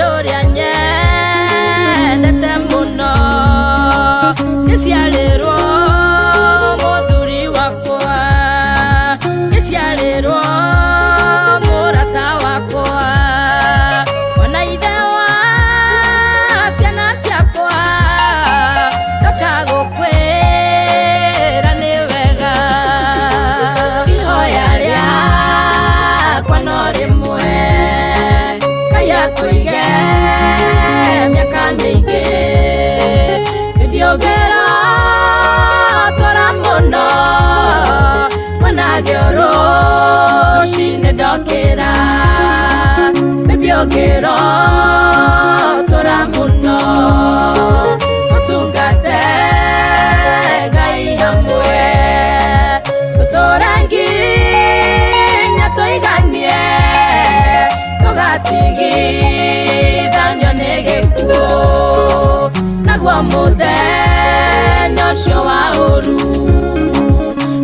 Mũndũ ũrĩa nyendete mũno ngĩciarĩrwo mũthuri wakwa, ngĩciarĩrwo mũrata wakwa, ona ithe wa ciana ciakwa, ndoka gũkwĩra nĩ wega. Ihoya rĩakwa no rĩmwe, Ngai akũige mĩaka mĩingĩ. Ndiũngĩra tũra mũno monage rũcinĩ ndokĩra, Bibiũngĩra tũra mũno tũtungate Ngai hamwe, tũtũre nginya tũiganie, tũgatigithanio nĩ gĩkuũ. Naguo mũthenya ũcio wa ũru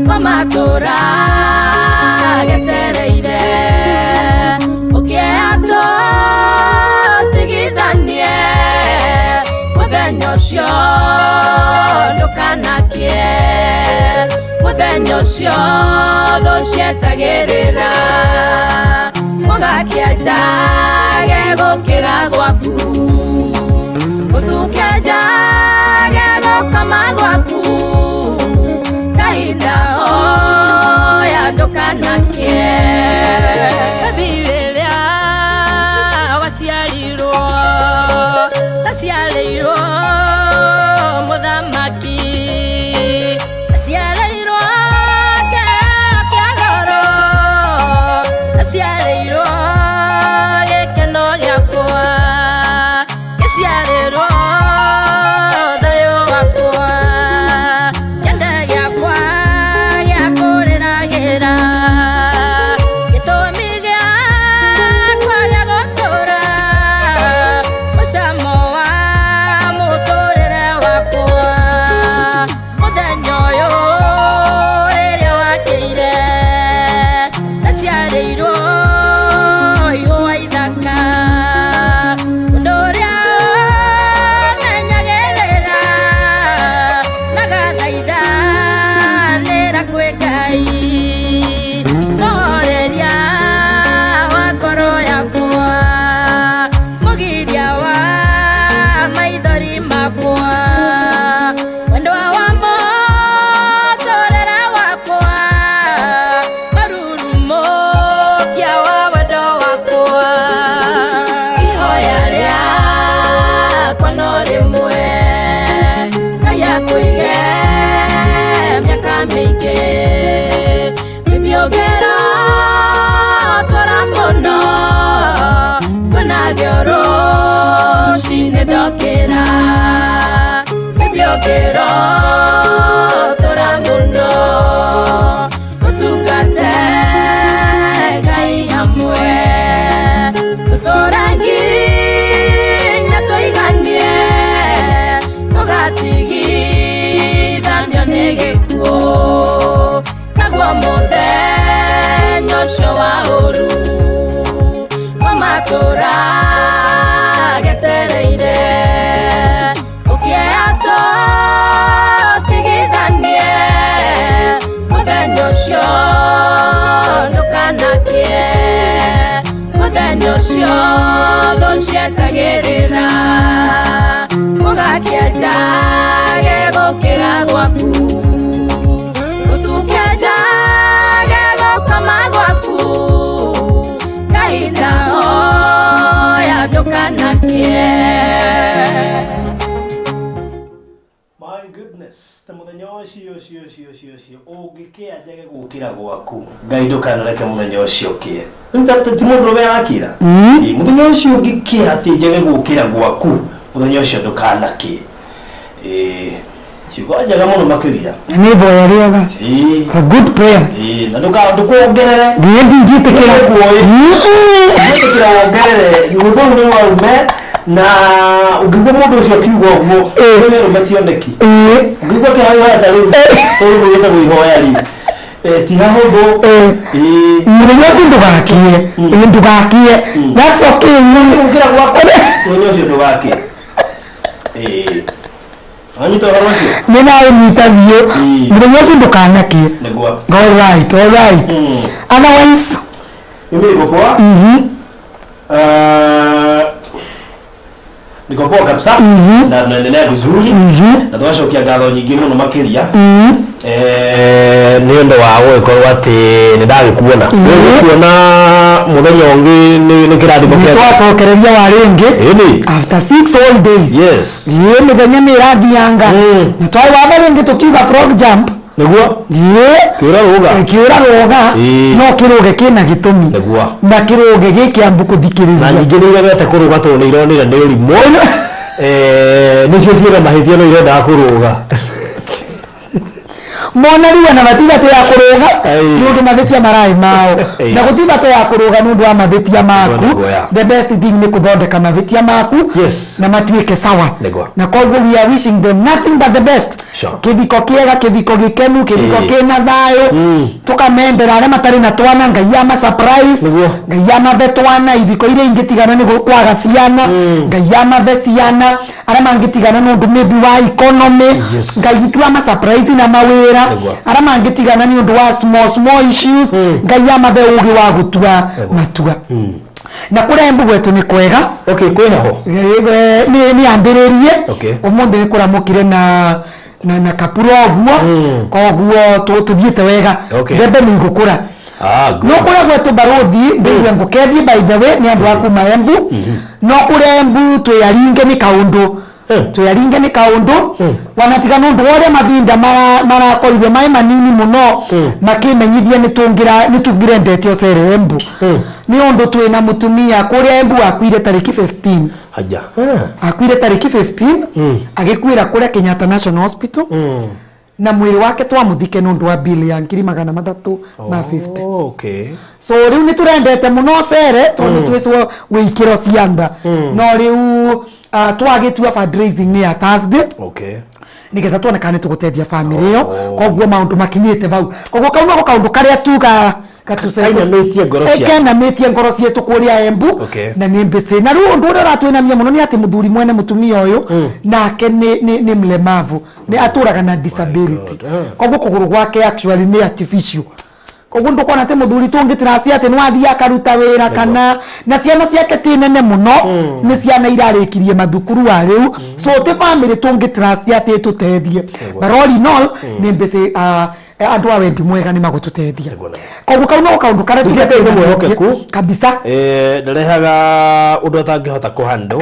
kwamatũra getereire, ũkĩea tũtigithanie, mũthenya ũcio ndũkanakie, mũthenya ũcio thũ cietagĩrĩra mũgakĩa njage gũkĩra gwaku, gũtuke njage gũkoma gwaku. Ngai ndahoya ndũkanakie. Baby, rĩrĩa waciarirwo ndaciarĩirwo mũthamaki, ndaciarĩirwo kĩheo kĩa goro, ndaciarĩirwo gĩkeno gĩakwa, ngĩciarĩrwo thayũ wakwa, kĩende gĩakwa gĩa kũrĩragĩra, gĩtũmi gĩakwa gĩa gũtũra, mũcamo wa mũtũrĩre wakwa. Mũthenya ũyũ rĩrĩa wakĩire, ndaciarĩirwo ihũa ithaka, ũndũ ũrĩa menyagĩrĩra nagathaitha nĩra kwĩ Ngai, mũhoreria wa ngoro yakwa, mũgiria wa maithori makwa, wendwa wa mũtũrĩre wakwa, marurumũkia wa wendo wakwa. Ihoya rĩakwa no rĩmwe, Ngai akũige mĩaka mĩingĩ. Bibiũngĩra tũra mũno kuonage rũcinĩ ndokĩra, Bibiũngĩra tũra mũno tũtungate Ngai hamwe, tũtũre nginya tũiganie, tũgatigithanio nĩ gĩkuũ. Naguo mũthenya ũcio wa ũru kwamatũra getereire, ũkĩea tũtigithanie, mũthenya ũcio ndũkanakie, mũthenya ũcio thũ cietagĩrĩra mũgakĩa njage gũkĩra gwaku, gũtuke njage gũkoma gwaku. Ngai ndahoya ndũkanakie. My goodness, ta mũthenya ũcio ũcio ũcio ũcio ũcio ũngĩkĩa njage gũkĩra gwaku, Ngai ndũkanareke mũthenya ũcio ũkĩe. Rĩu ti mũndũrũme arakĩra. Ĩ, mũthenya ũcio ũngĩkĩa atĩ njage gũkĩra gwaku, mũthenya ũcio ndũkanakĩe. Ĩ, ciugo njega mũno makĩria. Nĩ ihoya rĩega. It's a good prayer. Ĩ, na ndũkongerere. Ndiĩ ndingĩtĩkĩra. Nĩkuoĩ. Ndĩkĩra wongerere rwĩmbo rũu nĩ rwa arũme, na ũngĩigua mũndũ ũcio akiuga ũguo, nĩ arũme ti oneki. Ũngĩigua kĩhoya ta rĩu rũu rwĩtagwo ihoya rĩ, ti hahũthũ. Mũthenya ũcio ndũgakie. Ĩ, ndũgakie, that's okay. Gũkĩra gwaku. Mũthenya ũcio ndũgakĩe. Ĩĩ. Wanyita ũhoro ũcio? Nĩ naũnyita biũ. Mũthenya ũcio ndũkanakie. Nĩguo. All right, all right. Otherwise, Mimi niko poa. Niko poa kabisa na tunaendelea vizuri na twacokia ngatho nyingĩ mũno makĩria nĩ ũndũ wa gũgĩkorwo atĩ nĩ ndagĩkuona gũkuona mũthenya ũngĩ nĩ kĩrathimo kĩa twacokereria wa rĩngĩ Ĩni. After 6 whole days. Ĩĩ, mĩthenya nĩ ĩrathianga na twarĩ wamba rĩngĩ tũkiuga frog jump. Nĩguo. Ĩĩ. Kĩũra rũga. Kĩũra rũga. Ĩĩ. No kĩrũge kĩna gĩtũmi. Nĩguo. Na kĩrũge gĩkĩambu Na kũthikĩrĩria. Ningĩ nĩ iregete kũrũga tondũ nĩ ironire nĩ ũrimũ. Nĩcio ciĩna mahĩtia no irendaga kũrũga. Mona rĩu ona matibatĩ ya kũrũga Ĩĩ. nĩ ũndũ mahĩtia mararĩ mao. Ĩĩ. Na gũtibatĩ ya kũrũga nĩ ũndũ wa mahĩtia maku. Nĩguo, ya. The best thing nĩ kũthondeka mahĩtia maku na matuĩke sawa. Na koguo we are wishing them nothing but the best. Kĩhiko kĩega, kĩhiko gĩkenu, kĩhiko kĩna thayũ. Tũkamendera arĩa matarĩ na twana, Ngai ama surprise. Ngai amathe twana. Ithiko iria ingĩtigana nĩ kwaga ciana, Ngai amathe ciana. Arĩa mangĩtigana nĩ ũndũ maybe wa economy, Ngai witũ ama surprise na mawĩra. Arĩa mangĩtigana nĩ ũndũ wa small small issues, Ngai amathe ũgĩ wa gũtua matua. Na kũrĩa Embu gwetũ nĩ kwega. Okay, kwĩ heho? Nĩ yambĩrĩrie. Ũmũthĩ nĩ kũramũkire na kapura ũguo, koguo tũthiĩte wega. Mbembe nĩ igũkũra. Ah, good. No kũrĩa gwetũ, barũthi, ndĩigue ngũkethie, by the way, nĩ andũ a kuma Embu. No kũrĩa Embu twĩaringe nĩ kaũndũ, twĩaringe nĩ kaũndũ wanatiga nĩ ũndũ wa ũrĩa mathinda marakorirwe maĩ manini mũno makĩmenyithia nĩ tũngĩrendete ũcere Embu nĩ ũndũ twĩna mũtumia kũrĩa Embu akuire tarĩki 15. Haja. Akuire tarĩki 15, agĩkuĩra kũrĩa Kenyatta National Hospital na mwĩrĩ wake twamũthike nĩ ũndũ wa bill ya 350,000. So rĩu nĩ tũrendete mũno cere tondũ nĩ twĩcwo wĩikĩro cianda, no rĩu twagĩtua fundraising nĩ ya Thursday nĩgetha tuone kana nĩ tũgũteithia family ĩyo. Koguo maũndũ makinyĩte hau, koguo kau nako kaũndũ karĩa tuga Kainamĩtie ngoro cia- Kenamĩtie ngoro cietũ kũrĩa Embu. Na nĩ mbĩcĩ na rĩu ũndũ ũrĩa ũratwĩnamia mũno nĩ atĩ mũthuri mwene mũtumia ũyũ nake nĩ mlemavu, nĩ atũraga na disability. God, ah. Koguo kũgũrũ gwake actually nĩ artificial, koguo ndũkona atĩ mũthuri tũngĩtiracia atĩ nĩwathiĩ akaruta wĩra kana na ciana ciake ti nene mũno, nĩ ciana irarĩkirie mathukuru wa rĩu, so ti family tũngĩtiracia atĩ tũteithie. But all in all, nĩ mbĩcĩ andũ a wendi mwega nĩ magũtũteithia. Koguo kau no kaũndũ karĩa Ningĩ Ngai nĩ mwĩhokeku. Kabisa. Ndarehaga ũndũ atangĩhota kũhandle.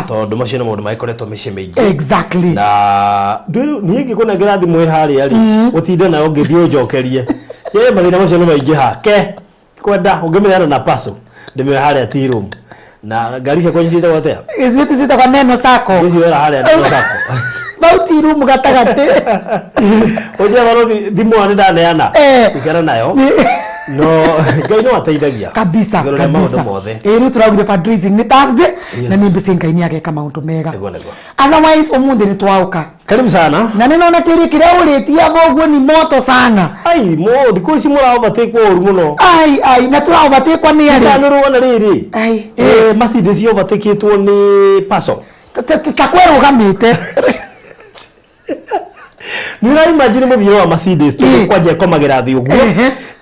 Tondũ macio nĩ maũndũ magĩkoretwo mĩciĩ mĩingĩ. Na niĩ ngĩkũnengera thimũ ĩ harĩa rĩ, ũtinde nayo ngĩthiĩ ũnjokerie. Kĩrĩ mathĩna macio nĩ maingĩha ke kwenda ũngĩmĩneana na paso ndĩmĩoe harĩa tea room na ngari ciakwa ciĩtagwo atĩa? Ithuĩ tũciĩtagwo Neno Sacco. Ngĩcioera harĩa Neno Sacco. Bau tea room gatagatĩ. Ũnjĩra barũthi thimũ ĩyo nĩ ndaneana. Ikara nayo. No Ngai no ateithagia. Kabisa. Igũrũ rĩa maũndũ Kabisa. mothe. Ĩ, rĩu tũraugire fundraising nĩ Thursday na nĩ mbĩcĩ Ngai nĩ ageka maũndũ mega. Nĩguo, nĩguo. Otherwise ũmũthĩ nĩ twaũka. Karibu sana. Na nĩ nona kĩũria kĩrĩa ũrĩtie ũguo ni moto sana. Ai, mo thikũ ici mũra overtake ũru mũno. Ai ai, na tũra overtake nĩ arĩ? Ndano rũgana rĩrĩ. Ai. Mercedes overtakeitwo nĩ Paso. Ta kwerũgamĩte. Nĩ ũra imagine mũthiĩre wa Mercedes tondũ kwanja ĩkomagĩra thĩ ũguo.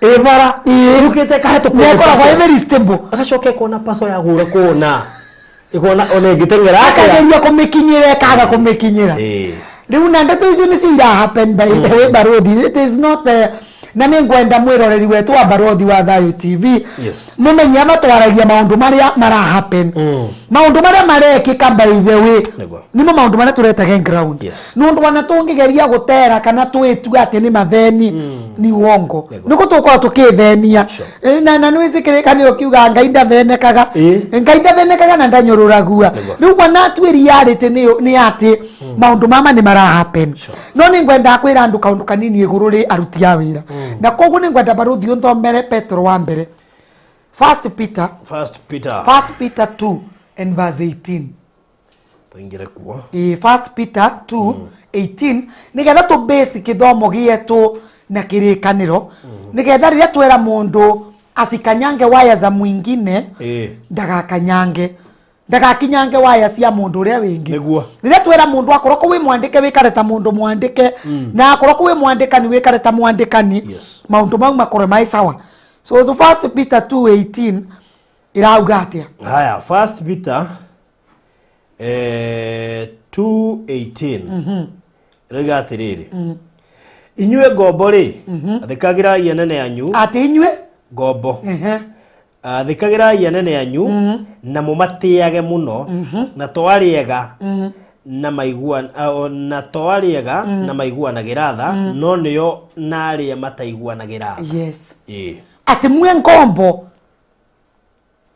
Ĩ bara yũkĩte ĩkahetũkwo nĩ Nĩ ĩkoragwo Paso. ĩ very stable. Agacoka ĩkona Paso yagũra kona. Ĩkona ona ĩngĩteng'era atĩa. Akageria kũmĩkinyĩra, ĩkaga kũmĩkinyĩra. Rĩu na ndeto icio nĩcio ira happen, by the way, barothi. It is not na nĩ ngwenda mwĩroreri wetu wa Barothi wa Thayũ TV mũmenye amatwaragia maũndũ marĩa mara happen, maũndũ marĩa marekĩka. By the way, nĩmo maũndũ marĩa tũretage ground. Nĩ ũndũ wana tũngĩgeria gũtera kana twĩtue atĩ nĩ matheni ni uongo, nĩguo tũgũkorwo tũkĩthenia. Na nĩ wĩcĩkĩrĩka ũkiuga Ngai ndavenekaga. Ngai ndavenekaga na ndanyũrũragua. Rĩu wana atue reality nĩ atĩ maũndũ mama nĩ mara happen. No nĩ ngwendaga kwĩra andũ kaũndũ kanini igũrũ rĩ aruti a wĩra, na koguo nĩ ngwenda barũthi ũthomere Petro wa mbere, First Peter. First Peter. First Peter 2 and verse 18. Tũingĩre kuo. Ĩĩ, First Peter 2 18, nĩgetha tũ base kĩthomo gĩetũ na kĩrĩkanĩro, nĩgetha rĩrĩa twera mũndũ asikanyange waya za mwingine, ndagakanyange. Ndagakinyange waya cia mundu uria wingi. Rĩrĩa twĩra mũndũ akorwo kũ wĩ mwandĩke, wĩkare ta mũndũ mwandĩke, na akorwo kũ wĩ mwandĩkani, wĩkare ta mwandĩkani. Maũndũ mau makorwo mai sawa. So the First Peter 2:18 ĩrauga atĩa? Haya, First Peter 2:18 ĩroiga atĩrĩrĩ, inyuĩ ngombo rĩ, athĩkagĩrai anene anyu. Atĩ inyuĩ ngombo, athĩkagĩrai anene anyu na mũmatĩage mũno, na to arĩega na maigua na to arĩega na maiguanagĩra tha, no nĩo na arĩa mataiguanagĩra tha. Atĩ mwe ngombo,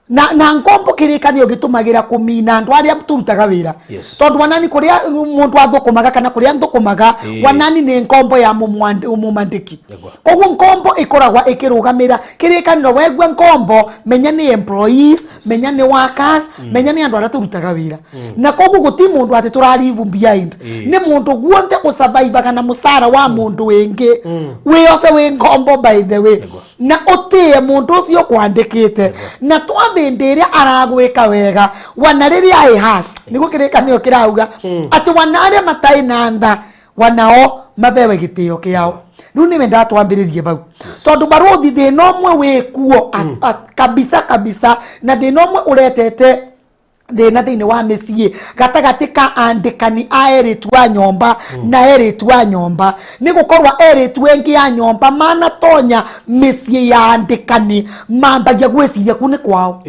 na ngombo kĩrĩkanĩro gĩtũmagĩra kũmina andũ arĩa tũrutaga wĩra. Tondũ wanani kũrĩa mũndũ athũkũmaga kana kũrĩa nthũkũmaga, wanani nĩ ngombo ya mũmandĩki. Koguo ngombo ĩkoragwa ĩkĩrũgamĩra kĩrĩkanĩro. Wegua ngombo, menya nĩ employees, menya nĩ workers, menya nĩ andũ arĩa tũrutaga wĩra. Na koguo gũti mũndũ atĩ tũra leave behind. Nĩ mũndũ guothe ũsurvivaga na mũcara wa mũndũ wĩngĩ, wĩyose wĩ ngombo, by the way. Na ũtĩe mũndũ ũcio kwandĩkĩte, na twambĩndĩ ĩrĩa aragwĩka wega, wana rĩrĩa ĩ hash nĩguo kĩrĩkanĩro kĩrauga atĩ wana arĩa matarĩ na tha, wanao mabewe gĩtĩo kĩao. Rĩu nĩwe ndatwambĩrĩrie bau, tondũ barũthi thĩna ũmwe wĩkuo kabisa kabisa, na thĩna ũmwe ũretete thĩna thĩinĩ wa mĩciĩ gatagatĩ ka andĩkani a erĩtu a nyomba na erĩtu a nyomba, nĩ gũkorwo erĩtu engĩ a nyomba manatonya mĩciĩ ya andĩkani, mambagia gwĩciria kuu nĩ kwao.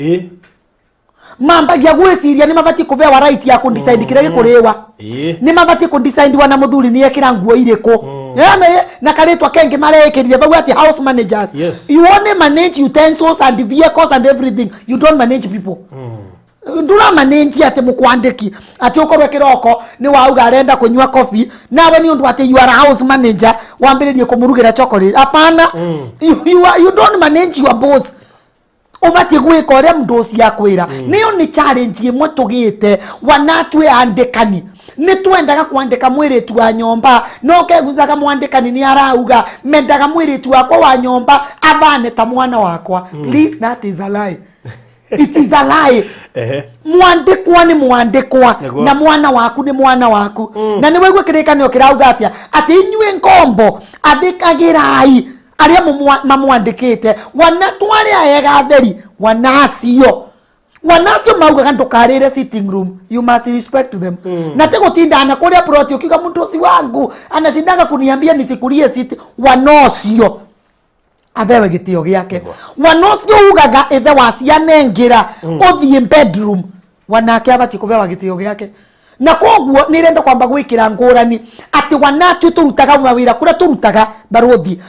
Mambagia gwĩciria nĩ mabatiĩ kũbewa right ya kũdecide kĩrĩa gĩkũrĩwa, nĩ mabatiĩ kũdecide wana mũthuri nĩ ekĩra nguo irĩkũ. Ame na karĩtwa kengĩ marekĩrire bau atĩ house managers. You only manage utensils and vehicles and everything. You don't manage people. Ndura manage atĩ mũkwandĩki atĩ ũkorwo kĩroko nĩ wauga arenda kũnyua coffee, nawe nĩ ũndũ atĩ you are a house manager wambĩrĩrie kũmũrugĩra chocolate. Hapana. You don't manage your boss. Ũbatiĩ gwĩka ũrĩa mũndũ ũcio akwĩra. Nĩyo nĩ challenge ĩmwe tũgĩte wanatwĩ andĩkani. Nĩ twendaga kwandĩka mwĩrĩtu wa nyomba, no kegucaga mwandĩkani nĩ arauga mendaga mwĩrĩtu wakwa wa nyomba abane ta mwana wakwa. Please, that is a lie, it is a lie. Mwandĩkwa nĩ mwandĩkwa. Na mwana waku nĩ mwana waku. Na nĩ waigua kĩrĩkanĩro kĩrauga atĩa? Atĩ inyuĩ ngombo, athĩkagĩrai arĩa mamwandĩkĩte. Wana twarĩa ega atheri, wanacio maugaga ndũkarĩre sitting room, you must respect them. Na ti gũtindana kũrĩa plot ũkiuga mũndũ ũcio wangu anacindaga kuniambia nisikurie sit. Wanocio abewe gĩtĩo gĩake. Wana ũcio ugaga ithe wa ciana ĩngĩra ũthiĩ bedroom, wanake abatiĩ kũbewa gĩtĩo gĩake. Na koguo nĩ irenda kwamba gwĩkĩra ngũrani atĩ wanatue tũrutaga mawĩra kũrĩa tũrutaga, barũthi,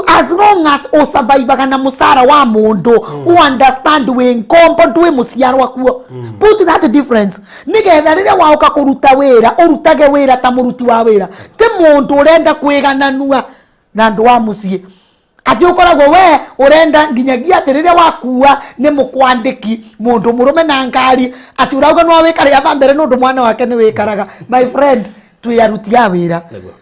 as long as ũsurvivaga na mũcara wa mũndũ, understand wĩ ngombo, ndwĩ mũciarwa kuo. Put that difference, nĩgetha rĩrĩa waũka kũruta wĩra, ũrutage wĩra ta mũruti wa wĩra, ti mũndũ ũrenda kwĩgananua na andũ a mũciĩ, atĩ ũkoragwo we ũrenda nginyagia atĩ rĩrĩa wakua nĩ mũkwandĩki mũndũ mũrũme na ngari, atĩ ũrauga no wĩkare aba mbere nĩ ũndũ mwana wake nĩ wĩkaraga. My friend, twĩ aruti a wĩra.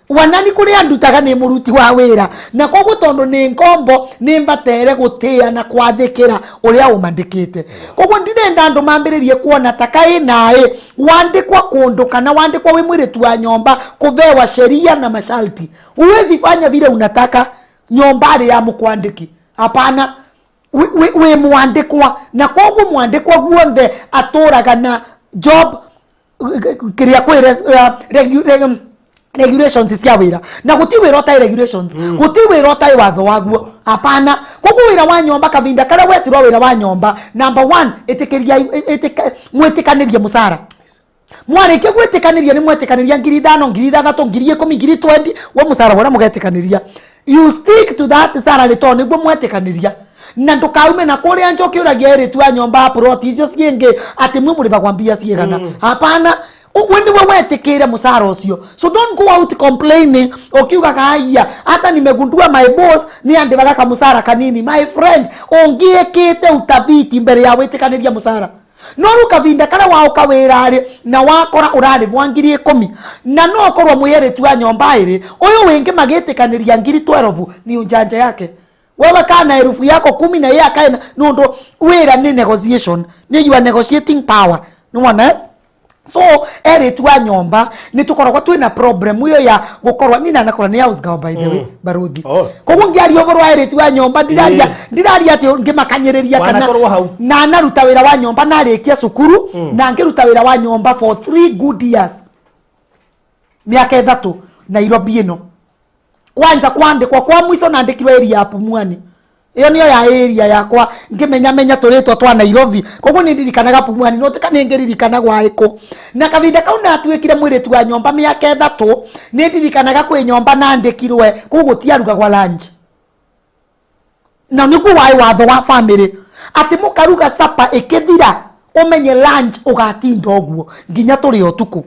Wanani kũrĩa ndutaga nĩ mũruti wa wĩra, na koguo tondũ nĩ ngombo, nĩ mbatere gũtĩa na kwathĩkĩra ũrĩa ũmandĩkĩte. Koguo ndirenda andũ mambĩrĩrie kuona ta kaĩ naĩ wandĩkwa kũndũ kana wandĩkwa wĩ mwĩrĩtu wa nyomba kũvewa sheria na masharti. Huwezi fanya vile unataka nyomba ya mũkwandĩki. Hapana. Wĩ mwandĩkwa, na koguo mwandĩkwa guothe atũraga na job kĩrĩa kwĩ regulations cia wĩra, na gũti wĩra ũtarĩ regulations, gũti wĩra ũtarĩ watho waguo. Hapana. Koguo wĩra wa nyomba, kavinda karĩa wetirwo wĩra wa nyomba, number one, ĩtĩkĩria mwĩtĩkanĩrie mũcara. Mwarĩkia gwĩtĩkanĩria, nĩ mwetĩkanĩria 5,000, 6,000, 10,000, 20,000, we mũcara ũrĩa mũgetĩkanĩria, you stick to that salary, tondũ nĩguo mwetĩkanĩria. Na ndũkaume na kũrĩa nja ũkĩũragia erĩtu a nyomba plot icio ciĩngĩ atĩ mwe mũrĩbagwa mbia ciĩgana. Hapana. We nĩwe wetĩkĩire mũcara ũcio, so don't go out complaining ũkiugaga, "Haiya, hata nimegundua my boss nĩ andĩbaga kamũcara kanini." My friend, ũngĩĩkĩte utafiti mbere ya wĩtĩkanĩria mũcara. No rĩu kavinda karĩa waũka wĩra-rĩ, na wakora ũrarĩbwa 10,000, na no ũkorwo mwĩerĩtu wa nyomba ĩrĩ ũyũ wĩngĩ magĩtĩkanĩria 12,000, ni ujanja yake. Wewe kana 10,000 yako na yeye akae nundu wĩra nĩ negotiation, nĩ you are negotiating power. Nĩwona, eh? So erĩtu a nyomba nĩ tũkoragwo twĩna problem ĩyo ya gũkorwo ni nanakora nĩ house girl, by the way, baruthi. Koguo ngĩaria ũhoro wa erĩtu a nyomba, ndiraria ndiraria atĩ ngĩmakanyĩrĩria kana Wanakorwo hau. Na naruta wĩra wa nyomba narĩkia cukuru, na ngĩruta wĩra wa nyomba for 3 good years, mĩaka 3 Nairobi ĩno. Kwanza kwandĩkwo kwa mwico nandĩkirwo area ya Pumwani. Ĩyo nĩyo ya area yakwa ngĩmenya menya tũrĩtwa twa Nairobi. Koguo nĩ ndirikanaga Pumwani, no tika nĩ ngĩririkana gwaĩkũ. Na kahinda kau natuĩkire mwĩrĩtu wa nyomba mĩaka 3, nĩ ndirikanaga kwĩ nyomba nandĩkirwe kũu gũtiarugagwa lunch, na nĩguo waĩ watho wa family atĩ mũkaruga supper ĩkĩthira, ũmenye lunch ũgatinda ũguo nginya tũrĩ ũtukũ.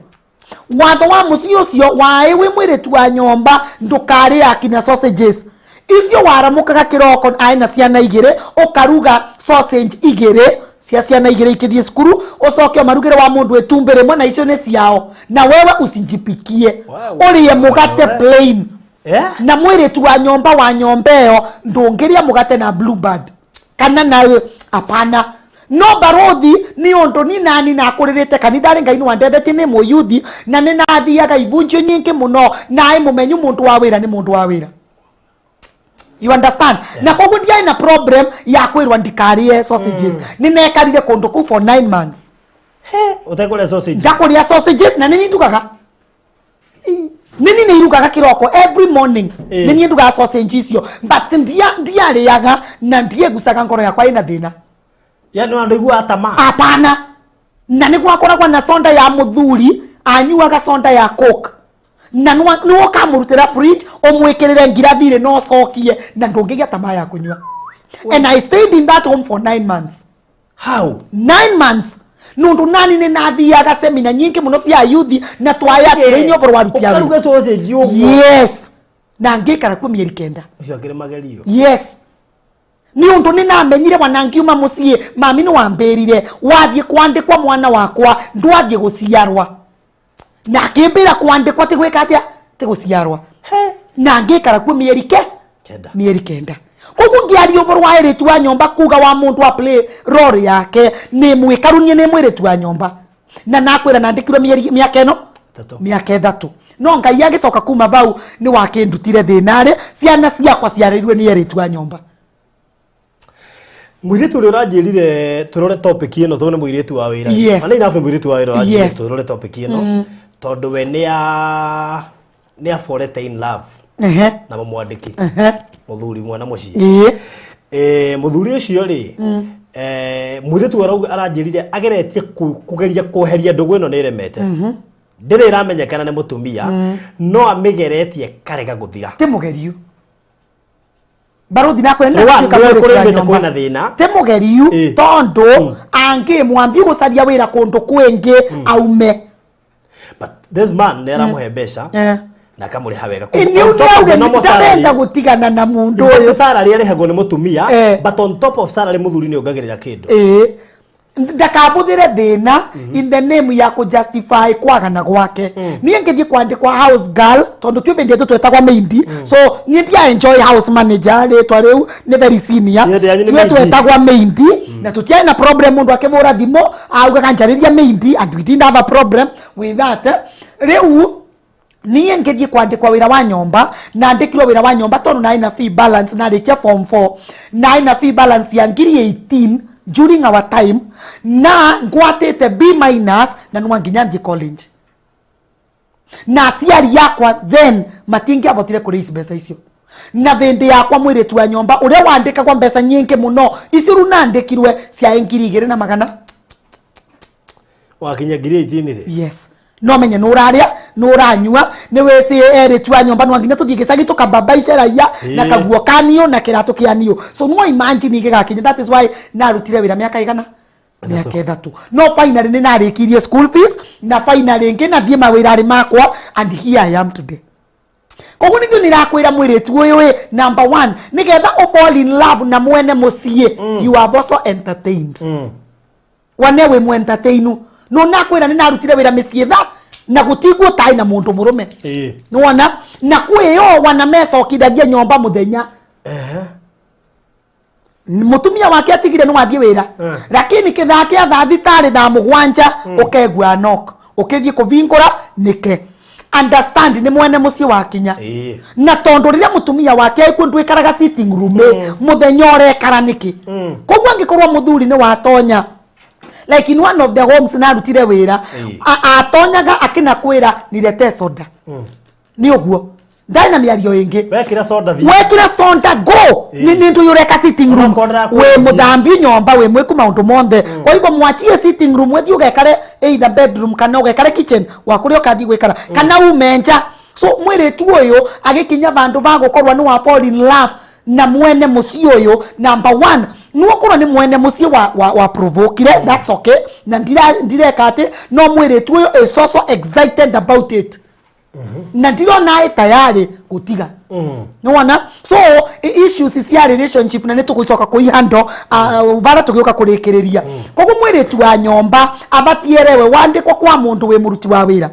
Watho wa mũciĩ ũcio waĩ wĩ mwĩrĩtu wa nyomba ndũkarĩe akina sausages icio waramũkaga kĩroko aĩ na ciana igĩrĩ, ũkaruga sausage igĩrĩ cia ciana igĩrĩ ikĩthiĩ cukuru, ũcoke ũmarugĩre wa mũndũ ĩtumbĩ rĩmwe, na icio nĩ ciao, na wewe usijipikie. Ũrĩe mũgate plain. Na mwĩrĩtu wa nyomba wa nyomba ĩyo ndũngĩrĩa mũgate na Bluebird kana na apana. No barothi nĩ ũndũ ni nani nakũrĩrĩte kanitha rĩ, Ngai nĩ wandethetie nĩ mũyuthi na nĩ nathiaga ibunjio nyingĩ mũno, naĩ mũmenyu mũndũ wa wĩra nĩ mũndũ wa wĩra, you understand? Na koguo ndiarĩ na problem ya kwĩrwo ndikarĩe sausages. Nĩ nekarire kũndũ kũu for 9 months. He, ũtekũrĩa sausage? Ndakũrĩa sausages, na nĩ niĩ ndugaga, nĩ niĩ nĩ irugaga kĩroko every morning. Nĩ niĩ ndugaga sausage icio, but ndiarĩaga na ndiegucaga ngoro yakwa ĩna thĩna. Yani ona ndũiguaga tamaa? Hapana. Na nĩ gwakoragwo na sonda ya mũthuri anyuaga, sonda ya Coke, na nĩwe ũkamũrutĩra fridge ũmwĩkĩrĩre ngirathi rĩ na ũcokie, na ndũngĩgĩa tamaa ya kũnyua. And I stayed in that home for 9 months. How? 9 months, nundu nani nĩ nathiaga semina nyingĩ mũno cia yuthi na twaya train ũhoro wa aruti a wĩra. Ũkaruga sausage ũguo? Yes, na ngĩikara kuo mĩeri 9. Ũcio akĩrĩ magerio. Yes, nĩ ũndũ nĩ namenyire wana ngiuma mũciĩ mami nĩ wambĩrire, "Wathiĩ kwandĩkwa, mwana wakwa, ndwathiĩ gũciarwa." Na akĩmbĩra kwandĩkwa ti gwĩka atĩa, ti gũciarwa. Na ngĩikara kuo mĩeri ke 9. Mĩeri 9. Koguo ngĩaria ũhoro wa airĩtu wa nyomba kuga wa mũndũ a play role yake nĩ mwĩkarunie nĩ mwĩrĩtu wa nyomba, na nakwĩra nandĩkirwo mĩeri mĩaka ĩno. 3. Mĩaka 3. No Ngai agĩcoka kuma bau nĩ wakĩndutire thĩna-rĩ, ciana ciakwa ciarĩirwo nĩ airĩtu a nyomba. Mũirĩtu ũrĩa ũranjĩrire tũrore topic ĩno tondũ nĩ mũirĩtu wa wĩra. Ona irabu nĩ mũirĩtu wa wĩra ũranjĩrire tũrore topic ĩno tondũ we nĩ a fallen in love na mũmwandĩki mũthuri mwana mũciĩ. Mũthuri ũcio rĩ, mũirĩtu arauga aranjĩrire ageretie kũgeria kweheria ndũgũ ĩno nĩ ĩremete, ndĩrĩ ĩramenyekana nĩ mũtumia, no amĩgeretie karega gũthira. Ti mũgeriu, baruthi nakwĩra Nĩ wa- nĩndatuĩka nĩ mwĩrĩtu wa kũrĩmĩte nyũmba. kwĩna thĩna. Ti mũgeriu, tondũ angĩmwambie gũcaria wĩra kũndũ kwĩngĩ aume. But this man nĩ aramũhe mbeca na akamũrĩha wega. Ĩ, On top of the nĩ normal salary, ndarenda gũtigana na mũndũ in fact, ũyũ. salary arĩhagwo nĩ mũtumia, but on top of salary mũthuri nĩ ongagĩrĩra kĩndũ. Ĩĩ, ndakabũthĩre thĩna in the name ya kũjustify kwagana gwake. Niĩ ngĩthiĩ kwandĩkwa house girl, tondũ twĩ bĩndĩ ĩtũ twetagwa maid, so niĩ ndia enjoy house manager, rĩtwa rĩu nĩ very senior. Niĩ yanyu nĩ Ithuĩ maid. twetagwa maid na tũtiarĩ na problem. Mũndũ akĩbũra thimũ augaga, "Njarĩria maid," and we didn't have a problem with that. Rĩu niĩ ngĩthiĩ kwandĩkwa wĩra wa nyomba, nandĩkirwo wĩra wa nyomba tondũ narĩ na fee balance narĩkia form 4, narĩ na fee balance ya ngiri 18 during our time, na ngwatĩte B minus, na nwa nginya thiĩ college, na aciari yakwa then matingĩavotire kũrĩ mbeca icio. Na bĩndĩ yakwa mwĩrĩtu wa nyomba ũrĩa wandĩkagwo mbeca nyingĩ mũno icio rĩu nandĩkirwe ciaĩ 2100. Wakinya ngiri 18 rĩ? Yes, no menye nä å rarä nä å ranyua nä wä erä a nyomba no nginya tå thiä gä cagi tå kabambaice raia na kaguo kaniå na kä ratå kä aniå. So no imagine igä gakinya. That is why narutire wä ra mä aka igana, mĩaka 3, no finally nĩ narĩkirie school fees na finally ngĩ na thiĩ mawĩra-rĩ makwa, and here I am today. Koguo nĩkĩo nĩrakwĩra mwĩrĩtu ũyũ ĩ, number one, nĩgetha ũ fall in love na mwene mũciĩ, you have also entertained wane wĩ mu entertain. No nakwĩra nĩ narutire wĩra mĩciĩ tha na gũtiguo taĩ na mũndũ mũrũme. Nĩwona na kwĩyo wana mecokithagia nyomba mũthenya. Mutumia wake atigire nĩ wathiĩ wĩra, lakini kĩthaa kĩa thaa thitarĩ thaa 7 ũkegua knock, ũkĩthiĩ kũvingũra nĩke understand nĩ mwene mũciĩ wakinya. Na tondũ rĩrĩa mũtumia wake aikuo ndwĩkaraga sitting room mũthenya ũrekara nĩkĩ? Koguo angĩkorwo mũthuri nĩ watonya, like in one of the homes narutire wĩra, atonyaga akĩnakwĩra, "Niletee soda." Nĩ ũguo, ndarĩ na mĩario ĩngĩ. Wekĩra soda, thiĩ. Wekĩra soda, go. Nĩ ndũyũreka sitting room. Onakorwo wĩ mũthambi nyomba, wĩ mwĩku maũndũ monthe. Kwa hivyo mwachie sitting room, wethiĩ ũgekare either bedroom kana ũgekare kitchen wa kũrĩa ũkathiĩ gwĩkara kana ume nja. So mwĩrĩtu ũyũ agĩkinya vandũ va gũkorwo nĩ wa fall in love na mwene mũciĩ ũyũ, number one nĩũkorwo nĩ mwene mũciĩ wa provokire. That's okay, na ndireka atĩ no mwĩrĩtu ũyũ is also excited about it na ndirona ĩ tayari gũtiga. Nĩwona? So issues cia relationship na nĩ tũgũcoka kũihando bara tũgĩũka kũrĩkĩrĩria. Koguo mwĩrĩtu wa nyomba abatierewe wandĩkwo kwa mũndũ wĩ mũruti wa wĩra.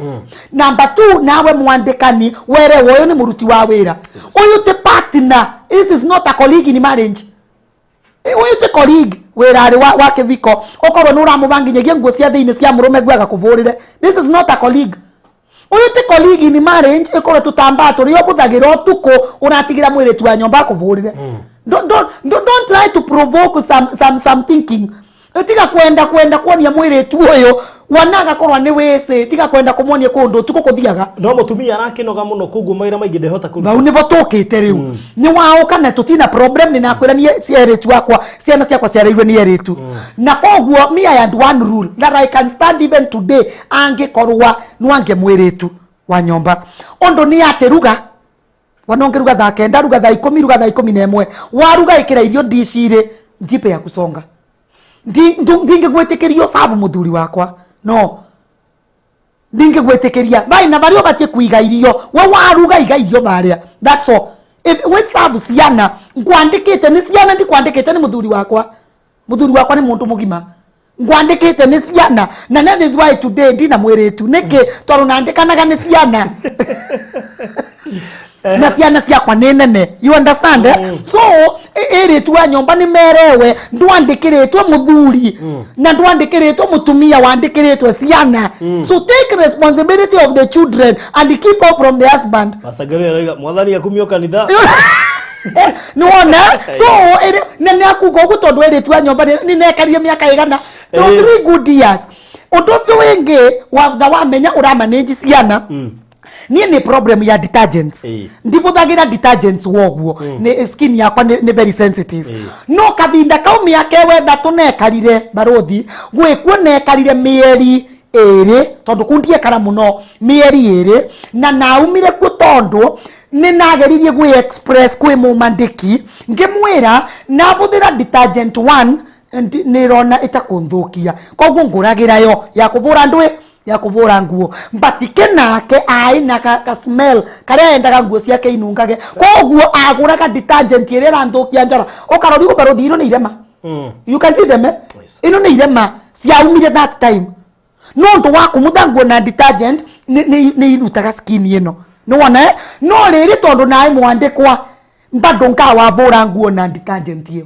Number two, nawe mwandĩkani werewe ũyũ nĩ mũruti wa wĩra, ũyũ ti partner. This is not a colleague in marriage. Ũyũ ti colleague wĩra-rĩ wa kĩviko ũkorwo nĩ ũramũba nginyagia nguo cia thĩinĩ cia mũrũme guaga kũbũrĩre. This is not a colleague. Ũyũ ti colleague in marriage ĩkorwo tũtambaa tũrĩa ũbũthagĩra ũtukũ ũratigĩra mwĩrĩtu wa nyomba akũbũrĩre. Don't try to provoke some thinking. Tiga kwenda kuonia mwĩrĩtu ũyũ wana agakorwo nĩ wĩcĩ, tiga kwenda kũmuonia kũndũ ũtukũ kũthiaga. No mũtumia arakĩnoga mũno, koguo mawĩra maingĩ ndehota kũruta. Vau nĩvo tũkĩte rĩu nĩ waũka na tũtina problem. Nĩ nakwĩra niĩ ciarĩtu akwa, ciana ciakwa ciareirwe nĩ erĩtu, na koguo me, I had one rule that I can stand even today. Angĩkorwa nĩwange mwĩrĩtu wa nyomba ũndũ nĩ atĩ ruga wana ũngĩruga thaa 9, ruga thaa 10, ruga thaa 11. Waruga, ĩkĩra irio ndicirĩ njipe ya kusonga. Ndingĩgwĩtĩkĩrio sabu mũthuri wakwa, no ndingĩgwĩtĩkĩria vai na barĩa ũbatiĩ kũiga irio. We waruga, iga irio barĩa, that's all. If we serve ciana, ngwandĩkĩte nĩ ciana, ndikwandĩkĩte nĩ mũthuri wakwa. Mũthuri wakwa nĩ mũndũ mũgima, ngwandĩkĩte nĩ ciana. Na that is why today ndina mwĩrĩtu. Nĩkĩ? Tondũ nandĩkanaga nĩ ciana na ciana ciakwa nĩ nene, you understand, eh? So ĩrĩtu wa nyomba nĩ merewe ndwandĩkĩrĩtwo mũthuri na ndwandĩkĩrĩtwo mũtumia, wandĩkĩrĩtwo ciana. So take responsibility of the children and keep off from the husband. Pastor Ngero aroiga mwathani akumio kanitha. Nĩ wona? So na nĩ akuga ũguo tondũ ĩrĩtu wa nyomba nĩ nekarie mĩaka ĩgana to 3 good years. Ũndũ ũcio wĩngĩ watha wamenya ũramanĩnji ciana, niĩ nĩ problem ya detergents. Ndibũthagĩra detergents woguo nĩ skin yakwa nĩ very sensitive. No kavinda kau mĩaka ĩwe ĩthatũ nekarire barũthi gwĩkuo, nekarire mĩeri 2 tondũ kũu ndiekara mũno, mĩeri 2 na naumire kuo tondũ nĩ nageririe gwĩ express kwĩ mũmandĩki ngĩmwĩra nabũthĩra detergent one nĩ ĩrona ĩtakũnthũkia, koguo ngũragĩra yo ya kũbũra ndwĩ ya kũbũra nguo, but kĩnake aĩ na ka smell karĩa endaga nguo ciake inungage, koguo agũraga detergent ĩrĩa ĩranthũkia njara. Ũkarori ũbarũthi ino nĩ irema. You can see them, eh? Yes. Ino nĩ irema ciaumire that time no ũndũ wa kũmutha nguo na detergent nĩ irutaga skin ĩno, nĩ wona, eh? No rĩrĩ tondũ naĩ mwandĩkwa bado nkawabũra nguo na detergent ĩyo,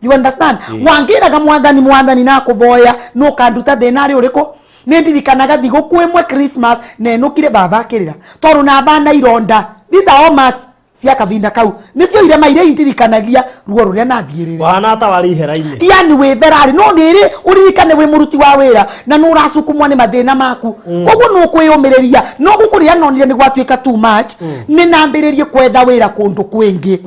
you understand? Wangĩraga mwathani, mwathani nakũvoya nũkanduta thĩna arĩ ũrĩkũ. Nĩ ndirikanaga thigũkũ ĩmwe Christmas nenũkire baba akĩrĩra tondũ namba na ironda. These are all marks cia kavinda kau, nĩcio irema iria indirikanagia ruo rũrĩa nathiĩrĩre. Wahana ta warĩ ihera-inĩ. Yani wĩ therarĩ no nĩrĩ ũririkane wĩ mũruti wa wĩra na nĩ ũracukumwa nĩ mathĩna maku, koguo nĩ ũkwĩyũmĩrĩria. No gũkũ rĩrĩa nonire nĩ gwatuĩka too much, nĩ nambĩrĩrie kwetha wĩra kũndũ kwĩngĩ,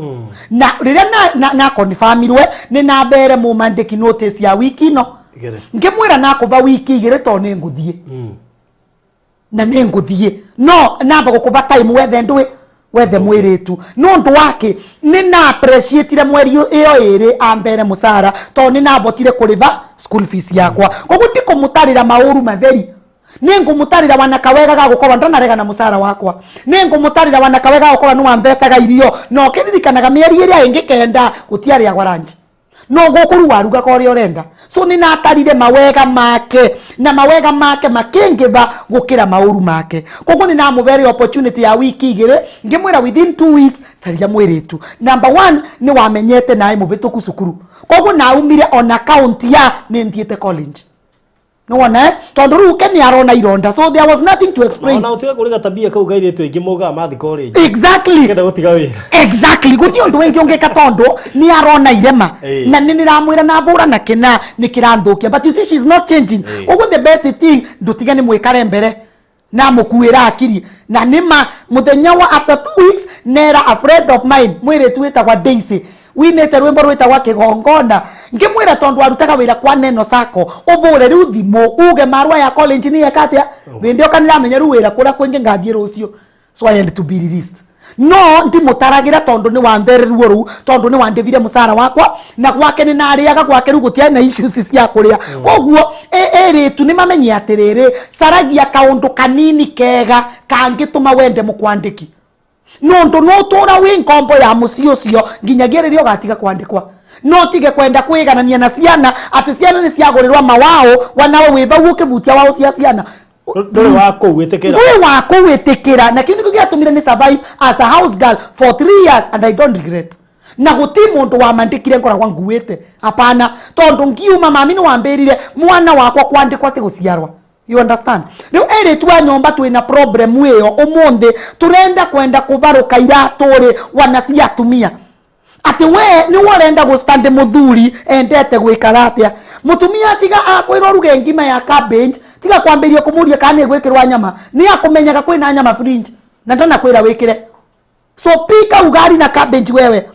na rĩrĩa na confirmirwe nĩ nambere mũmandĩki notice ya wiki ĩno. Igĩrĩ. Ngĩmwĩra nakũva wiki 2 tondũ nĩ ngũthiĩ na nĩ ngũthiĩ, no namba gũkũva time wethe ndwĩ wethe mwĩrĩtu. Nĩ ũndũ wake nĩ na appreciatire mweri ĩyo 2 ambere mũcara tondũ nĩ nambotire kũrĩva school fees yakwa. Koguo ndikũmũtarĩra maũru matheri, nĩ ngũmũtarĩra wana kawega ga gũkorwo ndanarega na mũcara wakwa, nĩ ngũmũtarĩra wana kawega ga gũkorwo nĩ wambecaga irio na ũkĩririkanaga mĩeri ĩrĩa ĩngĩ 9 gũtiarĩagwa ranji. No gũkũ warugaga ũrĩa ũrenda. So nĩ natarire mawega make, na mawega make makĩngĩva gũkĩra maũru make. Koguo nĩ namũvere opportunity ya wiki 2, ngĩmwĩra within 2 weeks caria mwĩrĩtu. Number 1, nĩ wamenyete naĩ mũvĩtũku cukuru, koguo naumire ona account ya nĩ nthiĩte college. Nĩwona, eh? Tondũ rĩu ke nĩ arona ironda, so there was nothing to explain. Ona ũtige kũrĩ gatabia kau kairĩtu aingĩ maugaga mathi college. Kenda gũtiga wĩra. Exactly, guti undu wingi ungika tondu ni arona irema. Na ni niramwira na vura na kina ni kiranthukia, but you see, she's not changing. Koguo the best thing, ndutige ni mwikare mbere na mukuira akiri. Na nima muthenya wa after 2 weeks, nera a friend of mine, mwiritu witagwa Daisy, winite rwimbo rwitagwa Kigongona, ngimwira tondu arutaga wira kwa Neno Sacco, uvure riu thimu uge marua ya college ni eka atia. Rindi oka niramenya riu wira kuria kwingi ngathie rucio, so I had to be released. No ndimutaragira tondu ni wambereruo ruu, tondu ni wandivire mucara wakwa na gwake ni nariaga gwake, riu gutiari na issues cia kuria. Koguo eritu ni mamenye atiriri, caragia kaundu kanini kega kangituma wende mukwandiki, nundu nutura wi ngombo ya mucii ucio nginyagia riria ugatiga kwandikwa. No tige kwenda kwiganania na ciana, ati ciana ni ciagurirwa mawao, wanawe wi vau ukivutia wao cia ciana. Ndũrĩ wa kũu wĩtĩkĩra. Ndũrĩ wa kũu wĩtĩkĩra. Na kĩu nĩkĩo gĩatũmire nĩ survive as a house girl for 3 years, and I don't regret. Na gũti mũndũ wamandĩkire ngoragwa nguĩte, hapana, tondũ ngiuma mami nĩ wambĩrire, mwana wakwa, kwandĩkwa ti gũciarwa. You understand? Rĩu erĩtu a nyũmba, twĩna problem ĩyo ũmũthĩ, tũrenda kwenda kũvarũka iratũ rĩ wana cia atumia, atĩ we nĩ ũrenda gũstand mũthuri endete gwĩkara atĩa. Mũtumia tiga akwĩra ũruge ngima ya cabbage, tiga kwambĩrĩria kũmũria kana nĩ ĩgwĩkĩrwo nyama. Nĩ akũmenyaga kwĩna nyama fridge na ndanakwĩra wĩkĩre. So pika ugali na cabbage wewe.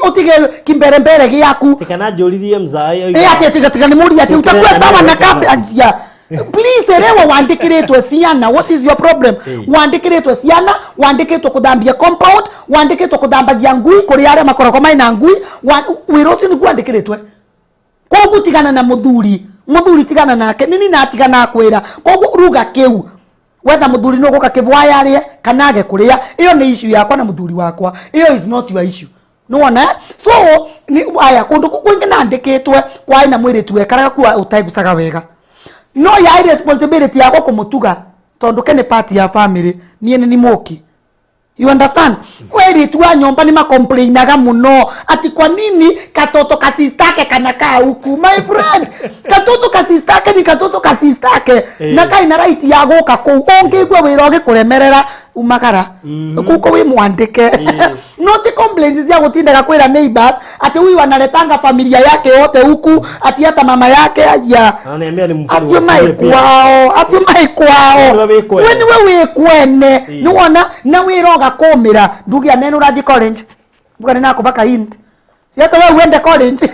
Utige kimberembere gĩaku. Tikana njũririe mzae. Ati tiga tiga nĩ mũria ati utakuwa sawa na cabbage ya. Please elewa, wandĩkĩrĩtwe ciana. What is your problem? Wandĩkĩrĩtwe ciana, wandĩkĩtwo kũthambia compound, wandĩkĩtwo kũthambagia ngui kũrĩ arĩa makoragwo mena ngui. Wĩra ũcio nĩguo wandĩkĩrĩtwe. Koguo tigana na mũthuri, mũthuri tigana nake, nini natigana kwĩra. Koguo ruga kĩu wetha mũthuri nĩ ũgũka kĩbwaya arĩe kana age kũrĩa, ĩyo nĩ issue yakwa na mũthuri wakwa, ĩyo is not your issue. Nĩwona, eh? So ni aya kũndũ kũu kwingĩ nandĩkĩtwe kwaĩ na mwĩrĩtu wekaraga kuo ũtaigucaga wega, no yai responsibility yakwa kũmũtuga tondũ ke nĩ part ya family, niĩ nĩ mũki. You understand? Weritu wa nyomba nĩ makomplainaga mũno ati kwa nini katoto kasistake kana kaa huku. My friend, katoto kasistake ni katoto kasistake. Na kaina right ya gũka kũu. Ũngĩigua wĩra ũgĩkũremerera, umagara kuko wĩ mwandĩke. No ti complaints cia gũtindaga kwĩra neighbors ati huyu analetanga familia yake yote huku, ati hata mama yake aya. Ananiambia ni mfuru. Acio mai kwao, acio mai kwao. Niwe wĩ kwene. We niwe wĩ kwene. Nĩwona, na wĩra ũgakũmĩra ndugia nene ũrathiĩ college, mbuga nĩ nakũbaka hint, siata we uende college,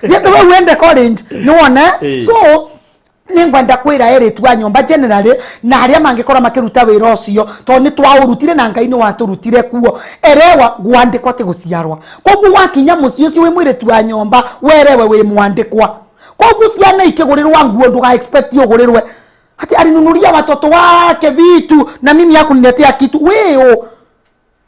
siata we uende college. Nĩwona? So nĩngwenda kwĩra erĩtu a nyũmba generally na arĩa mangĩkorwo makĩruta wĩra ũcio, tondũ nĩ twaũrutire na Ngai nĩ watũrutire kuo. Erewa gwandĩkwa ti gũciarwa. Koguo wakinya mũciĩ ũcio wĩ mwĩrĩtu wa nyũmba, werewe wĩ mwandĩkwa. Koguo ciana ikĩgũrĩrwa nguo, ndũga expect ũgũrĩrwe ati alinunulia watoto wake vitu na mimi hakuniletea kitu. Wewe,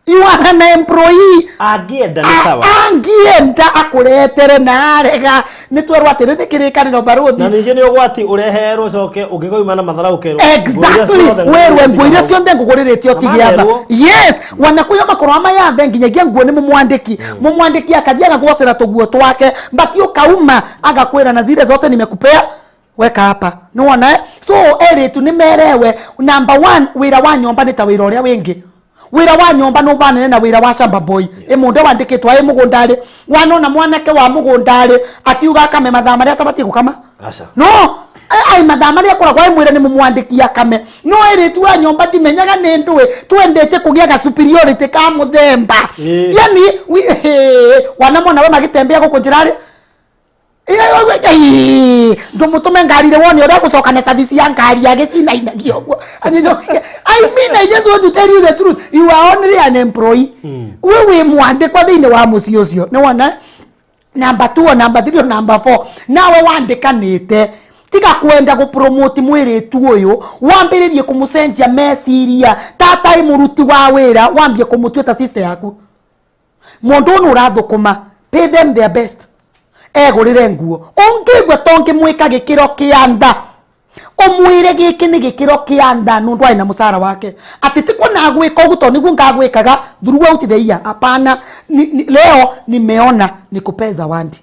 you are an employee. Angĩenda nĩ sawa. Angienda akũretere, na arega nĩ twerwo atĩrĩ nĩ kĩrĩkanĩro, barũthi. Na ningĩ nĩ ũgwati ũreherwo coke ũngĩkoima na matharau ũkerwo Exactly, werwe nguo iria ciothe ngũgũrĩrĩte ũtige aba. Mamerwo. Yes, wanakuyo makorwo mayathe nginyagia nguo nĩ mũmwandĩki. Mũmwandĩki akathiĩ agagwocera tũguo twake, but ũkauma agakwĩra, na zile zote nimekupea weka hapa. Nĩwona, eh? So erĩtu nĩ merewe, number one, wĩra wa nyũmba nĩ ta wĩra ũrĩa wĩngĩ. Wĩra wa nyũmba nĩ ũvanene na wĩra wa shamba boy. Ĩ mũndũ wandĩkĩtwo aĩ mũgũnda-rĩ, wanona mwanake wa mũgũnda-rĩ akiuga akame mathaa marĩa atabatiĩ gũkama? Aca. No ai mathaa marĩa akoragwo aĩ mwĩre nĩ mũmwandĩki akame. No ĩrĩtu wa nyũmba, ndimenyaga nĩ ndũĩ twendete kũgĩa ga superiority ka mũthemba. Yani wanamona we magĩtembea gũkũ njĩra-rĩ, ndũmũtũme ngari-rĩ, wone ũrĩa gũcoka na service ya ngari agĩcinainagia ũguo. I mean, I just want to tell you the truth, you are only an employee. We wĩ mwandĩkwa thĩinĩ wa mũciĩ ũcio. Nĩ wona, number 2 o number 3 o number 4, nawe wandĩkanĩte, tiga kwenda gũpromote mwĩrĩtu ũyũ, wambĩrĩrie kũmũcenjia meciria tata ĩ mũruti wa wĩra, wambie kũmũtua ta sister yaku. Mũndũ ũyũ nĩ ũrathũkũma, pay them their best. Egũrĩre nguo. Ũngĩigua to ngĩmwĩka gĩkĩro kĩa nda, ũmwĩre gĩkĩ nĩ gĩkĩro kĩa nda nũndũ arĩ na mũcara wake. Atĩ ti kuona agwĩka ũguo tondũ nĩguo ngagwĩkaga throughout the year. Hapana, leo nimeona nikupee zawadi.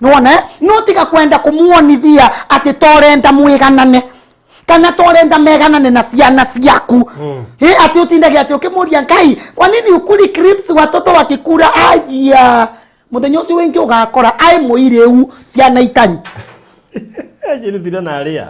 Nĩwona eh? No tiga kwenda kũmuonithia atĩ torenda mwĩganane kana torenda meganane na ciana ciaku. Ĩ atĩ ũtindage atĩ ũkĩmũria Ngai, kwa nini ukuli crisps watoto wakikura? Ajia muthenya ũcio wĩngĩ ũgakora aĩ mũirĩu ciana itari. Acirutire na arĩa.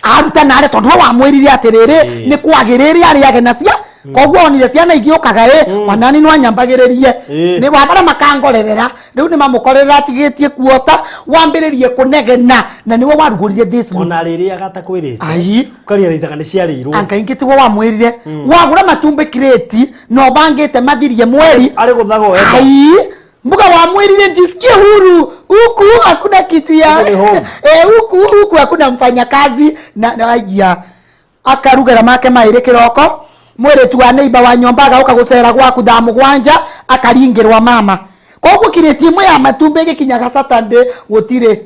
Aruta na arĩa tondũ we wamwĩrire atĩrĩrĩ nĩ kwagĩrĩre arĩage na cia koguo onire ciana igĩũkaga ĩ wanani no anyambagĩrĩrie. Nĩ wabara makangorerera rĩu nĩ mamũkorerera atigĩtie kuota wambĩrĩrie kũnegena na nĩwe warugũrire this loop. Ona rĩrĩaga atakwĩrĩte. Ai. Ũkarealizaga nĩ ciarĩirwo. Anga ingĩ tiwe wamwĩrire wagũra matumbĩ kirĩti na ũbangĩte mathirie mweri. Arĩ gũthaga enda. Ai, mbuga wamwĩrire jisikie huru huku hakuna kitu ya Huku ni home. Eh, huku huku hakuna mfanyakazi na aya akarugera make maĩrĩ kĩroko mwĩrĩtu wa neighbor wa nyomba agauka gũcera gwaku thaa mũgwanja akaringĩrwa mama koguo kirĩti ĩmwe ya matumbĩ ĩgĩkinyaga Saturday gũtirĩ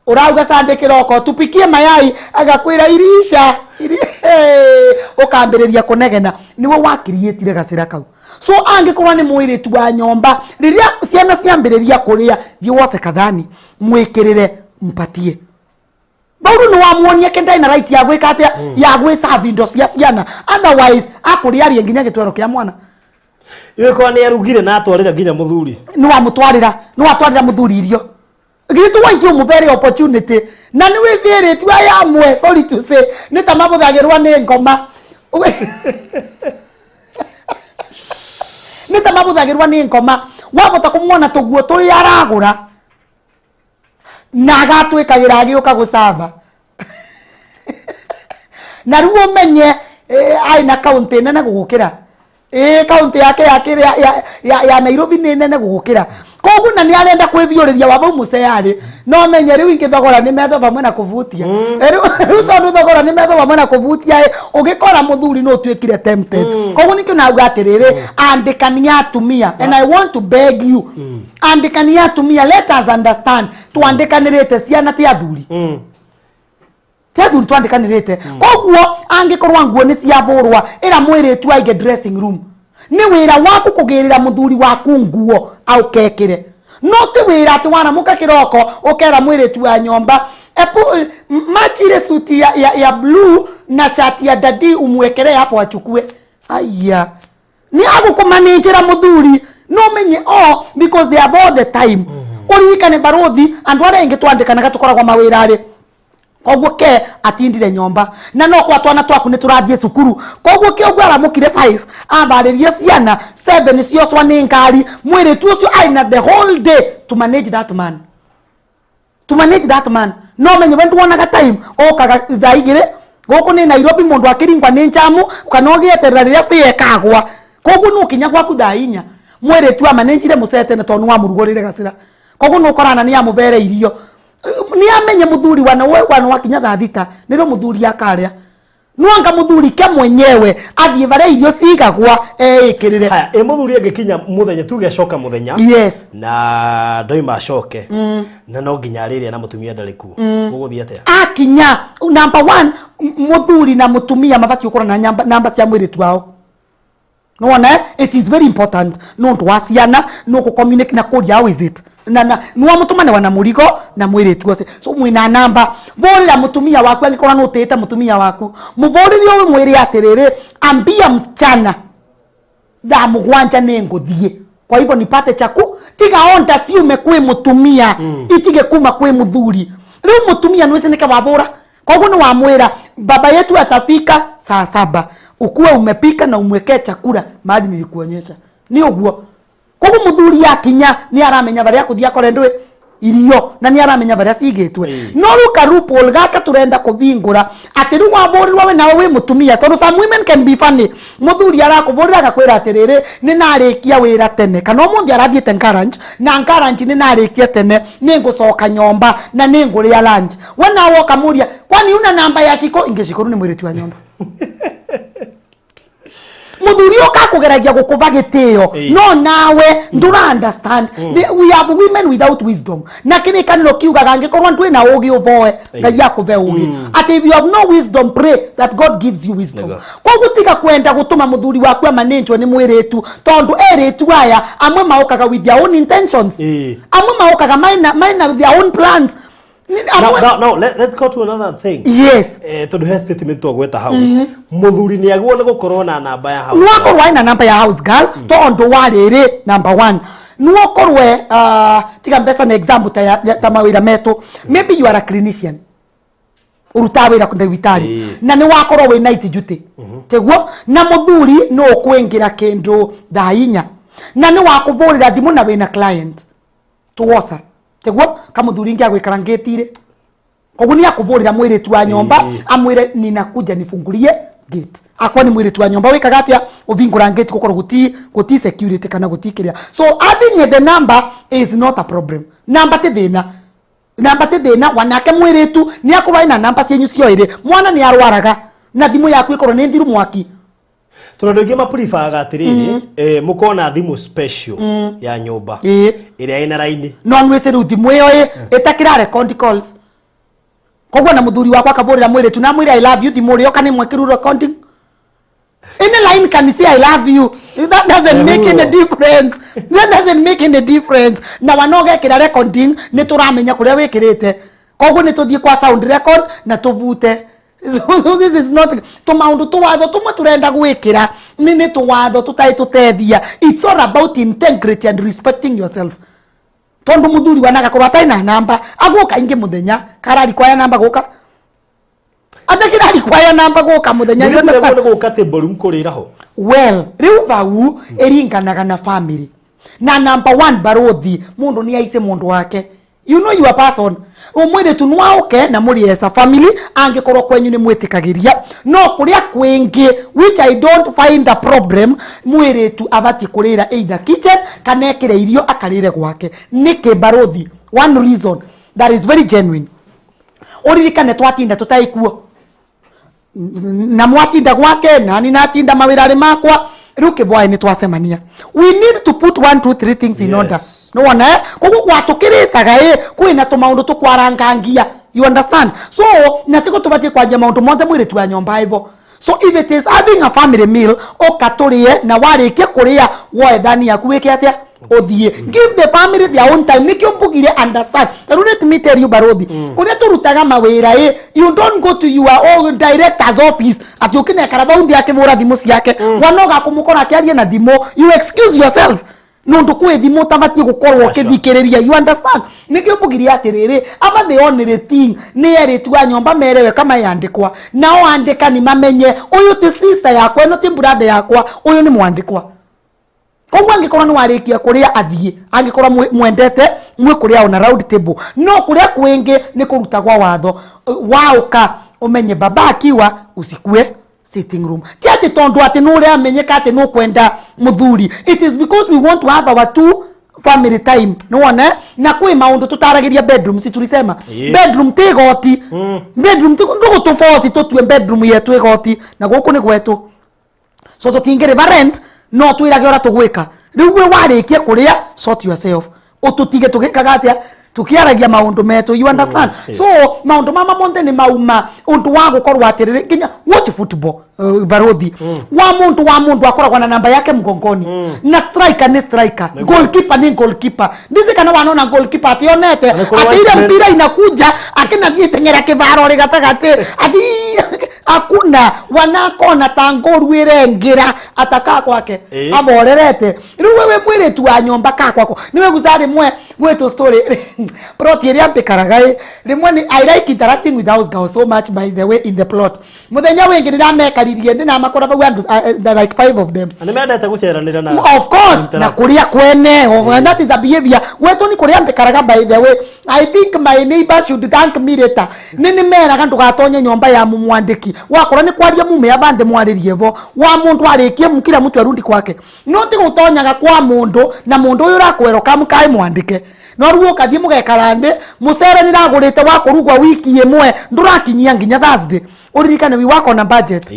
ũrauga Sunday kĩroko tupikie mayai agakwĩra irisha hey, ũkambĩrĩria kũnegena nĩwe wakiriĩtire gacĩra kau. So angĩkorwo nĩ mwĩrĩtu wa nyomba rĩrĩa ciana ciambĩrĩria kũrĩa thiĩ woce kathani mwĩkĩrĩre mpatie Bauru nĩ wamuonia ke ndarĩ na right ya gwĩka atĩa ya gwĩcabi indo cia ciana, otherwise akũrĩa arie nginya gĩtwero kĩa mwana. Ĩkorwo nĩ arugire na atwarĩra nginya mũthuri. Nĩ wamũtwarĩra, nĩ watwarĩra mũthuri irio githĩ ti waingĩ ũmũbere opportunity na nĩ wĩcĩrĩtio aya amwe, sorry to say, nĩ ta mabũthagĩrwo nĩ ngoma, nĩ ta mabũthagĩrwo nĩ ngoma wabota kũmuona tũguo tũrĩa aragũra na agatwĩkagĩra agĩũka gũcaba na rĩu ũmenye arĩ na kaũntĩ nene gũgũkĩra ĩĩ kaũntĩ yake ya kĩrĩa ya Nairobi nĩ nene gũgũkĩra koguo na nĩ arenda kwĩviũrĩria wa bau mũcearĩ no menye rĩu ingĩ thogora nĩ metho vamwe na kũvutia. Rĩu tondũ thogora nĩ metho vamwe na kũvutia ĩ ũgĩkora mũthuri no ũtuĩkire tempted. Koguo nĩkĩo nauga atĩrĩrĩ, andĩkania atumia, and I want to beg you, andĩkania atumia, let us understand twandĩkanĩrĩte ciana ti athuri. Ti athuri twandĩkanĩrĩte. Koguo angĩkorwo nguo nĩ ciabũrwa ĩra mwĩrĩtu aige dressing room, nĩ wĩra waku kũgĩrĩra mũthuri waku nguo aũkekĩre, no ti wĩra atĩ waramũka kĩroko ũkera mwĩrĩtu wa nyomba ebu machire suti ya blue na shati ya dadi umwekeree hapo achukue. Aya nĩ agũkũmanĩnjĩra mũthuri no menye oh because they have all the time. Ũririkane barũthi andũ arĩa aingĩ twandĩkanaga tũkoragwo mawĩra-rĩ koguo ke atindire nyomba na no kwa twana twaku nĩ tũrathiĩ cukuru koguo ke ũguo aramũkire 5 ambarĩrie ciana 7 ciocwa nĩ ngari mwĩrĩtu ũcio arĩ na the whole day to manage that man, to manage that man. No menye we nduonaga time okaga thaa igĩrĩ gũkũ nĩ Nairobi mũndũ akĩringwa nĩ njamu kana ũgĩeterera rĩrĩa bĩa ĩkagwa koguo nĩ ũkinya gwaku thaa inya mwĩrĩtu amanenjire mũcete na tondũ nĩwamũrugũrĩire gacĩra koguo nĩ ũkorana nĩ amũbere irio nĩ amenye mũthuri wana we wana wakinya thaa thita nĩrĩo mũthuri akarĩa nwanga mũthuri ke mwenyewe athiĩ barĩa irio cigagwa eĩkĩrĩre. Haya, ĩ mũthuri angĩkinya mũthenya tuge acoka mũthenya na ndoima acoke na no nginya arĩrĩa na mũtumia ndarĩ kuo gũgũthiĩ atĩa? Akinya number one, mũthuri na mũtumia mabatiĩ gũkorwo na namba cia mwĩrĩtu wao. Nĩwona eh? It is very important nĩ ũndũ wa ciana nĩ ũkũ na kũria how is it na nĩwamũtũmane wana mũrigo na mwĩrĩtu ũcio so mwĩna namba vũrĩra mũtumia waku angĩkorwo nĩ ũtĩĩte mũtumia waku mũvũrĩre ũmwĩre atĩrĩrĩ ambia msichana thaa mũgwanja nĩ ngũthiĩ kwa hivyo nipate chaku tiga onda ciume kwĩ mũtumia itige kuma kwĩ mũthuri rĩu mũtumia nĩwĩci nĩke wavũra koguo nĩ wamwĩra baba yetu atafika saa saba ukuwe umepika na umwekee chakula mahali nilikuonyesha nĩ ũguo koguo mũthuri akinya nĩ aramenya barĩa akũthiĩ akore ndũĩ irio na nĩ aramenya barĩa cigĩtwe. No rĩu ka loophole gaka tũrenda kũvingũra atĩ rĩu wavũrĩrwo we nawe wĩ mũtumia tondũ some women can be funny mũthuri arakũvũrĩra agakwĩra atĩrĩrĩ nĩ narĩkia wĩra tene kana ũmũthĩ arathiĩte garage na garage nĩ narĩkia tene nĩ ngũcoka nyomba na nĩ ngũrĩa lunch we nawe ũkamũria kwani una namba ya Shiko ingĩ Shiko rĩu nĩ mwĩrĩtu wa nyomba. Muthuri uka kugeragia gukuva gitio, no nawe ndura understand. We have women without wisdom, na kirikaniro kiugaga angikorwo ndwi na ugi, uvoe Ngai akuve ugi, ati if you have no wisdom, pray that God gives you wisdom. Koguo tiga kwenda gutuma muthuri waku amanenjwo ni mwiritu, tondu eritu aya amwe maukaga with their own intentions, amwe maukaga maina their own plans. Now, let's go to another thing. Tondu he statement twagweta hau, muthuri ni agwo ni gukorwo na namba ya house. Nwakorwo aina namba ya house girl, tondu wa riri, number one, nwokorwe tiga mbeca na example ta mawira metu. Maybe you are a clinician, urutaga wira ndagitari, na ni wakorwo wi night duty, tiguo? Na muthuri no ukwingira kindu thaa 4 na ni wakuvurira thimu na wina client tuwoca, tiguo? Kamuthuri ingi agwikara ngitire, koguo ni akuvurira mwiritu wa nyomba, amwire, "Ninakuja, nifungulie gate." Akwa ni mwiritu wa nyomba wikaga atia uvingura gate, gukorwo guti security kana guti kiria. So having the number is not a problem. Namba ti thina, namba ti thina. Wanake mwiritu ni akorwo ina namba cienyu cio iri, mwana ni arwaraga na thimu yaku ikorwo ni thiru mwaki. Tondũ andũ aingĩ mapreferga atĩrĩrĩ, mũkona thimũ special ya nyũmba ĩrĩa ĩna raini. No nwĩce rĩu thimũ ĩyo ĩ ĩtakĩra record calls, koguo na mũthuri wakwa akavũrĩra mwĩrĩtu na mwĩre "I love you", thimũ ũrĩa oka nĩ mwĩkĩru recording. Any line can say "I love you". That doesn't make any difference, that doesn't make any difference. Na wanogekĩra recording, nĩ tũramenya kũrĩa wĩkĩrĩte, koguo nĩ tũthiĩ kwa sound record na tũvute. So this is not tũmaũndũ tũwatho tũmwe tũrenda gwĩkĩra nĩ tũwatho tũtarĩ tũtethia. It's all about integrity and respecting yourself, tondu muthuri wanagakorwo atarĩ na namba aguka ingi muthenya karari kwaya namba guka atakirari kwaya namba guka muthenya. You understand? Nĩ gũka table room kũrĩra ho. Well, riu vau ĩringanaga na family na number one, barothi, mundu ni aice mundu wake. You know your person. Umwiritu nwauke na muri as a family, angikorwo kwenyu ni mwitikagiria. No kuria kwingi, which I don't find a problem, mwiritu abati kurira either kitchen kana ekire irio akarire gwake. Niki, barothi? One reason that is very genuine, uririkane twatinda tutai kuo na mwatinda gwake nani natinda mawirari makwa, riu kibwae ni twacemania, we need to put one two three things in order. Nĩwona, eh? Koguo gwatukiricaga ĩ kwĩna tũmaũndũ tũkwarangangia, you understand? So na tigo tubatie kwaria maũndũ mothe mwĩrĩtu wa nyomba ivo. So if it is having a family meal, ũka tũrĩe, na warĩkia kũrĩa woe thani yaku wĩke atĩa, ũthiĩ. Give the family their own time. Nĩkĩo mbugire, understand? Rĩu let me tell you, barothi, kũrĩa tũrutaga mawĩra ĩ, you don't go to your own director's office atĩ ũkĩnekara bau thĩ akĩbũra thimũ ciake, wanoga kũmũkora akĩaria na thimũ. You excuse yourself nundu kwĩ thimũ ũtabatiĩ gũkorwo ũkĩthikĩrĩria, you understand? Nĩkĩo mbugire atĩrĩrĩ, aba the only thing nĩ erĩtu a nyomba merewe kama yandĩkwa, nao andĩkani mamenye ũyũ ti sister yakwa, ĩno ti brother yakwa, ũyũ nĩ mwandĩkwa. Koguo angĩkorwo nĩ warĩkia kũrĩa athiĩ, angĩkorwo mwendete mwĩ kũrĩa ona round table. No kũrĩa kwĩngĩ nĩ kũruta gwa watho, waũka ũmenye baba akiwa usikue sitting room. Ti atĩ tondũ atĩ nĩ ũramenyeka atĩ nĩ ũkwenda mũthuri, it is because we want to have our two family time. Nĩwona, na kwĩ maũndũ tũtaragĩria bedroom, si tulisema? Bedroom ti igoti. Bedroom ti ndũgũtũboci tũtue bedroom yetu igoti, na gũkũ nĩ gwetũ, so tũtingĩrĩba rent, no twĩrage ũrĩa tũgwĩka. Rĩu we warĩkia kũrĩa, sort yourself, ũtũtige tũgĩkaga atĩa, tukiaragia maundu metu, you understand? So maundu mama monthe ni mauma undu wa gukorwo atiriri, nginya watch football, barothi, wa mundu akoragwo na namba yake mgongoni, na striker ni striker, goalkeeper ni goalkeeper. Ndizi kana wanona goalkeeper ationete Na kũrĩ ati ile linesman. Mpira inakuja akinathiĩ teng'era kĩbaro rĩ gatagatĩ ati akuna wanakona ta ngoru ĩrengira atakaa kwake, aborerete. Rĩu wewe mwĩrĩtu wa nyomba kaa kwako niwe guca rĩmwe gwĩtũ story plot ĩrĩa mbĩkaraga ĩ rĩmwe ni I like interacting with house girls so much, by the way. In the plot mũthenya wĩngĩ ndĩramekaririe ndĩnamakora bau andũ, like five of them. Na nĩ mendete gũceranĩra na Of course, na interact. Kuria kwene, oh, and that is a behavior gwetu ni kuria mbikaraga. By the way, I think my neighbor should thank me later. Ni meraga ndugatonye nyomba ya mumwandiki, wakorwo ni kwaria mume abande mwaririe vo wa mundu arikie kila mtu arundi kwake, no ti gutonyaga kwa mundu na mundu uyu urakwero kamukae mwandike. No rĩu ũkathiĩ mũgekara thĩ, mũcere nĩragũrĩte wa kũrugwo wiki ĩmwe ndũrakinyia nginya Thursday. Ũririkane we work on a budget.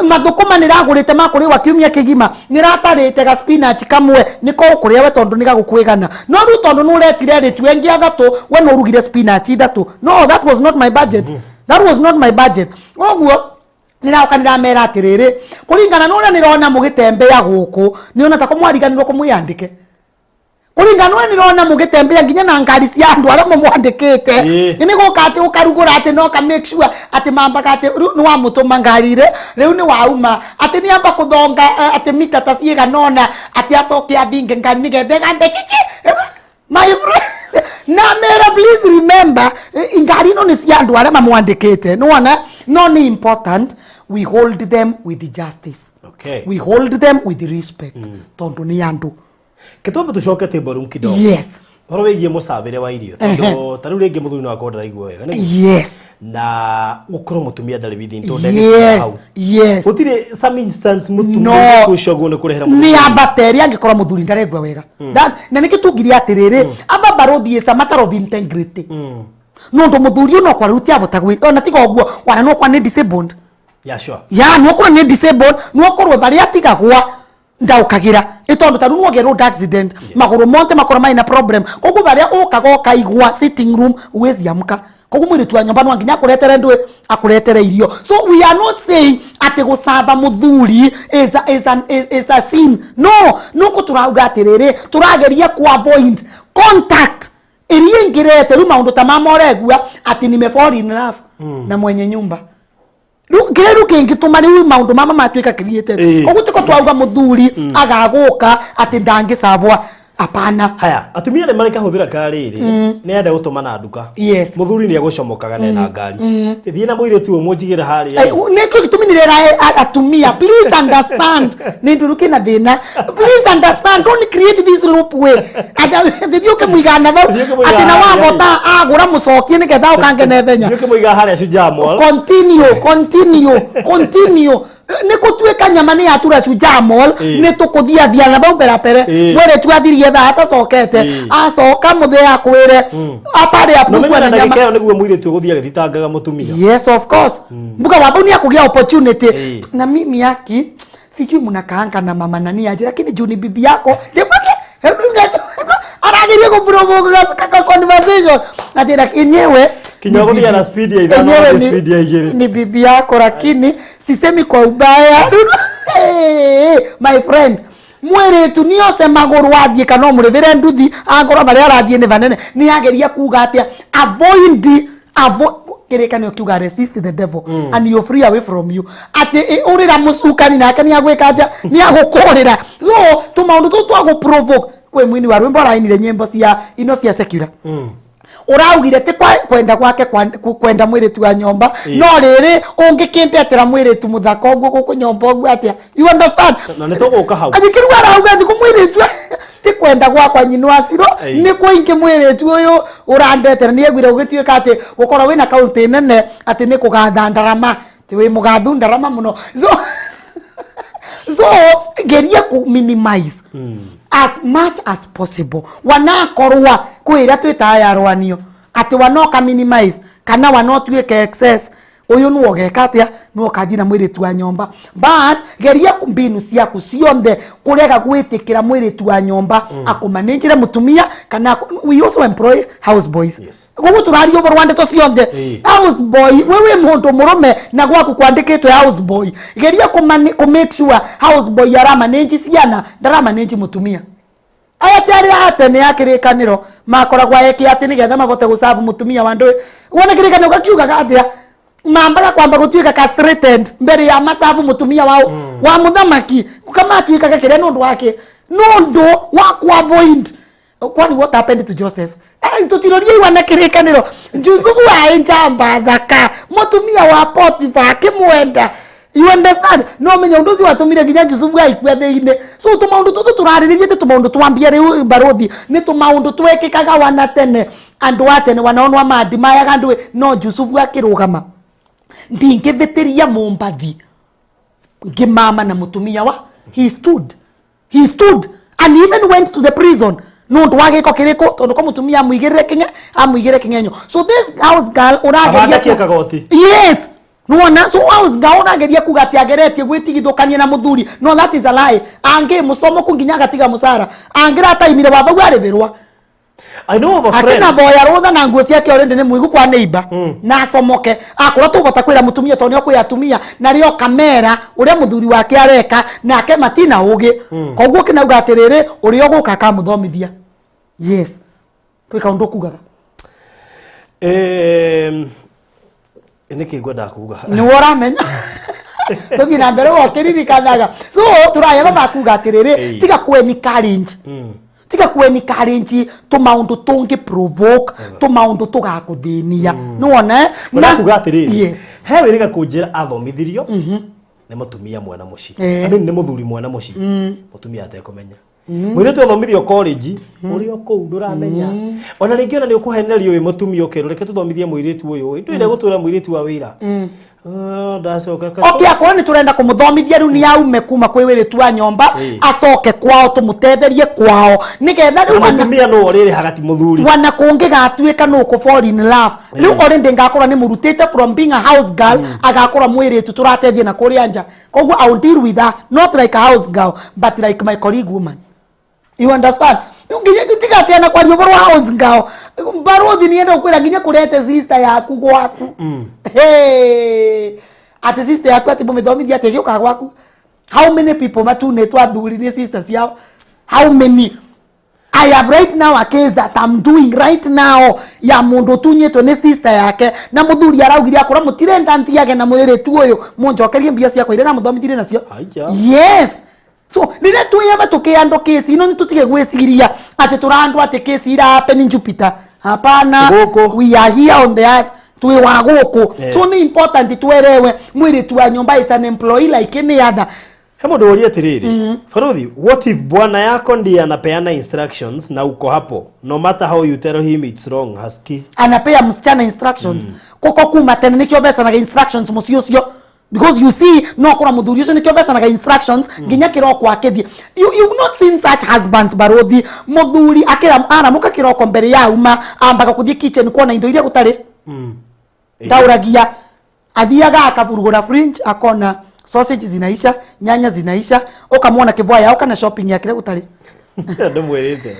Mathũkũma nĩragũrĩte ma kũrĩwa kiumia kĩgima, nĩratarĩte ga spinach kamwe nĩko ũkũrĩa we tondũ nĩgagũkwĩgana. No rĩu tondũ nĩũretire rĩtu ĩngĩ athatũ, we nĩũrugire spinach ithatũ. No, that was not my budget. That was not my budget. Ũguo nĩraũka nĩramera atĩrĩrĩ, kũringana na ũrĩa nĩrona mũgĩtembea gũkũ, nĩona ta kũmwariganĩrwo kũmwĩandĩke. Kũringana na ũrĩa nĩrona mũgĩtembea nginya na ngari cia andũ arĩa mũmwandĩkĩte. Nĩ gũka atĩ ũkarugũra atĩ no ka make sure atĩ mambaga atĩ rĩu nĩwamũtũma ngari rĩ, rĩu nĩwauma atĩ nĩamba kũthonga atĩ mita ta cigana ũna atĩ acoke athinge ngari nĩgetha ĩgambe chichi. My friend, na mera please remember, ngari ĩno nĩ cia andũ arĩa mamwandĩkĩte, nĩwona? No nĩ important we hold them with justice. We hold them with respect tondũ nĩ andũ. Kĩtwambe tũcoke table room kidogo. Ũhoro wĩgiĩ mũcabĩre wa irio, tondũ ta rĩu rĩngĩ mũthuri no akorwo ndaraigua wega, nĩguo? Na gũkorwo mũtumia ndarĩ within, tondũ ndegĩkinya hau. Gũtirĩ some instance mũtumia ũcio ũguo nĩ kũrehera mũthuri. Nĩ ambata ĩrĩa angĩkorwo mũthuri ndaraigua wega. Na nĩkĩ tungire atĩrĩrĩ, amba barũthi is a matter of integrity. Nũndũ mũthuri ũyũ no kwa rĩu tiavota gwĩ, ona tiga ũguo, wana no kwa nĩ disabled. Yeah, sure. Ya, no korwo nĩ disabled, no korwo barĩa atigagwa ndaũkagĩra. Ĩ tondũ ta rĩu no ũgĩe road accident, magũrũ monthe makorwo marĩ na problem. Koguo barĩa ũkaga ũkaigua sitting room huwezi amka. Koguo mũirĩtu wa nyũmba no nginya akũretere ndũĩ, akũretere irio. So we are not saying atĩ gũcamba mũthuri is a sin. No, no kũ tũrauga atĩrĩrĩ, tũrageria ku avoid contact ĩrĩa ĩngĩrete rĩu maũndũ ta mama ũregua atĩ nime fall in love na mwenye nyumba. Rĩu kĩrĩa rĩu kĩngĩtũma rĩu maũndũ mama matuĩka created. Koguo tiko twauga mũthuri agagũka atĩ ndangĩcabwa, hapana. Haya, atumia nĩ marĩ kahũthĩra ka rĩrĩ, nĩ enda gũtũma na nduka. Mũthuri nĩ egũcomokaga na ena ngari. Thiĩ na mũirĩtu ũyũ mũnjigĩre harĩa. Nĩkĩo gĩtũmi nĩrera atumia, please understand, nĩ ndũrũ kĩna thĩna. Please understand, don't create this loop way. Aja thiĩ ũkĩmũiga na vau, Thiĩ ũkĩmũiga atĩ na harĩa. wavota agũra mũcokie nĩgetha ũkange na ithenya. Thiĩ ũkĩmũiga harĩa Shujaa Mall. Continue, continue, continue. Nĩ gũtuĩka nyama nĩ yatura Shujaa Mall, nĩ tũkũthiathia na vau mbere mbere. Mwĩrĩtu athirie thaa atacokete. Acoka mũthee akwĩre, aparĩ No apurugwo menya na na nyama. ndagĩka ĩyo nĩguo mũirĩtu ũgũthiĩ agĩthitangaga mũtumia. Yes, of course. Mbuga wa ni akũgĩa opportunity. Na mimi yaki sijui mnakaanga na mama nani aje, lakini juu ni bibi yako. Arageria kũprovoke ka conversation. Ati yenyewe Kinya gũthiĩ na speed ya ithano, yenyewe gũthiĩ speed ya igĩrĩ. Ni bibi yako, lakini sisemi kwa ubaya. Hey, my friend, mwĩrĩtu nĩose magũrũ athiĩ kana ũmũrĩvĩre nduthi angorwo marĩa arathiĩ nĩ vanene, nĩ ageria kuga atĩa avoid kĩrĩkanĩro kiuga resist the devil and you free away from you, atĩ ũrĩra mũcukani nake nĩ agwĩka atĩa, nĩ agũkũrĩra. No tũmaũndũ tũtũ twa gũprovoke, kwĩ mũini wa rwĩmbo arainire nyĩmbo cia ino cia secular, ũraugire ti kwenda gwake kwenda mwĩrĩtu wa nyomba, no rĩrĩ ũngĩkĩndetera mwĩrĩtu mũthaka ũguo gũkũ nyomba ũguo atĩa, you understand? Na nĩ tũgũka hau. Agĩkĩrwo arauga atĩ mwĩrĩtu ti kwenda gwakwa nyina wa Ciro, nĩ kũingĩ mwĩrĩtu ũyũ ũrandetera nĩ aiguire gũgĩtuĩka atĩ gũkorwo wĩna kaũntĩ nene atĩ nĩ kũgatha ndarama, ti wĩ mũgathu ndarama mũno, so geria ku minimize as much as possible. Wanakorwa kwĩ ĩrĩa twĩtaga ya rwanio atĩ wanoka minimize kana wanotuĩke excess, ũyũ nĩwe ũgeka atĩa, nĩwe ũkanjina mwĩrĩtu wa nyomba, but geria mbinu ciaku cionthe kũrega gwĩtĩkĩra mwĩrĩtu wa nyomba akũmanĩnjĩre mũtumia kana we also employ house boys. Koguo tũraria ũhoro wa ndeto cionthe. House boy, we wĩ mũndũ mũrũme na gwaku kwandĩkĩtwe house boy, geria kũ make sure house boy aramanĩnji ciana, ndaramanĩnji mũtumia. Aya ti arĩa a tene a kĩrĩkanĩro makoragwo eke atĩ nĩgetha mahote gũcabu mũtumia wa ndũĩ, wona kĩrĩkanĩro gakiugaga atĩa, mambaga kwamba gũtuĩka castrated mbere ya macabu mũtumia wa mũthamaki, kamatuĩkaga kĩrĩa nĩ ũndũ wake, nĩ ũndũ wa ku avoid. Kwani what happened to Joseph? Tũtiroria iwa na kĩrĩkanĩro, Jusufu aĩ njamba thaka, mũtumia wa Potifa akĩmwenda, you understand? No menya ũndũ ũcio watũmire nginya Jusufu aikue thĩinĩ. So tũmaũndũ tũtũ tũrarĩrĩria ti tũmaũndũ twambia rĩu barũthi, nĩ tũmaũndũ twekĩkaga wana tene, andũ a tene wanaonwa mandimayaga ndũĩ, no Jusufu akĩrũgama, ndingĩthĩtĩria mũmbathi ngĩmama na mũtumia wa, he stood, he stood and he even went to the prison. Nundu wa giko kiriku? Tondu ko mutumia amwigirire kinge, amwigire kingenyo. So this house girl urageria Abanda kagoti. Yes, nona. So house girl urageria kuga ati ageretie gwitigithukania na muthuri, no, that is a lie. Angi mucomoku nginya agatiga mucara, angirataimire wamba aribirwa. I know of a friend. Akina boya rutha na nguo ciake already nĩ mũigu kwa neighbor na acomoke akorwo tũbota kwĩra mũtumia tondũ nĩo kwĩ atumia na rĩo kamera ũrĩa mũthuri wake areka nake matina ũgĩ. Koguo kĩnauga atĩrĩrĩ, ũrĩa ũgũka akamũthomithia. Yes, twĩ kaũndũ kugaga. Nĩkĩ ngwendaga kuga? Nĩwe ũramenya, tũthiĩ na mbere ũkĩririkanaga. So tũraya makuga atĩrĩrĩ, tiga kũ encourage, tiga kũ encourage tũmaũndũ tũngĩ provoke, tũmaũndũ tũgakũthĩnia, nĩwona? Ngwendaga kuga atĩrĩrĩ, he wĩrĩga kũnjĩra athomithirio nĩ mũtumia mwena mũciĩ. I mean, nĩ mũthuri mwena mũciĩ, mũtumia atekũmenya. Mũirĩtu athomithio college, ũrĩ o kũu ndũramenya. Ona rĩngĩ ona nĩ ũkũhenerio wĩ mũtumia, ũkerwo reke tũthomithie mũirĩtu ũyũ, ndwĩre gũtwĩra mũirĩtu wa wĩra. Ah, ndacoka Okay, akorwo nĩ tũrenda kũmũthomithia rĩu nĩ aume kuma kwĩ wĩrĩtu wa nyomba, acoke kwao, tũmũtetherie kwao nĩgetha rĩu Mũtumia nũ ũrĩrĩhaga, ti mũthuri. Wana kũngĩgatuĩka nũ kũ fall in love rĩu, already ngakorwo nĩ mũrutĩte from being a house girl, agakorwo mwĩrĩtu tũrateithia na kũrĩa nja. Koguo I will deal with her not like a house girl but like my colleague woman, you understand? Rĩu nginya tiga atĩ ana kwaria ũhoro wa house girl, barothi, nienda gũkwĩra nginya kũrete sister yaku gwaku. Hey, atĩ sister yaku atĩ mũmĩthomithia atĩ ĩgĩũkaga gwaku. How many people matunĩtwo athuri nĩ sister ciao? How many? I have right now a case that I'm doing right now ya mundu utunyitwo ni sister yake, na muthuri araugire akorwo mutirenda nthiage na mwiritu uyu, munjokerie mbia ciakwa iria namuthomithirie nacio. Aya. Yes, so rĩrĩa twĩyaba tũkĩandũ kesi ino, nĩtũtige gwĩciria atĩ tũrandũ atĩ kesi ira happen in Jupiter. Hapana. Gũkũ. We are here on the earth, twĩ wa gũkũ. So nĩ important twerewe mwĩrĩtu wa nyũmba is an employee like any other. He mũndũ ũria atĩrĩrĩ, "Barothi, what if bwana yako ndiye anapeana instructions na uko hapo? No matter how you tell him it's wrong, haski." Anapea msichana instructions koko kuma tene nikio becanaga instructions muciĩ ũcio, because you see, no kora muthuri ũcio nikio becanaga instructions nginya kĩroko akĩthiĩ. You've not seen such husbands, barothi? Muthuri akĩra aramuka kĩroko, mbere ya uma ambaga kũthiĩ kitchen kuona indo iria gũtarĩ. Ndaũragia, athiaga akavurugũra fridge, akona sausage zinaisha, nyanya zinaisha, ukamwona kĩbwa yao kana shopping ya kĩrĩa gũtarĩ. Ndĩmwĩrĩte.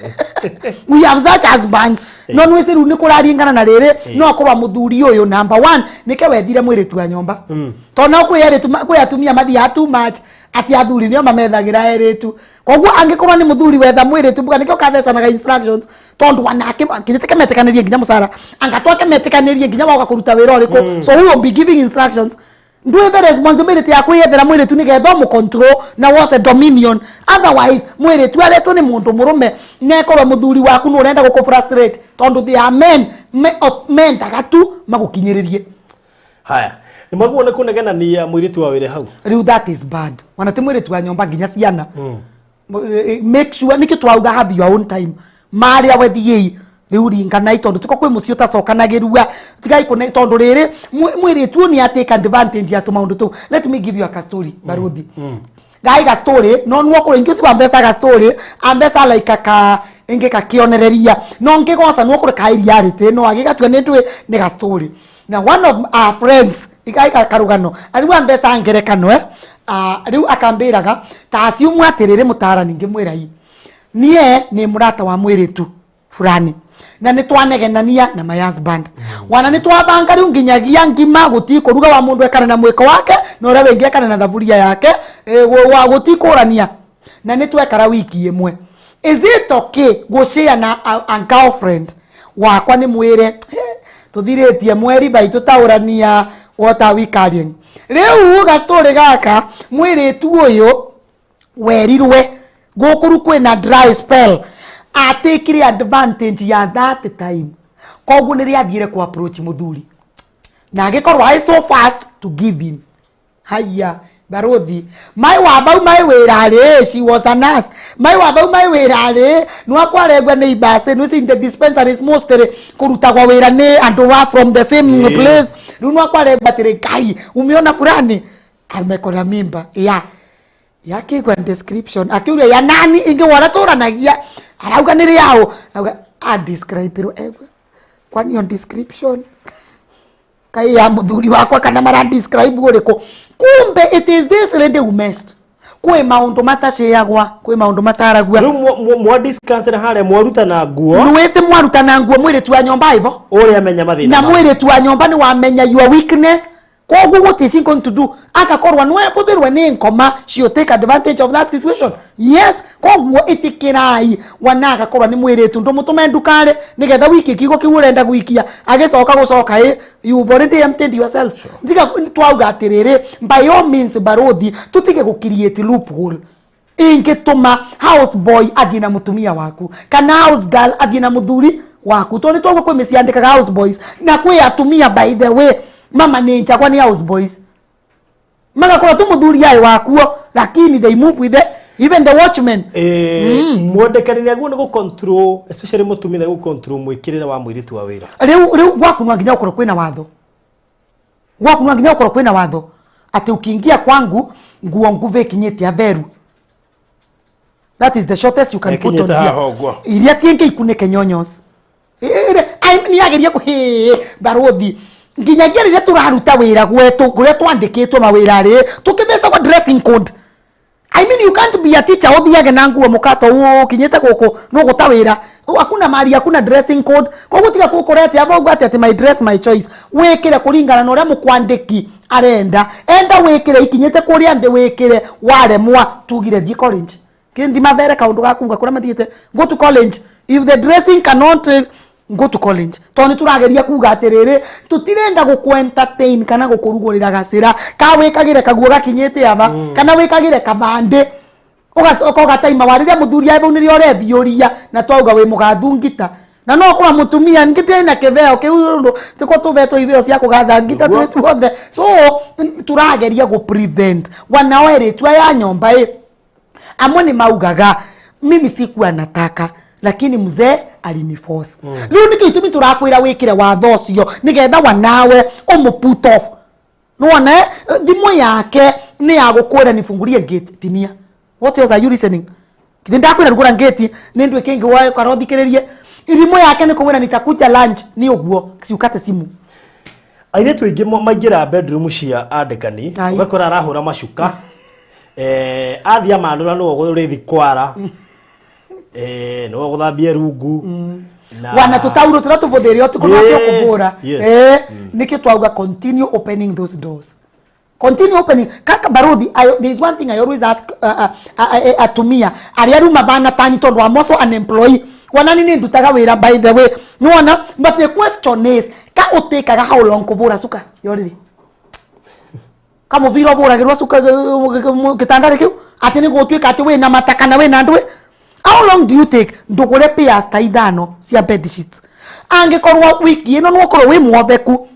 We have such husbands, no nwĩci rĩu nĩ kũraringana na rĩrĩ, no akorwo mũthuri ũyũ, number one, nĩke wethire mwĩrĩtu wa nyũmba, tondũ no kwĩ erĩtu kwĩ atumia mathiaga too much atĩ athuri nĩo mamethagĩra erĩtu. Koguo angĩkorwo nĩ mũthuri wetha mwĩrĩtu mbuga, nĩkĩo kabecanaga instructions, tondũ wanake kinyĩte kemetĩkanĩrie nginya mũcara, anga twake metĩkanĩrie nginya woka kũruta wĩra ũrĩkũ. So who will be giving instructions? Ndwĩthe responsibility ya kwĩyethera mwĩrĩtu nĩgetha ũmũ control na wose dominion. Otherwise mwĩrĩtu aretwo nĩ mũndũ mũrũme, nekorwo mũthuri waku nĩ ũrenda gũkũ frustrate, tondũ they are men mendaga tu magũkinyĩrĩrie. Haya, nĩ maguo nĩ kũnegenania mũirĩtu wa wĩra hau. Rĩu that is bad. Wana ti mwĩrĩtu wa nyũmba, nginya ciana. Make sure nĩkĩo twauga have your own time, marĩa wethiĩi rĩu ringanai, tondũ tiko kwĩ mũciĩ ũtacokanagĩrua. Tigai kũne, tondũ rĩrĩ mwĩrĩtu ũyũ nĩ atake advantage ya tũmaũndũ tũu. Let me give you a story, baruthi gai ga story. No nuo kũrĩ ingĩ ũcio ambeca ga story, ambeca like ka ingĩ kakĩonereria, no ngĩgoca nuo kũrĩ ka reality, no agĩgatua nĩ ndũĩ nĩ ga story. Na one of our friends igai karugano ariu ambeca ngerekano, riu akambĩraga ta assume atĩrĩrĩ, mũtarani, ngĩmwĩra i niĩ nĩ mũrata wa mwĩrĩtu fulani na nĩ twanegenania na my husband. Wana nĩ twabanga rĩu nginyagia ngima gũtikũruga wa mũndũ ekane na mwĩko wake na ũrĩa wĩngĩ ekane na thaburia yake, wa gũtikũrania, na nĩ twekara wiki ĩmwe. Is it okay gũshare na a girlfriend wakwa, nĩ mwĩre, "Tũthirĩtie mweri bai tũtaũrania, what are we carrying?" Rĩu gastorĩ gaka, mwĩrĩtu ũyũ werirwe gũkũru kwĩna dry spell, atakire advantage ya that time. Koguo nĩ rĩathiire ku approach mũthuri na agĩkorwo I so fast to give him. Haya, barothi, mai wa bau mai wĩra rĩ, she was a nurse. Mai wa bau mai wĩra rĩ, nwakwarengwa nĩ ibacĩ nĩ in the dispensaries mostly kũrutagwo wĩra nĩ andũ wa from the same place. Rĩu nwakwarengwa atĩrĩ, "Ngai, umeona fulani amekona mimba ya yakigwa description," akiuria ya nani ingi wona tũranagia. Arauga nĩ rĩaũ. Auga a describe egwe. Kwani on description kai ya muthuri wakwa kana mara describe uriku? Kumbe it is this lady who messed. Kwĩ maũndũ mataciagwa, kwĩ maũndũ mataragua. Rĩu mwa discuss na harĩa mwarutana nguo. Nwĩci mwarutana nguo mwĩrĩtu wa nyũmba ivo. Ũrĩa amenya mathĩna na mwĩrĩtu wa nyũmba nĩ wamenya your weakness, koguo what is she going to do? Akakorwa nwe buthirwe nĩ nkoma, she'll take advantage of that situation. Yes, koguo ĩtĩkĩrai wana agakorwa nĩ mwĩrĩtu ndũmũtũme ndukarĩ nĩgetha wiki kiugo kĩu ũrenda gwikia agĩcoka gũcoka ĩ you've already emptied yourself. Ndiga twauga atĩrĩrĩ, by all means, barothi, tũtige gũ create loophole ingĩtũma house boy athiĩ na mũtumia waku kana house girl athiĩ na mũthuri waku, tondũ twauga kwĩ mĩciĩ yandĩkaga house boys na kwĩ atumia, by the way, mama nĩ njakwa nĩ house boys, magakorwo tu mũthuri aĩ wakuo, lakini they move with the, even the watchmen. Mwendekani nĩ aguo nĩ gũ control, especially mũtumia, nĩ gũ control mwĩkĩrĩre wa mũirĩtu wa wĩra. Rĩu gwaku no nginya ũkorwo kwĩna watho, gwaku no nginya ũkorwo kwĩna watho atĩ ukiingia kwangu nguo nguhĩ ikinyĩte atheru. That is the shortest you can put on. Ĩkinyĩte here. Haha ũguo. Iria ciĩngĩ ikunĩke nyonyos nĩ agerie kũhĩ barothi nginyagia rĩrĩa tũraruta wĩra gwetũ kũrĩa twandĩkĩtwo mawĩra rĩ tũkĩmecagwo dressing code. I mean, you can't be a teacher ũthiage na nguo mũkato ũkinyĩte gũkũ nũgũta wĩra, hakuna mari, hakuna dressing code. Koguo tiga kũkora atĩ aba ũguo atĩ my dress, my choice. Wĩkĩre kũringana na ũrĩa mũkwandĩki arenda. Enda wĩkĩre ikinyĩte kũrĩa thĩ, wĩkĩre. Waremwa tugire thiĩ college kĩndi mabere kaũndũ ga kuga kũrĩa mathiĩte. Go to college if the dressing cannot go to college, tondũ nĩ tũrageria kuga atĩrĩrĩ, tũtirenda gũkũ entertain kana gũkũrugũrĩra gacĩra ka wĩkagĩre kaguo gakinyĩte aba kana wĩkagĩre kabandĩ ũgacoka ũgataima wa rĩrĩa mũthuri aĩ bau nĩrĩo ũrethiũria na twauga wĩ mũgathu ngita na no kũra mũtumia ngita ĩna kĩbeo kĩu ũndũ tĩko tũvetwo ibeo cia kũgatha ngita. Nĩguo. Twĩ tuothe, so tũrageria gũ prevent wanao erĩtu aya nyomba ĩ amwe nĩ maugaga, "Mimi sikuwa nataka, lakini mzee aliniforce." Rĩu nĩkĩ itũmi tũrakwĩra wĩkĩre watho ũcio nĩgetha wanawe ũmũ put off. Nĩwona thimũ yake nĩ ya gũkwĩra nifungulie gate, tinia. What else are you listening? Kithĩ ndakwĩra rugũra ngĩti nĩ ndũ ĩkĩngĩ woe karothikĩrĩrie irimũ yake nĩ kũwĩra nitakuja lunch, nĩ ũguo siukate simu. Airĩtu aingĩ maingĩra bedroom cia andĩkani, ũgakora arahũra macuka, athiĩ amanũra nĩwe ũrĩthi kwara, nĩwe ũgũthambia rungu na wana tũtauro tũrĩa tũbũthĩre ũtukũ nakĩo kũbũra. Nĩkĩo twauga continue opening those doors, continue opening. Kaka baruthi, there is one thing I always ask atumia arĩa rĩu mabana tani, tondũ I'm also an employee, wanani nĩ ndutaga wĩra, by the way, nĩwona? But the question is, ka ũtĩkaga how long kũbũra cuka yorĩrĩ kamũbira ũbũragĩrwo cuka gĩtanda kĩu atĩ nĩ gũtuĩka atĩ wĩna mata kana wĩna ndwĩ? How long do you take? Ndũgũre pairs ta ithano cia bed sheets. Angĩkorwo wiki ĩno nĩũkorwo wĩ mwotheku,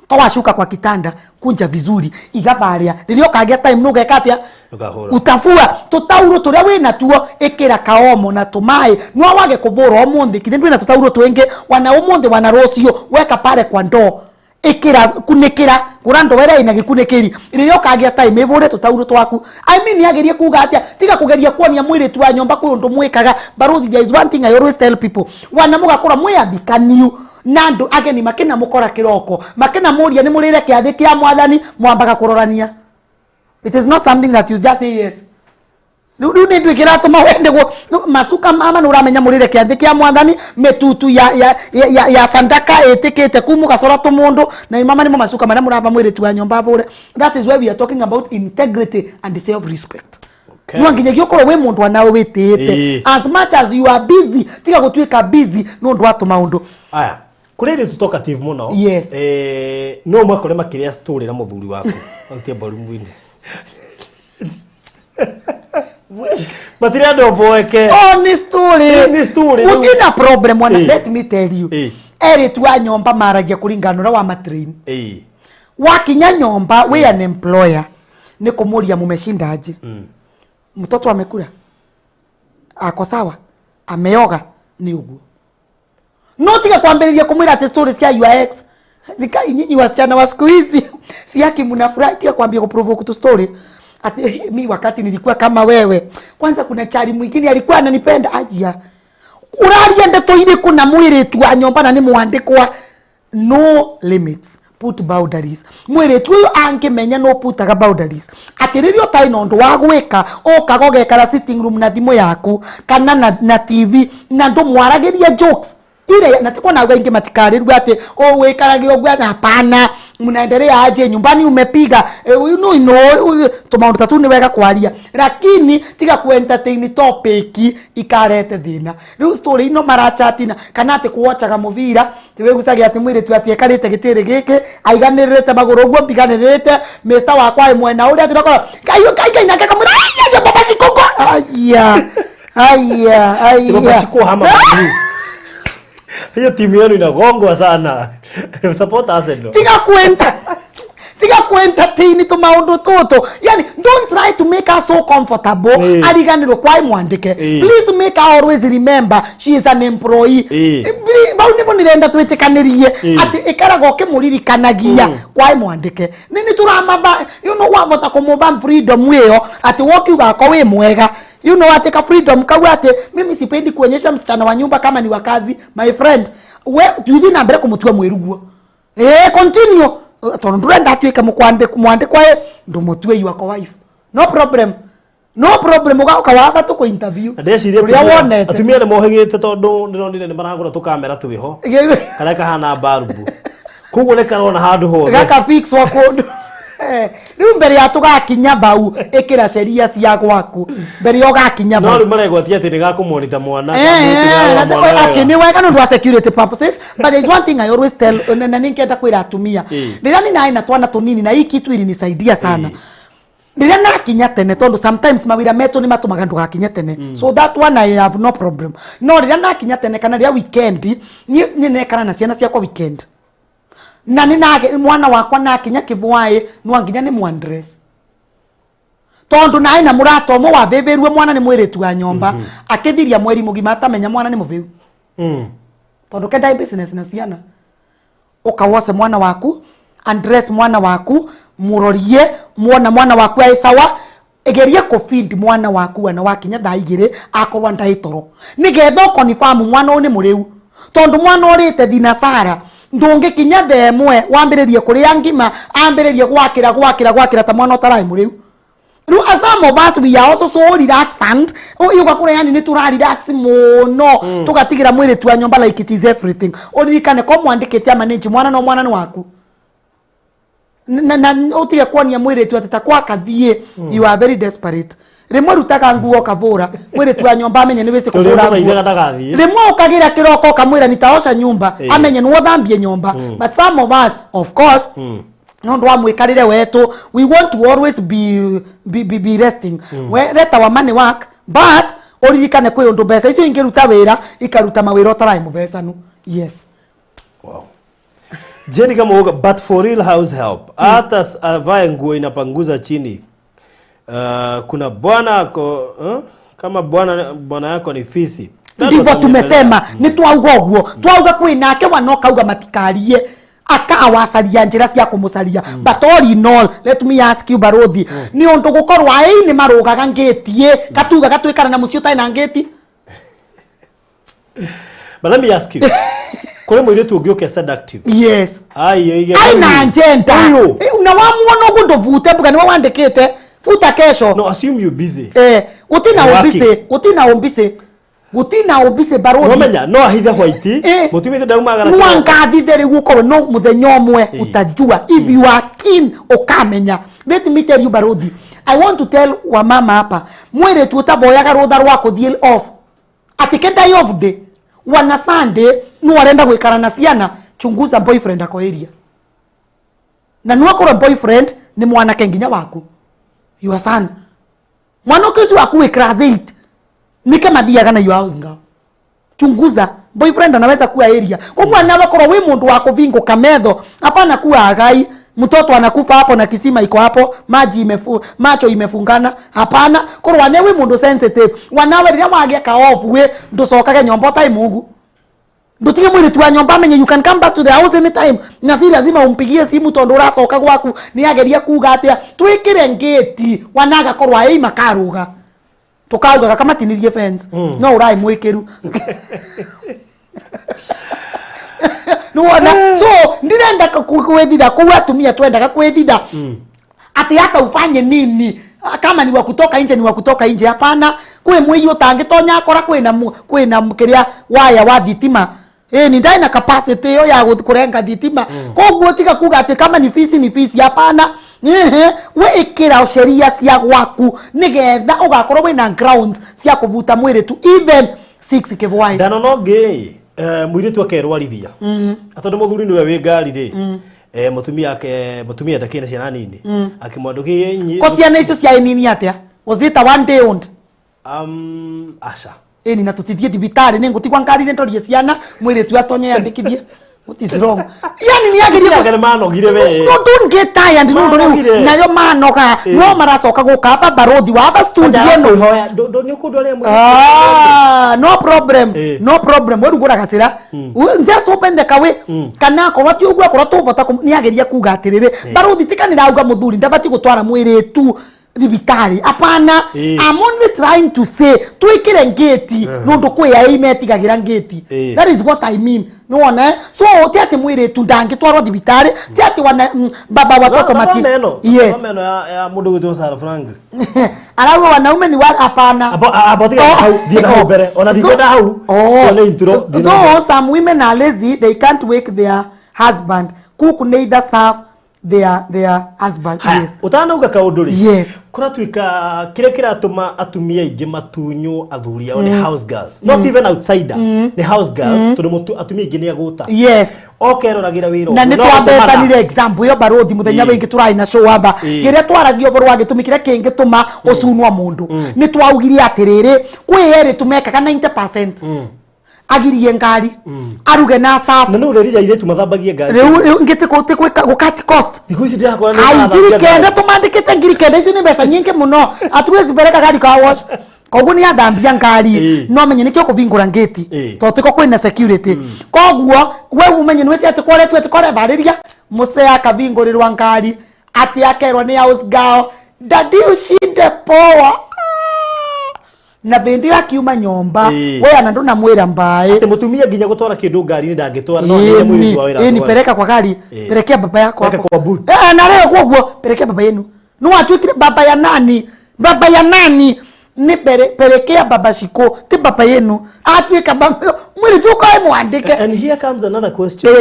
toa shuka kwa kitanda, kunja vizuri, iga barĩa. Rĩrĩa ũkagĩa time nũgeka atĩa? Ũkahũra. Utafua tũtauro tũrĩa wĩna tuo, ĩkĩra kaomo na tũmaĩ, no wage kũbũra ũmũthĩ kithĩ ndwĩna tũtauro twĩngĩ wana ũmũthĩ wana rũciũ weka pale kwa ndoo, ĩkĩra, kunĩkĩra, gũra ndoo ĩrĩa ĩna gĩkunĩkĩri. Rĩrĩa ũkagĩa time ĩbũre tũtauro twaku. I mean, nĩagerie kuga atĩa? Tiga kũgeria kuonia mwĩrĩtu wa nyũmba kwĩ ũndũ mwĩkaga. Baruthi, there is one thing I always tell people, wana mũgakora mwĩ athikaniu na andũ ageni makĩna mũkora kĩroko makĩna mũria nĩ mũrĩre kĩathĩ kĩa mwathani, mwambaga kũrorania. It is not something that you just say yes. Rĩu nĩ nduĩ kĩratũma wende macuka mama nĩ ũramenya mũrĩre kĩathĩ kĩa mwathani, mĩtutu ya sandaka ĩtĩkĩte ku mũgacora tũmũndũ na mama nĩmo macuka marĩa mũraba mwĩrĩtu wa nyũmba abũre. That is why we are talking about integrity and self respect. No nginyagia ũkorwo wĩ mũndũ wanawe wĩtĩĩte. As much as you are busy, tiga gũtuĩka busy nĩ ũndũ wa tũmaũndũ. Aya kũrĩ airĩtu talkative mũno. No makore makĩrĩa story na mũthuri waku autie mborumu-inĩ matirenda ũmboeke. Oh, nĩ story. Nĩ story, rĩu. Gũtirĩ na problem wana. Let me tell you, erĩtu a nyomba maragia kũringana na ũrĩa wa matrain. Wakinya nyomba wĩ an employer, nĩ kũmũria mumeshindaje, mtoto amekula, ako sawa, ameoga, nĩ ũguo. No tiga kwambĩrĩria kũmwĩra atĩ stories cia your ex. Nikai nyinyi wasichana wa siku hizi siaki mnafurahi. Tiga kwambia kuprovoke tu story ati, "Eh, mi wakati nilikuwa kama wewe, kwanza kuna chali mwingine alikuwa ananipenda." Ajia Ũraria ndeto irĩkũ na mwĩrĩtu wa nyũmba na nĩ mwandĩkwa? No limits, put boundaries. Mwĩrĩtu ũyũ angĩmenya no putaga boundaries, atĩ rĩrĩa ũtarĩ na ũndũ wa gwĩka, ũkaga ũgekara sitting room na thimũ yaku kana na TV na ndũmwaragĩria jokes ile, na tiko na wengi matikarĩrwo atĩ oh, wĩkarage ũguo. Hapana, mnaendelea aje nyumbani, umepiga no tũmaũndũ ta tu nĩ wega kwaria, lakini tiga ku entertain topic ikarete thĩna. Rĩu story ino marachatina kana atĩ kuochaga mũbira, tiwĩgucagia atĩ mwĩrĩtu atĩ ekarĩte gĩtĩrĩ gĩkĩ aiganĩrĩrĩte magũrũ ũguo mbiganĩrĩrĩte mr wakwa ĩ mwena ũrĩa tũrakora kai kai kai, nake kamwĩra, "Aya, baba cikũkũ, aya, aya, aya." Baba Shiko hama Man U. Hiyo timu yenu inagongwa sana. Support Arsenal. Tiga kuentertain tumaundu tutu, yani don't try to make her so comfortable ariganirwo kwai mwandike. Please make her always remember she is an employee. Bau nĩmo nĩrenda twĩtĩkanĩrie atĩ ĩkaragwo ũkĩmũririkanagia kwai mwandĩke nĩ nĩ tũramaba wavota kũmũba freedom ĩyo atĩ wokiuga ako wĩ mwega, atĩ ka freedom kau atĩ mimi sipendi kuonyesha msichana wa nyumba kama ni wa kazi. My friend, we tuithi na mbere kũmũtua mwĩruguo. Continue, tondu ndurenda atuike mwandikwa, ndumutue your wife, no problem, no problem. Ugaũka watha tũkũ interview. Na ndeciria ũrĩa wonete. Atumia nĩ mohĩgĩte tondũ ndĩronire nĩ maragũra tũkamera twĩho karĩa kahana mbarubu, koguo nĩ karona handũ hothe. Gaka fix wa kũndũ. Rĩu mbere ya tũgakinya bau, ĩkĩra sheria cia gwaku mbere ya ũgakinya no bau. Rĩu maregwatia atĩ nĩ gakũmonita mwana. Okay, nĩ wega nĩ ũndũ wa security purposes, but there is one thing I always tell, na nĩngĩenda kwĩra atumia rĩrĩa nĩ naĩ na twana tũnini, na hii kitu ilinisaidia sana rĩrĩa nakinya tene, tondũ sometimes mawĩra metũ nĩ matũmaga ndũgakinye tene, so that one I have no problem. No rĩrĩa nakinya tene kana rĩrĩa weekend, niĩ niĩ nekara na ciana ciakwa weekend, na nĩ nage mwana wakwa nakinya kĩbwaĩ, no nginya nĩ mwandress, tondu naĩ na mũrata ũmwe wabĩbĩrue mwana nĩ mwĩrĩtu wa nyomba, akĩthiria mweri mũgima atamenya mwana nĩ mũbĩu, tondu kendai business na ciana. Ukawose mwana waku, undress mwana waku, murorie muona mwana waku ai sawa, egerie kũfeed mwana waku ana wakinya thaa 2 akorwo ndaĩ toro, nigetha ũkonifam mwana ũyũ nĩ mũrĩu, tondu mwana ũrĩte thinasara ndũngĩkinya thaa 1 wambĩrĩrie kũrĩa ngima, ambĩrĩrie gwakĩra gwakĩra gwakĩra ta mwana ũtaraĩ mũrĩu. Rĩu as some of us, we are also so relaxant, ũgakora yani nĩ tũra relax mũno, tũgatigĩra mwĩrĩtu wa nyũmba like it is everything. Ũririkane ko mwandĩkĩte amanage mwana, no mwana nĩ waku, na ũtige kuonia mwĩrĩtu atĩ ta kwakathiĩ you are very desperate. Rĩmwe rutaga nguo ũkavũra, mwĩrĩtu wa nyũmba amenye nĩ wĩcĩ Tũrĩa kũhũra nguo. mũthaithaga ndagathiĩ. Rĩmwe ũkagĩra kĩroko ũkamwĩra nitaosha nyumba, amenye nĩ ũthambie nyũmba. But some of us, of course, nondu wa mwikarire wetu, we want to always be resting. We let our money work, but uririkane kwi undu mbeca icio ingĩruta wĩra, ikaruta mawĩra ũtarai mũbecanu, yes. Wow. Jenny Kamuga, but for real house help, hata avae nguo inapanguza chini. Kuna bwana ako Kama bwana bwana yako ni fisi. Ndivyo tumesema, nĩ twauga ũguo, twauga kwĩ nake wanokauga matikarie aka awacaria njĩra cia kũmũcaria. But all in all, let me ask you, barothi, nĩ ũndũ gũkorwo aĩ nĩ marũgaga ngĩti katugaga twĩkara na mũciĩ ũtarĩ na ngĩti? But let me ask you. Kũrĩ mũirĩtu ũngĩ ũke seductive. Yes. Ai, oige. Aina agenda. Ũyũ. Na wamuona ũguo ndũbute mbuga nĩwe wandĩkĩte futa kesho. No, assume you're busy. Utina Working. umbise, utina umbise, gutina umbise, barothi. Nomenya no ahithe white. Mũtumia ndaumagara. Nwangathithe rĩu ũkorwo no mũthenya ũmwe utajua if you are keen, ũkamenya. Let me tell you, barothi, I want to tell wamama hapa, mwĩrĩtu ũtaboyaga rũtha rwa kũthiĩ off, atĩ kendai off day wana Sunday, no arenda gwĩkara na ciana, chunguza boyfriend ako area, na nĩwakorwo boyfriend nĩ mwanake nginya waku, your son, mwanake ũcio waku wĩ class 8 nike mathiaga na your house ngao. Chunguza boyfriend, anaweza kuwa area. Koguo anawakorwo wi mundu wa kuvinguka metho, hapana kuwa agai mtoto anakufa hapo na kisima iko hapo, maji macho imefungana. Hapana, korwo wane wi mundu sensitive, wanawe riria wagia ka off we nducokage nyomba utai mugu, ndutige mwiritu wa nyomba amenye you can come back to the house anytime, na si lazima umpigie simu tondu uracoka gwaku ni ageria kuga atia. Twikire ngĩti wanagakorwo ai makaruga. Tukaugaga kamatinirie fence no urai mwikiru niwona. So ndirenda kwithitha kuu atumia twendaga kwithitha ati hata ufanye nini, kama ni wa kutoka nje ni wa kutoka nje. Hapana, kwi mwiyi utangitonya akora kwina kiria waya wa thitima. Ni ndai na capacity iyo ya kurenga thitima. Koguo tiga kuga ati kama ni fisi ni fisi. Hapana. Ehe, we ikira sheria cia gwaku nigetha ugakorwo wina grounds cia kuvuta mwiritu even 6 kivwai. Ndano nongĩ mũirĩtu akerwarithia tondũ mũthuri nĩwe wĩ ngari rĩ, mũtumia ake, mũtumia ndakĩrĩ na ciana nini, akĩmwandũkĩ. Ko ciana icio ciarĩ nini atia? Was it a one day old? Aca. Ĩni na tutithie thibitarĩ nĩ ngũtigwa ngari ndorie ciana, mwĩrĩtu atonye yandĩkithie. What is wrong? Yani nĩ agerie. Ake nĩ manogire we. No, don't get tired nĩ ũndũ rĩu Manogire. Nayo manoga no maracoka gũka aba barothi wa aba studio ĩno. Kwĩhoya nĩ ũkũndwarĩra mũirĩtu. Ah, no problem. No problem. We rugũra gacĩra. Just open the kawe kana akorwo ti ũguo, akorwo tũbota nĩ ageria kuga atĩrĩrĩ, barothi tikanĩrauga mũthuri ndabati gũtwara mwĩrĩtu thibitarĩ. Hapana. I'm only trying to say twĩkĩre ngĩti nũndũ kwĩ ai metigagĩra ngĩti. That is what I mean, nĩwona, eh? So ti atĩ mwĩrĩtu ndangĩtwarwo thibitarĩ, ti atĩ wana baba watoto mati. Meno. Yes. Meno ya mũndũ gwĩtwo Sarah Frank. Arauga wanaume ni wa hapana. Abo tiga hau, thiĩ na hau mbere ona ndikwenda hau. Tuone intro, thiĩ na hau. Though some women are lazy, they can't wake their husband, cook neither serve their husband. Haya, Yes. ũtanauga kaũndũ rĩ, Yes. kũratuĩka kĩrĩa kĩratũma atumia aingĩ matunywo athuri ao nĩ house girls, not even outsider, nĩ house girls, tondũ atumia aingĩ nĩ agũta okeroragĩra wĩra Na ũguo, nĩ no gũtũmaga. twambecanire example ĩyo, barothi, mũthenya wĩngĩ tũrarĩ na show aba rĩrĩa twaragia ũhoro wa gĩtũmi kĩrĩa kĩngĩtũma ũcunwo mũndũ. Nĩ twaugire atĩrĩrĩ, kwĩ erĩ tumekaga 90%, agirie ngari, aruge na safu. Na nĩ ũrerire airĩtu mathambagie ngari. Rĩu ngĩtĩ gũkat cost. Thikũ ici ndĩrakora nĩ Ai, marathambia 9,000 ngari. Tumandikite 9,000, icio nĩ mbeca nyingĩ mũno. Atuwezi peleka gari car wash, koguo nĩ athambia ngari. No menye nĩkĩo kũvingũra ngĩti tondũ tiko kwĩna security. Koguo we umenye nĩwĩci atĩ kworetwo atĩ korebarĩria mũcee akavingũrĩrwa ngari atĩ akerwo nĩ house girl, "Daddy, ushinde poa." Na bĩndĩ ĩyo akiuma nyomba, we ana ndũnamwĩra mbaĩ. Atĩ mũtumia nginya gũtwara kĩndũ ngari-inĩ ndangĩtwara, no nĩ mũirĩtu wa wĩra Ĩni. atware. Peleka kwa gari. Pelekea baba yako Weka hapo. kwa boot. Na leo koguo pelekea baba yenu. No atuikire baba ya nani? Baba ya nani? Ni pelekea baba Shiko, ti baba yenu. Atuika baba mwili tu kae mwandike. And here comes another question.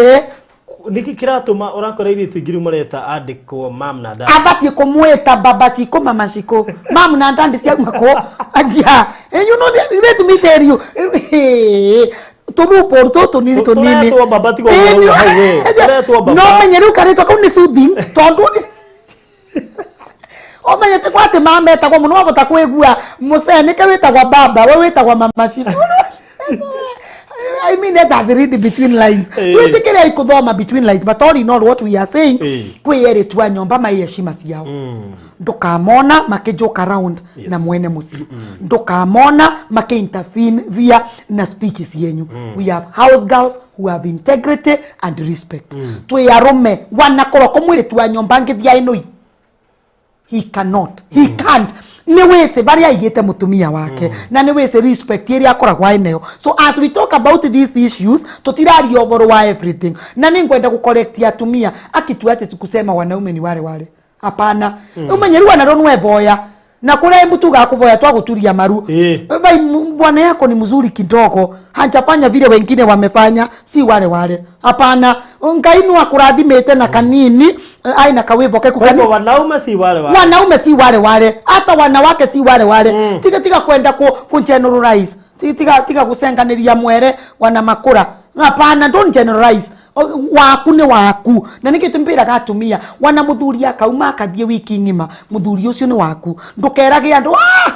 Nĩkĩ kĩratũma ũrakora airĩtu aingĩ rĩu mareta andĩkwo mam na dad? Abatie kumwita baba Shiko, mama Shiko. Mam na dad cia mako ajia. You know, let me tell you. Tũrupũ tũtũ nini tũnini. Tũretwo baba, tiga ũguo hau we. Tũretwo baba. No menye rĩu karĩtwa kau nĩ soothing tondũ ũmenye ti kwa atĩ mametagwo mũno wahota kwĩgua mũcee nĩke wĩtagwa baba, we wĩtagwa mama Shiko. I mean, let us read between lines. Twĩtĩkĩre ikuthoma between lines, but all in all, what we are saying, kwĩ erĩ tu a nyomba mai heshima ciao. Ndũkamona makĩ around na mwene mũciĩ, ndũkamona makĩ intervene via na speech cienyu. We have house girls who have integrity and respect. Twĩ arũme wanakorwo kũ mwĩrĩtu wa nyomba ngĩthia ĩnũi, he cannot, he can't. Nĩ wĩcĩ barĩa aigĩte mũtumia wake na nĩ wĩcĩ respect ĩrĩa akoragwo ainayo. So as we talk about these issues, tũtiraria ũhoro wa everything. Na nĩ ngwenda gũcorrect atumia akitua atĩ kusema wanaume ni wale wale. Hapana. Umenye rĩu ona rwo nĩwevoya na kũrĩa embu tugaga kũvoya twagũturia maru. Bai, bwana yako ni mzuri kidogo, hajafanya vile wengine wamefanya, si wale wale. Hapana. Ngai no akũrathimĩte na kanini, aina kawivo keku. Kwa hivyo wanaume si wale wale. Wanaume si wale wale, hata wanawake si wale wale. Tiga tiga kwenda ku generalize. Tiga tiga kucenganiria mwere wana makura. Hapana, don't generalize. Waku nĩ waku na nĩkĩ tũmpĩraga atumia wana mũthuri akauma akathiĩ wiki ng'ima, mũthuri ũcio nĩ waku. Ndũkerage andũ, "Ah,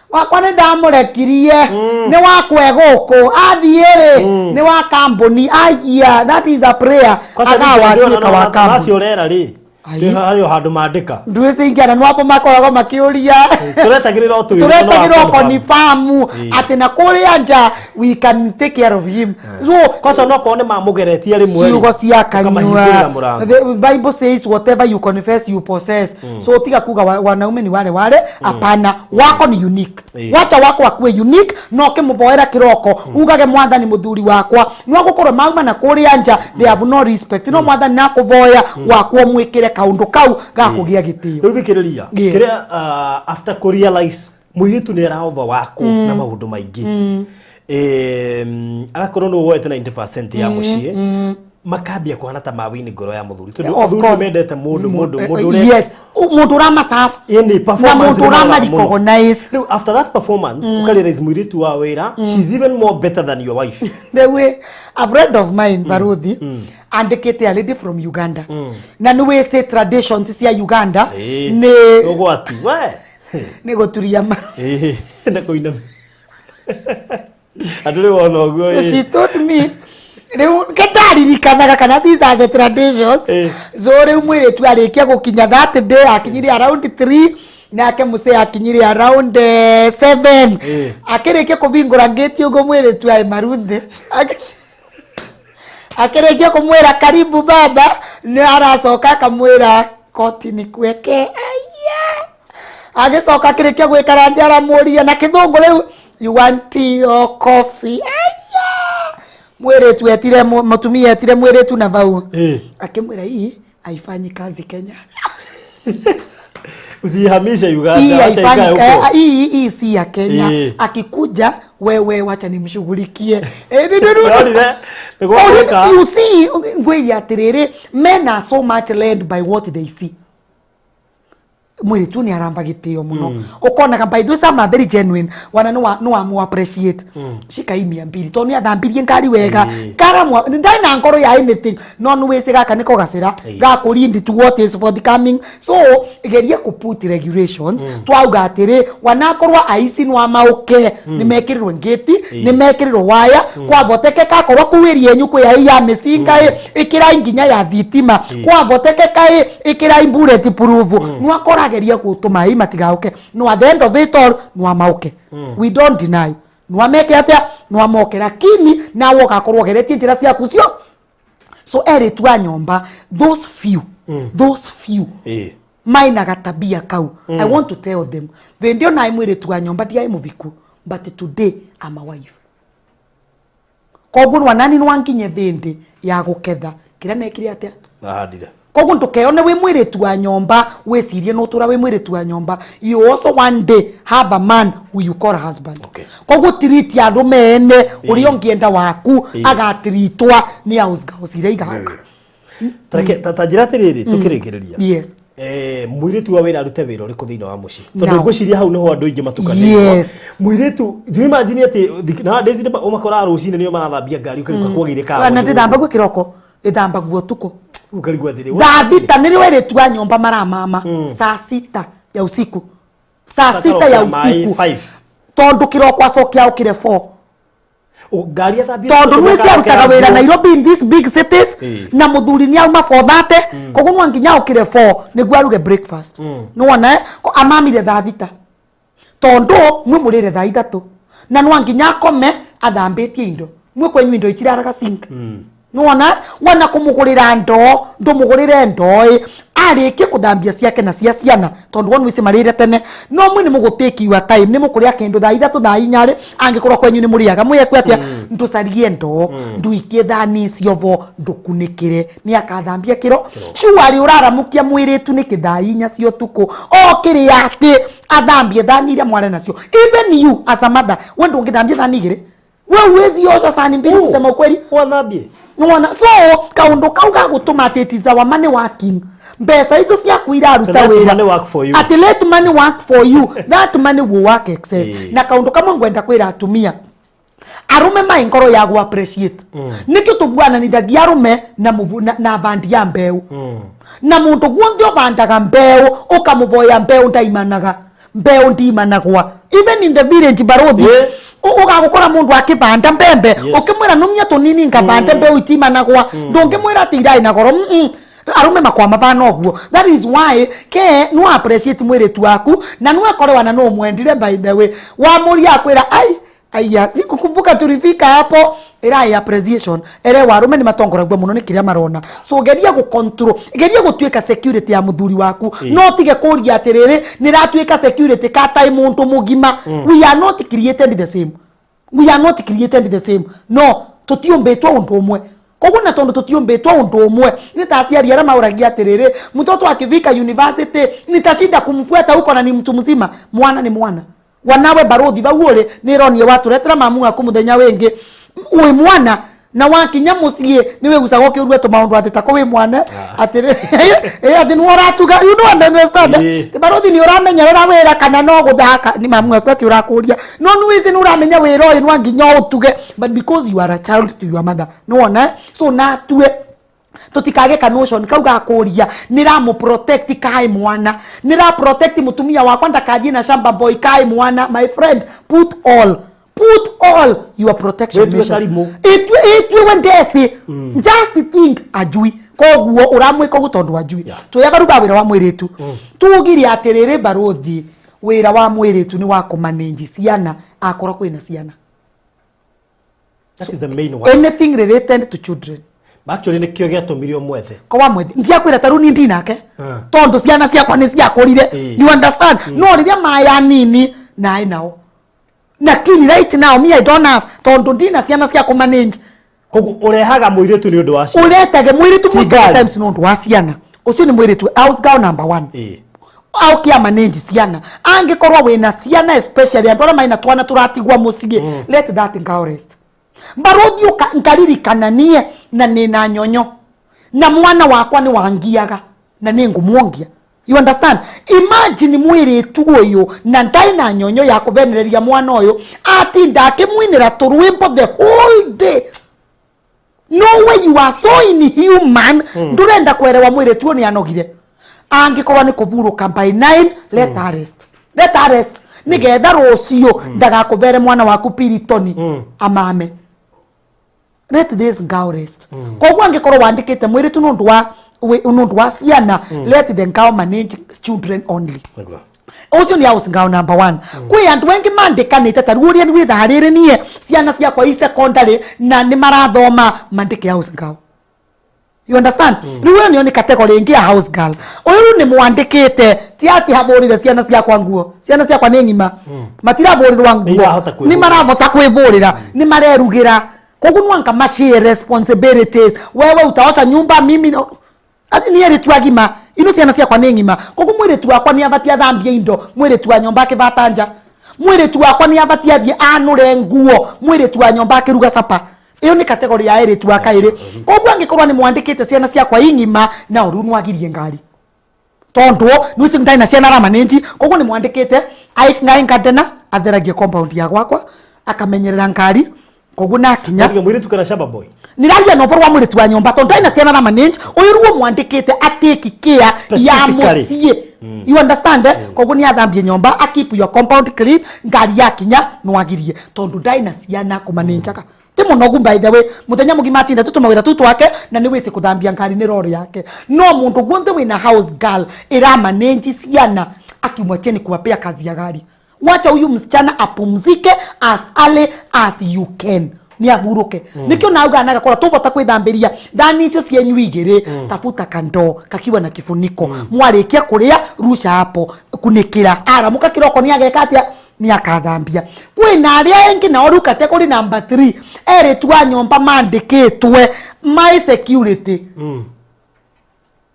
wakwa nĩ ndamũrekirie, nĩ wakwe gũkũ athiĩ rĩ, nĩ wa kambuni." Aya, that is a prayer. Kwanza Agawatuĩka wa kambuni. Macio ũrera rĩ. Ai. Harĩ o handũ mandĩka. Ndwĩci ingĩana nwapo makoragwo makĩũria. Tũretagĩrĩra o twĩrwo. Tũretagĩrĩra o confirm atĩ na kũrĩa nja we can take care of him, so Koco no korwo nĩ mamũgeretie rĩmwe rĩ, ciugo cia ũkamahingũrĩra kanyua. mũrango. The Bible says whatever you confess, you possess. So tiga kuga wanaume ni wale wale. Hapana, wako ni unique. Wacha wako akue unique no kimuboera kiroko ugage, "Mwathani, muthuri wakwa no gukorwo mauma na kuria nja, they have no respect, no Mwathani nakuvoya wakwa mwikire kaundu kau gakugia gitio." Rĩu thikĩrĩria. Kĩrĩa after kũ realize mũirĩtu nĩ ara overwork na maũndũ maingĩ, agakorwo nĩ woete 90% ya mũciĩ, makambia kũhana ta mawini ngoro ya mũthuri, tondũ Of athuri course. nĩ mendete mũndũ ũrĩa Yes, mundu uramaserve Ĩni na performance mundu nĩ maroraga mũno. uramarecognize. Rĩu after that performance ukarealize mũirĩtu wa wĩra, she's even more better than your wife. The way a friend of mine, baruthi, andikite, a lady from Uganda, na nĩ wĩcĩ traditions cia Uganda. Nĩ Ũgwati we. Nĩ gũturia ma. Ĩĩ, na kũina andũ rĩu wona ũguo. So she told me rĩu ndaririkanaga kana these are the traditions. So rĩu mwĩrĩtu arĩkia gũkinya that day akinyire around 3, nake mũcee akinyire around 7. Akĩrĩkia kũbingũra ngĩti ũguo, mwĩrĩtu aĩ maruthĩ. Akĩrĩkia kũmwĩra, "Karibu baba," nĩ aracoka akamwĩra, "Koti ni kuweke." Aya, agĩcoka akĩrĩkia gwĩkara thĩ, aramũria na kĩthũngũ rĩu, "You want tea or coffee?" Aya, mwĩrĩtu etire mũtumia etire mwĩrĩtu na vau, akĩmwĩra, "Hii haifanyi kazi Kenya." Usihamishe Hii Uganda, acha ikae haifanyi huko. Hii si ya Kenya. Akikuja wewe, wacha nimshughulikie. Ndonire nĩ gwatuĩka. You see, ngwĩria atĩrĩrĩ, men are so much led by what they see. Mwĩrĩtu nĩ aramba gĩtĩo mũno, ũkonaga by the way some are very genuine, wana nĩ wa appreciate shika hii 200 tondũ nĩ athambirie ngari wega. Karamwa ndarĩ na ngoro ya anything, no nĩ wĩcĩ gaka nĩko gacĩra gakũrindi to what is forthcoming. So geria kũ put regulations. Twauga atĩrĩ, wanakorwo aici nĩ mauke nĩ mekĩrĩrwo ngĩti, nĩ mekĩrĩrwo waya, kwavotekeka akorwo kũu ĩria yenyu kwĩ ai ya mĩcinga ĩ, ĩkĩrai nginya ya thitima. Kwavotekeka ĩ, ĩkĩrai bullet proof. Nwakorageria gũtũma ai matigauke, no at the end of it all nwamauke. We don't deny nwameke atĩa, nwamoke, lakini nawe ũgakorwo ũgeretie njĩra ciaku cio. So erĩtu a nyomba, those few maina tabia kau, I want to tell them, vĩndĩ ona mwĩrĩtu wa nyomba ndiaĩ mũviku, but today I'm a wife. Koguo nwanani nwanginye thĩndĩ ya gũketha kĩrĩa nekire atĩa. Nahandire. Koguo ndũkeone wĩ mwĩrĩtu wa nyomba wĩcirie nũtũra wĩ mwĩrĩtu wa nyomba. You also one day have a man who you call a husband. Koguo treat andũ ene ũrĩa ũngĩenda waku agatiritwa nĩ house girls iria igaka. Tareke ta njĩra atĩrĩrĩ tũkĩrĩkĩrĩria. Yes. Mũirĩtu wa wĩra arute wĩra ũrĩkũ thĩinĩ wa mũciĩ? Tondũ Now. ngwĩciria hau nĩho andũ aingĩ matukanĩirwo. Mũirĩtu, do you imagine atĩ nowadays ũmakoraga rũcinĩ nĩo marathambia ngari, ũkarigwo kwagĩire kaa. Na ndĩthambagio kĩroko, ĩthambagio ũtukũ. Ũkarigwo atĩrĩ, Thaa 6 nĩrĩo erĩtu a nyomba maramama, saa 6 ya usiku, saa 6 ya Makarokera maĩ usiku. 5. Tondũ kĩroko acokia okire 4. Ngari athambia. Tondũ nĩ ciarutaga wĩra Nairobi, in these big cities, na mũthuri nĩ auma 4:30, koguo no nginya okire 4 nĩguo aruge breakfast. Nĩwona, eh? Amamire thaa 6, tondũ mwe mũrĩre thaa 3, na no nginya akome athambĩtie indo. Mwe kwenyu indo itiraraga sink. Nĩwona, wona kũmũgũrĩra ndoo, ndũmũgũrĩre ndoo ĩ arĩkie kũthambia ciake na cia ciana, tondũ wonu ici marĩre tene, no mwe nĩ mũgũtake your time, nĩ mũkũrĩa kĩndũ thaa 3, thaa 4 rĩ, angĩkorwo kwenyu nĩ mũrĩaga mwĩekwe atĩa, ndũcarie ndoo, ndũikie thani icio vo, ndũkunĩkĩre, nĩ akathambia kĩro. Cuarĩ ũraramũkia mwĩrĩtu nĩkĩ thaa 4 cia ũtukũ okĩrĩa atĩ athambie thani iria mware nacio? Even you as a mother, we ndũngĩthambia thani igĩrĩ, we uwezi osha sahani mbili, kusema ukweli. Wathambie. Nĩwona, so kaundu kau gagũtũma atĩ it is our money working, mbeca icio ciaku iraruta Let wĩra. Money work for you. Atĩ let money work for you, that money will work excess. Na kaundu kamwe ngwenda kwĩra atumia, arume mai ngoro ya gũ appreciate, nikio tũguananithagia arume na, na bandi ya mbeu, na mundu guothe ũbandaga mbeu ũkamũvoya mbeu ndaimanaga, mbeu ndimanagwa. Even in the village, barothi, ũgagũkora mũndũ akĩbanda mbembe, ũkĩmwĩra, "Numia tũnini ngabande," mbeu itimanagwa. Ndũngĩmwĩra atĩ irai na goro. Arume makwa mabana ũguo. That is why ke no appreciate mwĩrĩtu waku na no akorewa na no mwendire. By the way, wamuria akwĩra, "Ai, aya, sikukumbuka tulifika hapo." Ĩraĩ appreciation ere warume nĩ matongoragio mũno nĩ kĩrĩa marona. So geria gũ control, geria gũtuĩka security ya mũthuri waku. No tige kũria atĩrĩrĩ, nĩratuĩka security katai mũndũ mũgima. We are not created the same, we are not created the same. No tũtiũmbĩtwo ũndũ ũmwe. Koguo na tondu tũtiũmbĩtwo ũndũ ũmwe, nĩ ta aciari arĩa maũragia atĩrĩrĩ, "Mtoto akifika university nitashinda kumfuata huko na ni mtu mzima." Mwana nĩ mwana. Wanawe barothi bau ũrĩ nĩ ĩronie watũretera mamu waku mũthenya wĩngĩ wĩ mwana na wakinya mũciĩ nĩ wĩgucaga ũkĩũrua tũmaũndũ atĩ tako wĩ mwana atĩrĩ atĩ nĩ ũratuga, you don't understand. Barothi nĩ ũramenyerera wĩra kana no gũthaka nĩ mamu waku atĩ ũrakũria no nĩ wĩci nĩ ũramenya wĩra ũyũ no nginya ũtuge, but because you are a child to your mother, nĩwona? So natue tutikage ka notion kau gakũria nĩramũ protect kaĩ mwana, nĩra protect mũtumia wakwa ndakathiĩ na shamba boy kaĩ mwana. My friend, put all your protection Wĩtue measures. Karimũ. Itue we ndeci, just think ajui koguo ũramwĩka ũguo tondũ ajui. Twĩ baru ba wĩra wa mwĩrĩtu tugire atĩrĩrĩ, barothi, wĩra wa mwĩrĩtu nĩ wa kũmanĩnji ciana akorwo kwĩna ciana. That is the main one. Anything related to children. Actually, nĩkĩo gĩatũmire ũmwethe. Ko wa mwethi ndiakwĩra ta rĩu ni ndinake tondu ciana ciakwa nĩ ciakũrire. You understand? No rĩrĩa maya nini naĩ nao, lakini right now me, I don't have, tondu ndina ciana cia kũmanage. Koguo ũrehaga mũirĩtu nĩ ũndũ wa ciana. Ũretage mwĩrĩtu most of the Ngari. times nĩ ũndũ wa ciana. Ũcio nĩ mwĩrĩtu house girl number one aukia manage ciana. Angĩkorwo wĩna ciana, especially andũ arĩa maina twana tũratigwa mũciĩ, let that girl rest. Barothi ũka nkaririkana nie na nĩna nyonyo na mwana wakwa nĩ wangiaga na nĩ ngũmuongia, you understand? Imagine mwĩrĩtu ũyũ na ndarĩ na nyonyo ya kũbenereria mwana ũyũ, atinda akĩmwinĩra tũrwĩmbo the whole day. No way, you are so inhuman. Ndũrenda kwerewa mwĩrĩtu ũyũ nĩ anogire. Angĩkorwo nĩ kũvurũka by 9, let her rest, let her rest, nĩgetha rũciũ ndagakũbere mwana waku piritoni amame. Let this girl rest. Koguo angĩkorwo wandĩkĩte mwĩrĩtu nĩ ũndũ wa ciana, let the girl manage children only. Nĩguo. Ũcio nĩ house girl number one. Kwĩ andũ angĩ mandĩkanĩte ta rĩu ũrĩa wĩtha harĩrĩ niĩ ciana ciakwa i secondary na nĩ marathoma, mandĩke house girl, you understand? Rĩu ĩyo nĩyo nĩ category ĩngĩ ya house girl. Ũyũ rĩu nĩ mwandĩkĩte ti atĩ habũrire ciana ciakwa nguo, ciana ciakwa nĩ ng'ima, matirabũrĩrwa nguo. Irahota kwĩhũrĩra. Nĩ marahota kwĩbũrĩra, nĩ marerugĩra. Koguo nwanka mashare responsibilities. Wewe utaosha nyumba, mimi no ati ni eritu agima ino ciana ciakwa nĩ ng'ima. Koguo mwĩrĩtu wakwa nĩ abatie athambie indo, mwĩrĩtu wa nyũmba akĩbata nja, mwĩrĩtu wakwa nĩ abatie athiĩ anũre nguo, mwĩrĩtu wa nyũmba akĩruga capa. Ĩyo nĩ category ya erĩtu wa kaĩrĩ. Koguo angĩkorwo nĩ mwandĩkĩte ciana ciakwa ing'ima na rĩu nwagirie ngari tondu nĩwĩci ndarĩ na ciana aramanĩnji, koguo nĩ mwandĩkĩte ngai ngadena atheragie compound ya gwakwa, akamenyerera ngari, koguo nakinya. Mũirĩtu mũirĩtu kana shamba boy? Nĩraria na ũboro wa mwĩrĩtu wa nyũmba tondũ ndarĩ na ciana aramanĩnji. Ũyũ ruo mwandĩkĩte atake care ya Specifically. mũciĩ, you understand, eh? Koguo nĩ athambie nyũmba, a keep your compound clean, ngari yakinya nwagirie tondũ ndarĩ na ciana kũmanĩnjaga ti mũnogu. By the way, mũthenya mũgima atinda tu tũmawĩra tu twake na nĩ wĩci kũthambia ngari nĩ rori yake. No mũndũ guothe wĩna house girl ĩramanĩnji ciana, akimwacheni kuwapea kazi ya gari, wacha huyu msichana apumzike as early as you can, nĩ ahuruke. Nikio nauga nagakora tũbota kwĩthambĩria thani icio cienyu igĩrĩ. Tafuta kandoo kakiwa na kifuniko. Mwarĩkia kũrĩa, rusha hapo, kunĩkĩra. Aramuka kĩroko nĩ ageka atĩa? Nĩ akathambia. Kwĩna arĩa engĩ nao rĩu category number 3, erĩtu a nyũmba mandĩkĩtwe my security.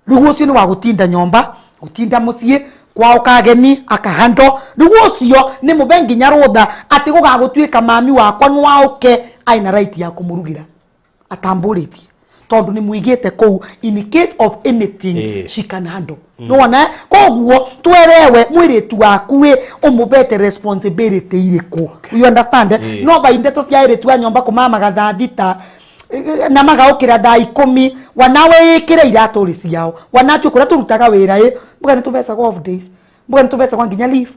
Rĩu ũcio nĩ wa gũtinda nyũmba, gũtinda mũciĩ kwao kageni akahando. Rĩu ũcio nĩ mũbe nginya rũtha atĩ gũgagũtuĩka mami wakwa nwaũke aina right ya kũmũrugĩra atambũrĩtie tondũ nĩ muigĩte kũu in case of anything. She can handle, nĩwona? Koguo twerewe mwĩrĩtu waku ĩ ũmũbete responsibility irĩkũ, you understand, eh? No bai ndeto cia airĩtu a nyũmba kũmamaga thaa 6 na magaũkĩra thaa 10, wanawe ĩkĩre iratũ rĩ ciao, wanatue kũrĩa tũrutaga wĩra ĩ mbuga nĩ tũbecagwo off days, mbuga nĩ tũbecagwo nginya leave.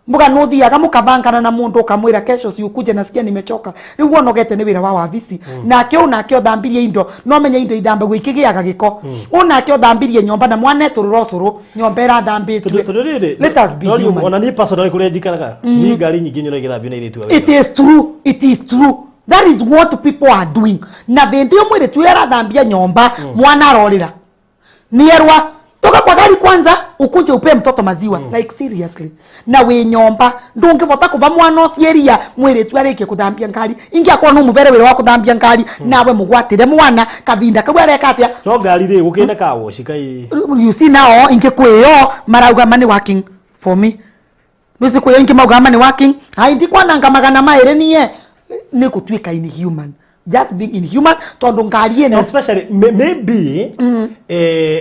Muga nuthiaga mukabangana na mundu ukamwira kesho si ukuje, nasikia nimechoka. Riu wonogete ni wira wa wabisi. Nake unake uthambirie indo, no menye indo ithambagwo ikigiaga giko. Unake uthambirie nyomba na mwane turura ucuru nyomba irathambitue. Tondũ rĩrĩ, Let us be no rĩu human. Ona niĩ personally kũrĩa njikaraga, niĩ ngari nyingĩ nyonaga igĩthambio nĩ airĩtu a wĩra. It is true, it is true. That is what people are doing. Na thindi yo mwiritu arathambia nyomba, mwana arorira nierwa, toka kwa gari kwanza ukuje upe mtoto maziwa. Like, seriously, na wi nyomba ndungivota kuva mwana ucio mwiritu arikie kuthambia ngari. Ingi akorwo no muvere wira wa kuthambia ngari, nawe mugwatire mwana kavinda kau areka atia? No ngari rĩ, gũkĩte car wash kai? You see now, ingi kwiyo marauga money working for me. Nisi kwiyo ingi mauga money working hai ndikwananga 200 nie ni gutuika inhuman, just being inhuman, tondu ngari ĩno Especially maybe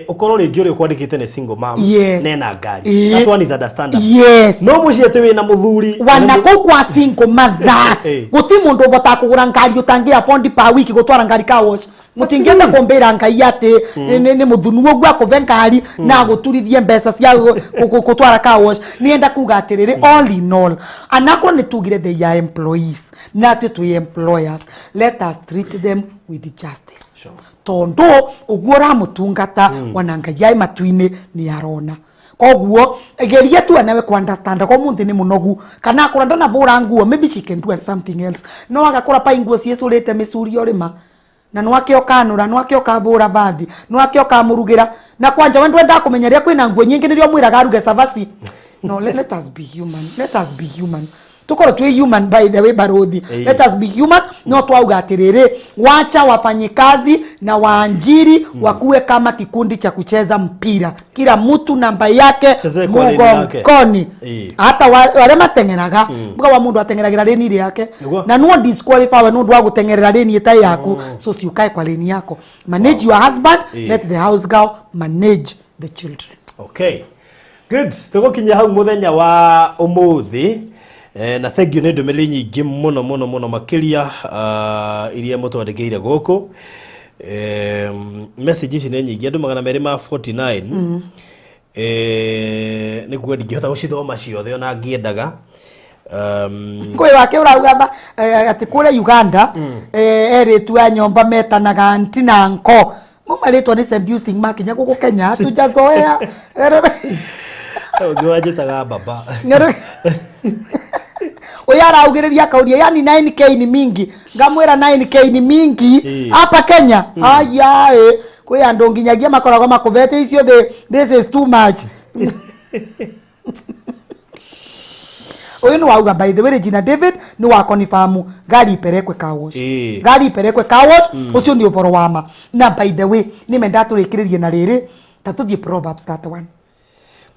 ukorwo rĩngĩ ũrĩa ũkwandĩkĩte nĩ single mom nena ngari. That one is understandable. No mũciĩ atĩ wĩna mũthuri Wana kuu kwa single mother, guti mundu uvotaa kugura ngari utangi afford per week gutwara ngari car wash. Mutingĩenda kumbĩra Ngai atĩ nĩ mũthunu ũguo akũve ngari na agũturithie mbeca cia gũtwara car wash. Nienda kuga atĩrĩrĩ, all in all, anakorwo nĩ tugire they are employees na atĩ twĩ employers, let us treat them with justice. Tondu ũguo ũramũtungata, ona Ngai ai matu-inĩ nĩ arona. Koguo geria tu nawe ku understand ko munthi ni munogu, kana akora ndanavura nguo, maybe she can do something else. No agakora pa nguo ciecurite micuri orima, na nwake okanura, nwake okavura bathi, nwake okamurugira. Na kwanja we ndwenda kumenya ria kwina nguo nyingi nirio mwiraga aruge cabaci. No, let us be human, let us be human. Tukorwo twi human, by the way, baruthi. Let us be human. No twauga atiriri, wacha wafanyikazi na waajiri wakuwe kama kikundi cha kucheza mpira, kila mtu namba yake Chezee kwa lane yake. mugongoni. Hata aria mateng'eraga, mbuga wa mundu ateng'eragira lane yake. Na no disqualify we nundu wa guteng'erera lane itai yaku. So si ukae kwa lane yako, manage your husband, let the house girl manage the children. Okay, good. Tũgũkinya hau mũthenya wa ũmũthĩ. Na thank you nĩ ndũmĩrĩri nyingĩ mũno mũno mũno makĩria, iria mũtwandĩkĩire gũkũ. Message ici nĩ nyingĩ, andũ 249. Nĩguo ndingĩhota gũcithoma ciothe ona ngĩendaga. Kwĩ wake ũrauga atĩ kũrĩa Uganda, erĩtu a nyomba metanaga aunty na uncle. Mo marĩtwa nĩ seducing makinya gũkũ Kenya hatujazoea. Ũngĩ wanjĩtaga baba. Ũyũ araugĩrĩria akauria, yani 9K ni mingi. Ngamwĩra 9K ni mingi hapa Kenya. Aya, kwĩ andũ nginyagia makoragwo makũvete icio, this is too much. Ũyũ nĩ wauga, by the way, Regina David nĩ wa confirm gari ipelekwe car wash. Gari ipelekwe car wash. Ũcio nĩ ũboro wa ma. Na by the way, nĩ menda tũrĩkĩrĩrie na rĩrĩ, ta tũthiĩ Proverbs 31.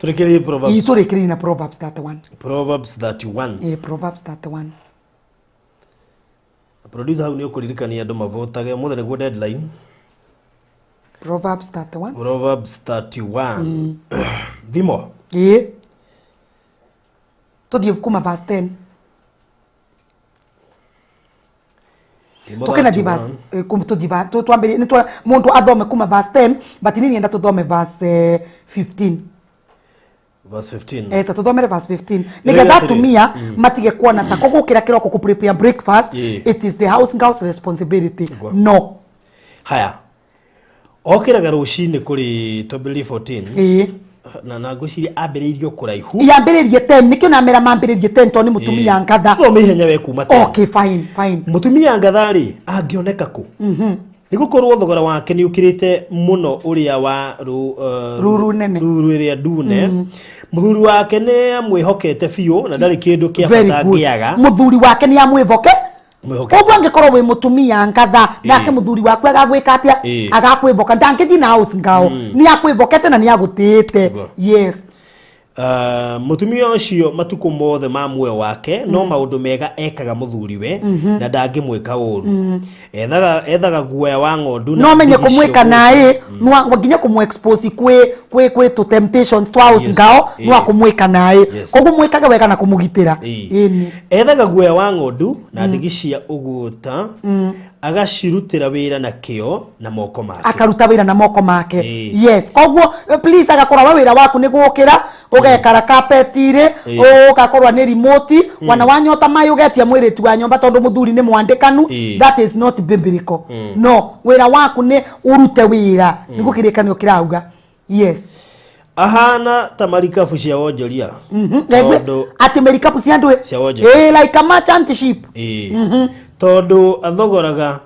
Tũrĩkĩrĩrie Proverbs. Ĩ, tũrĩkĩrĩrie na Proverbs 31. Proverbs 31. Ĩ, Proverbs 31. Producer, hau nĩ ũkũririkania andũ mavotage, ũmũthĩ nĩguo deadline. Proverbs 31. Proverbs 31, thimo. Ĩ, tũthiĩ kuma verse 10. Thimo Tukina 31. Verse tũthiĩ twambĩrĩrie nĩ mũndũ athome kuma verse 10, but niĩ nienda tũthome verse 15. Verse 15. Ta tuthomere verse 15 Ĩrĩa nigetha atĩrĩ. atumia matige kuona ta kũgũkĩra kĩroko kũ prepare breakfast, it is the house girl's responsibility. No. Haya, okĩraga rũcinĩ kũrĩ, twambĩrĩrie 14. Ĩĩ. Na ngwĩciria ambĩrĩirio kũraihu. Yambĩrĩrie 10, nĩkĩo namera mambĩrĩrie 10, tondũ nĩ mũtumia ngatha. Thome ihenya we kuma 10. Okay, fine, fine. Mũtumia ngatha rĩ, angĩoneka kũ? Nĩ gũkorwo thogora wake nĩ ũkĩrĩte mũno ũrĩa wa Ruru nene. Ruru ĩrĩa ndune. Mũthuri wake nĩ amwĩhokete biũ na ndarĩ kĩndũ kĩa Very bata good. angĩaga. Mũthuri wake nĩ amwĩvoke. Mwĩhokete. Koguo angĩkorwo wĩ mũtumia ngatha, nake mũthuri waku agagwĩka atĩa? Agakwĩvoka, ndangĩthiĩ na house ngao, nĩ akwĩvokete na nĩ agũtĩĩte. Yes. Mũtumia ũcio matukũ mothe ma muoyo wake no maũndũ mega ekaga mũthuriwe na ndangĩmwĩka ũru. Ethaga guoya wa ng'ondu na No menye ndigi kumwĩka cia naĩ, no nginya kũmũ expose kwĩ tũ temptations twa house ngao, no akũmwĩka naĩ. Koguo mwĩkage wega na kũmũgitĩra. Ĩni. Ethaga guoya wa ng'ondu na ndigi cia ũgũta. Agacirutĩra wĩra na kĩo na moko make. Akaruta wĩra na moko make. Ĩĩ. Yes, koguo please, agakorwo we wĩra waku nĩ gũkĩra ũgekara kapeti-rĩ, ũgakorwo nĩ remote, wana wanyota maĩ ũgetia mwĩrĩtu wa nyũmba tondũ mũthuri nĩ mwandĩkanu. That is not biblical. No wĩra waku nĩ ũrute wĩra, nĩguo kĩrĩkanĩro kĩrauga, yes. Ahana ta marikabu cia wonjoria. Tondũ atĩ merikabu cia ndwĩ Cia wonjoria. Ĩĩ, like a merchant ship. Ĩĩ. Tondũ athogora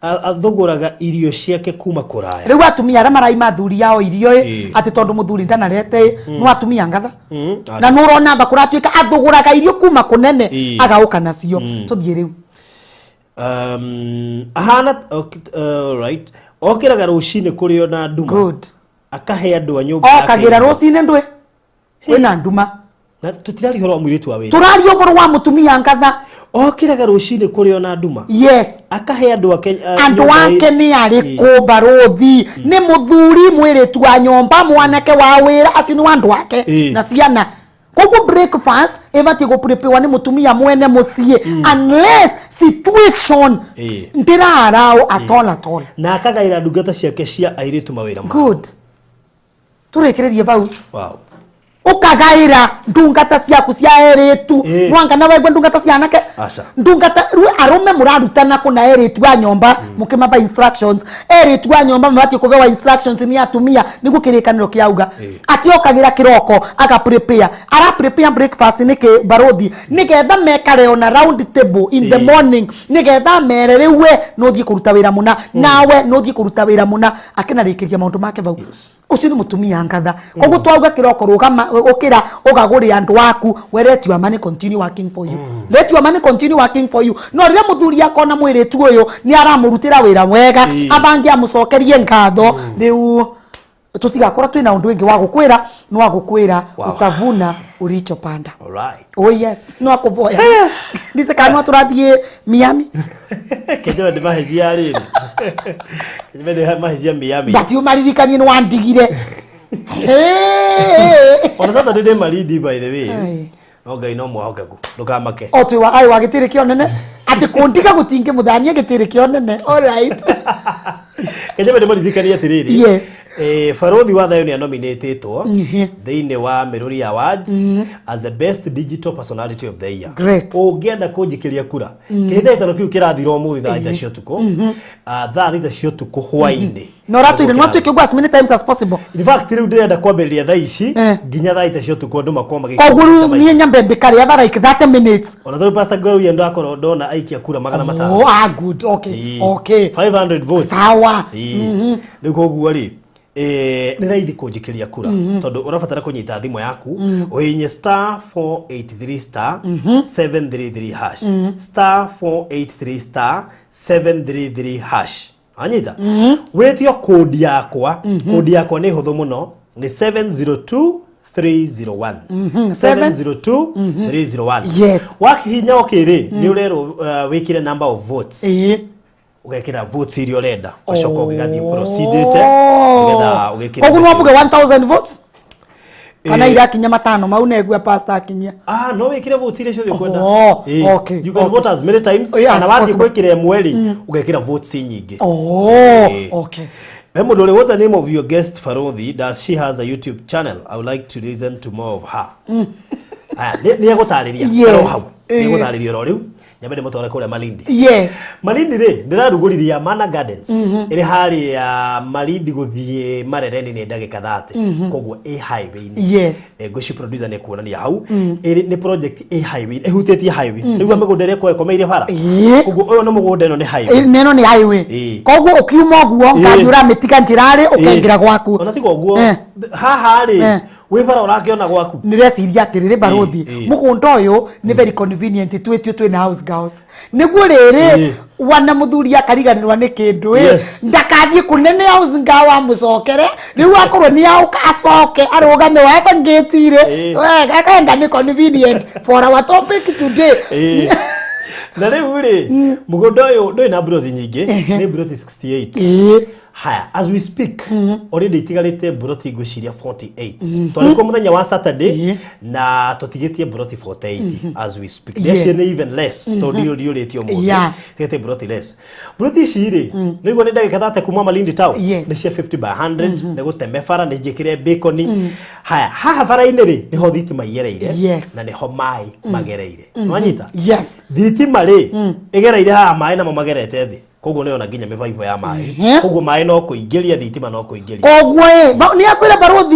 athũgũraga irio ciake kuma kũraya. Rĩu atumia arĩa maraima athuri yao irio ĩ, atĩ tondũ mũthuri ndanarete ĩ, no atumia ngatha na nĩ ũrona amba kũratuĩka athũgũraga irio kuma kũnene, agauka nacio. Tũthiĩ rĩu. Ahana okay, right, okĩraga rũcinĩ kũrĩ ona nduma. Good. Akahe andũ a nyũmba yake okagĩra irio. Rũcinĩ ndwĩ kwĩna nduma. Na tũtiraria ũhoro wa mũirĩtu wa wĩra. Tũraria ũhoro wa mũtumia ngatha. Okĩraga rũcinĩ kũrĩ ona nduma, akahe andũ ake andũ nyũmba ake nĩ arĩkũ, barũthi? Nĩ mũthuri, mwĩrĩtu wa nyũmba, mwanake wa wĩra, acio nĩ andũ ake na ciana. Koguo breakfast ĩbatiĩ gũprepare nĩ mũtumia mwene mũciĩ, unless situation ndĩrarao at all, at all. Na akagaĩra ndungata ciake cia airĩtu mawĩra mao. Good, tũrĩkĩrĩrie vau. Ũkagaĩra ndungata ciaku cia erĩtu. Nwanga na wegwe ndungata cia anake. Aca. Ndungata rĩu arũme mũrarutana kũna erĩtu a nyũmba mũkĩmaba instructions. Erĩtu a nyũmba mabatiĩ kũbewa instructions nĩ atumia, nĩguo kĩrĩkanĩro kĩauga. Atĩ okagĩra kĩroko aga prepare, ara prepare breakfast nĩkĩ, barũthi? Nĩgetha mekare on a round table in the morning, nĩgetha mere rĩu we nũthiĩ kũruta wĩra mũna, nawe nũthiĩ kũruta wĩra mũna, akĩnarĩkĩria maũndũ make vau. Ũcio nĩ mũtumia ngatha. Koguo twauga kĩroko rũgama, ũkĩra ũgagũrĩra andũ aku, we let your money continue working for you, let your money continue working for you. No rĩrĩa mũthuri akona mwĩrĩtu ũyũ nĩ aramũrutĩra wĩra wega, abange amũcokerie ngatho, rĩu tũtigakorwo twĩna ũndũ ũngĩ wa gũkwĩra, no agũkwĩra utavuna ulichopanda. Alright. Oh yes, no akũvoya ndice kana no tũrathiĩ Miami. Kenjera ndĩ mahecia rĩrĩ, kenjera ndĩ mahecia Miami. But ũmaririkanie nĩ wandigire. Hey. Ona Saturday ndĩ Malindi, by the way. Ai. No Ngai no mwahokeku, ndũkamake. O twĩ wa ai wa gĩtĩrĩ kĩa ũnene atĩ kũndiga gũtingĩ mũthamia gĩtĩrĩ kĩa ũnene, alright. Kenjera ndĩ maririkanie atĩrĩrĩ, Barũthi wa Thayũ nĩ anominĩtĩtwo thĩinĩ wa Mĩrũri Awards as the best digital personality of the year. Great. Ũngĩenda kũnjikĩria kura, kĩhĩtahĩtano kĩu kĩrathira ũmũthĩ thaa 3 cia ũtukũ. Ah, thaa 3 cia ũtukũ hwaĩ-inĩ. Na ũratwĩre nĩ watuĩke ũguo as many times as possible. In fact, rĩu ndĩrenda kwambĩrĩria thaa ici nginya thaa 3 cia ũtukũ, andũ makorwo magĩikia Koguo kura rĩu maingĩ. niĩ nyambe mbĩkarĩa tha like 30 minutes. Ona tarĩu Pastor Ngorũia ndakorwo ndona aikia kura 500. Oh, ah, good, okay. 500 votes. Sawa. Ĩĩ. Rĩu koguo rĩ, nĩ raithi kũnjikĩria kura tondũ ũrabatara kũnyita thimũ yaku, ũhihinye *483*733#, *483*733# anyita, wĩtio kũndi yakwa. Kũndi yakwa nĩ hũthũ mũno, nĩ 702301, 702301. Wakihinya okay rĩ, nĩ ũrerwo wĩkĩre number of votes. Ũgekĩra votes iria ũrenda, ũgacoka ũgĩgathiĩ proceedĩte nĩgetha ũgĩkĩre. Koguo no mbuge 1000 votes kana irakinya matano mau negua pastor akinyia? Ah, no wĩkĩre votes iria ciothe ũkwenda. Oh, You can vote as many times. Oh, yeah, kana as wathiĩ possible. gwĩkĩra ĩmwe rĩ, ũgekĩra votes nyingĩ. Oh, okay. He mũndũ ũrĩ, "What's the name of your guest, Farodhi? Does she has a YouTube channel? I would like to listen to more of her." Aya, nĩ egũtarĩria. Ero hau. Nĩ egũtarĩria oro rĩu. Nyambe ndĩmũtware kũrĩa Malindi. Malindi rĩ, ndĩrarugũririe Amana Gardens. Ĩrĩ harĩa Malindi gũthiĩ Marereni nĩ ndagĩka 30. Koguo ĩ highway-inĩ. Ngwĩciria producer nĩ kuonania hau. Ĩrĩ nĩ project ĩ highway, ĩhutĩtie highway. Nĩguo mĩgũnda ĩrĩa ĩkoragwo ĩkomeire bara. Koguo ũyũ nĩ mũgũnda, ĩno nĩ highway. Neno nĩ highway. Koguo ũkiuma ũguo ngari ũramĩtiga njĩra-rĩ, ũkaingĩra gwaku. Ona tiga ũguo, haha rĩ, wĩ bara ũrakĩona gwaku. Nĩreciria atĩrĩrĩ, barũthi, mũgũnda ũyũ nĩ very convenient twĩtue twĩna house girls, nĩguo rĩrĩ wana mũthuri akariganĩrwa nĩ kĩndũ ĩ, ndakathiĩ kũnene house girl amũcokere, rĩu akorwo nĩ auka acoke arũgame waba ngĩti-rĩ. Akaenda nĩ convenient for our topic today. Na rĩu rĩ, mũgũnda ũyũ ndũrĩ na mburoti nyingĩ, nĩ mburoti 68. Haya, as we speak, already itigarĩte mburoti ngwĩciria 48. Twarĩ kuo mũthenya wa Saturday na tũtigĩtie mburoti 48 as we speak. Yes. Nĩ even less tondũ ndiũrĩtio ũmũthĩ. Tigĩtie mburoti less. Mburoti ici rĩ, nĩguo nĩ ndagĩka 30 kuma Malindi town. Nĩ cia 50 by 100, nĩ gũteme bara, nĩ njĩkĩre bacon. Haya, haha bara-inĩ rĩ, nĩho thitima igereire na nĩho maĩ magereire. Nĩwanyita? Yes. Thitima rĩ, ĩgereire haha, maĩ namo magerete thĩ. Koguo nĩona nginya mĩbaibũ ya maĩ. Koguo maĩ no kũingĩria, thitima no kũingĩria. Koguo ĩ nĩ akwĩra barothi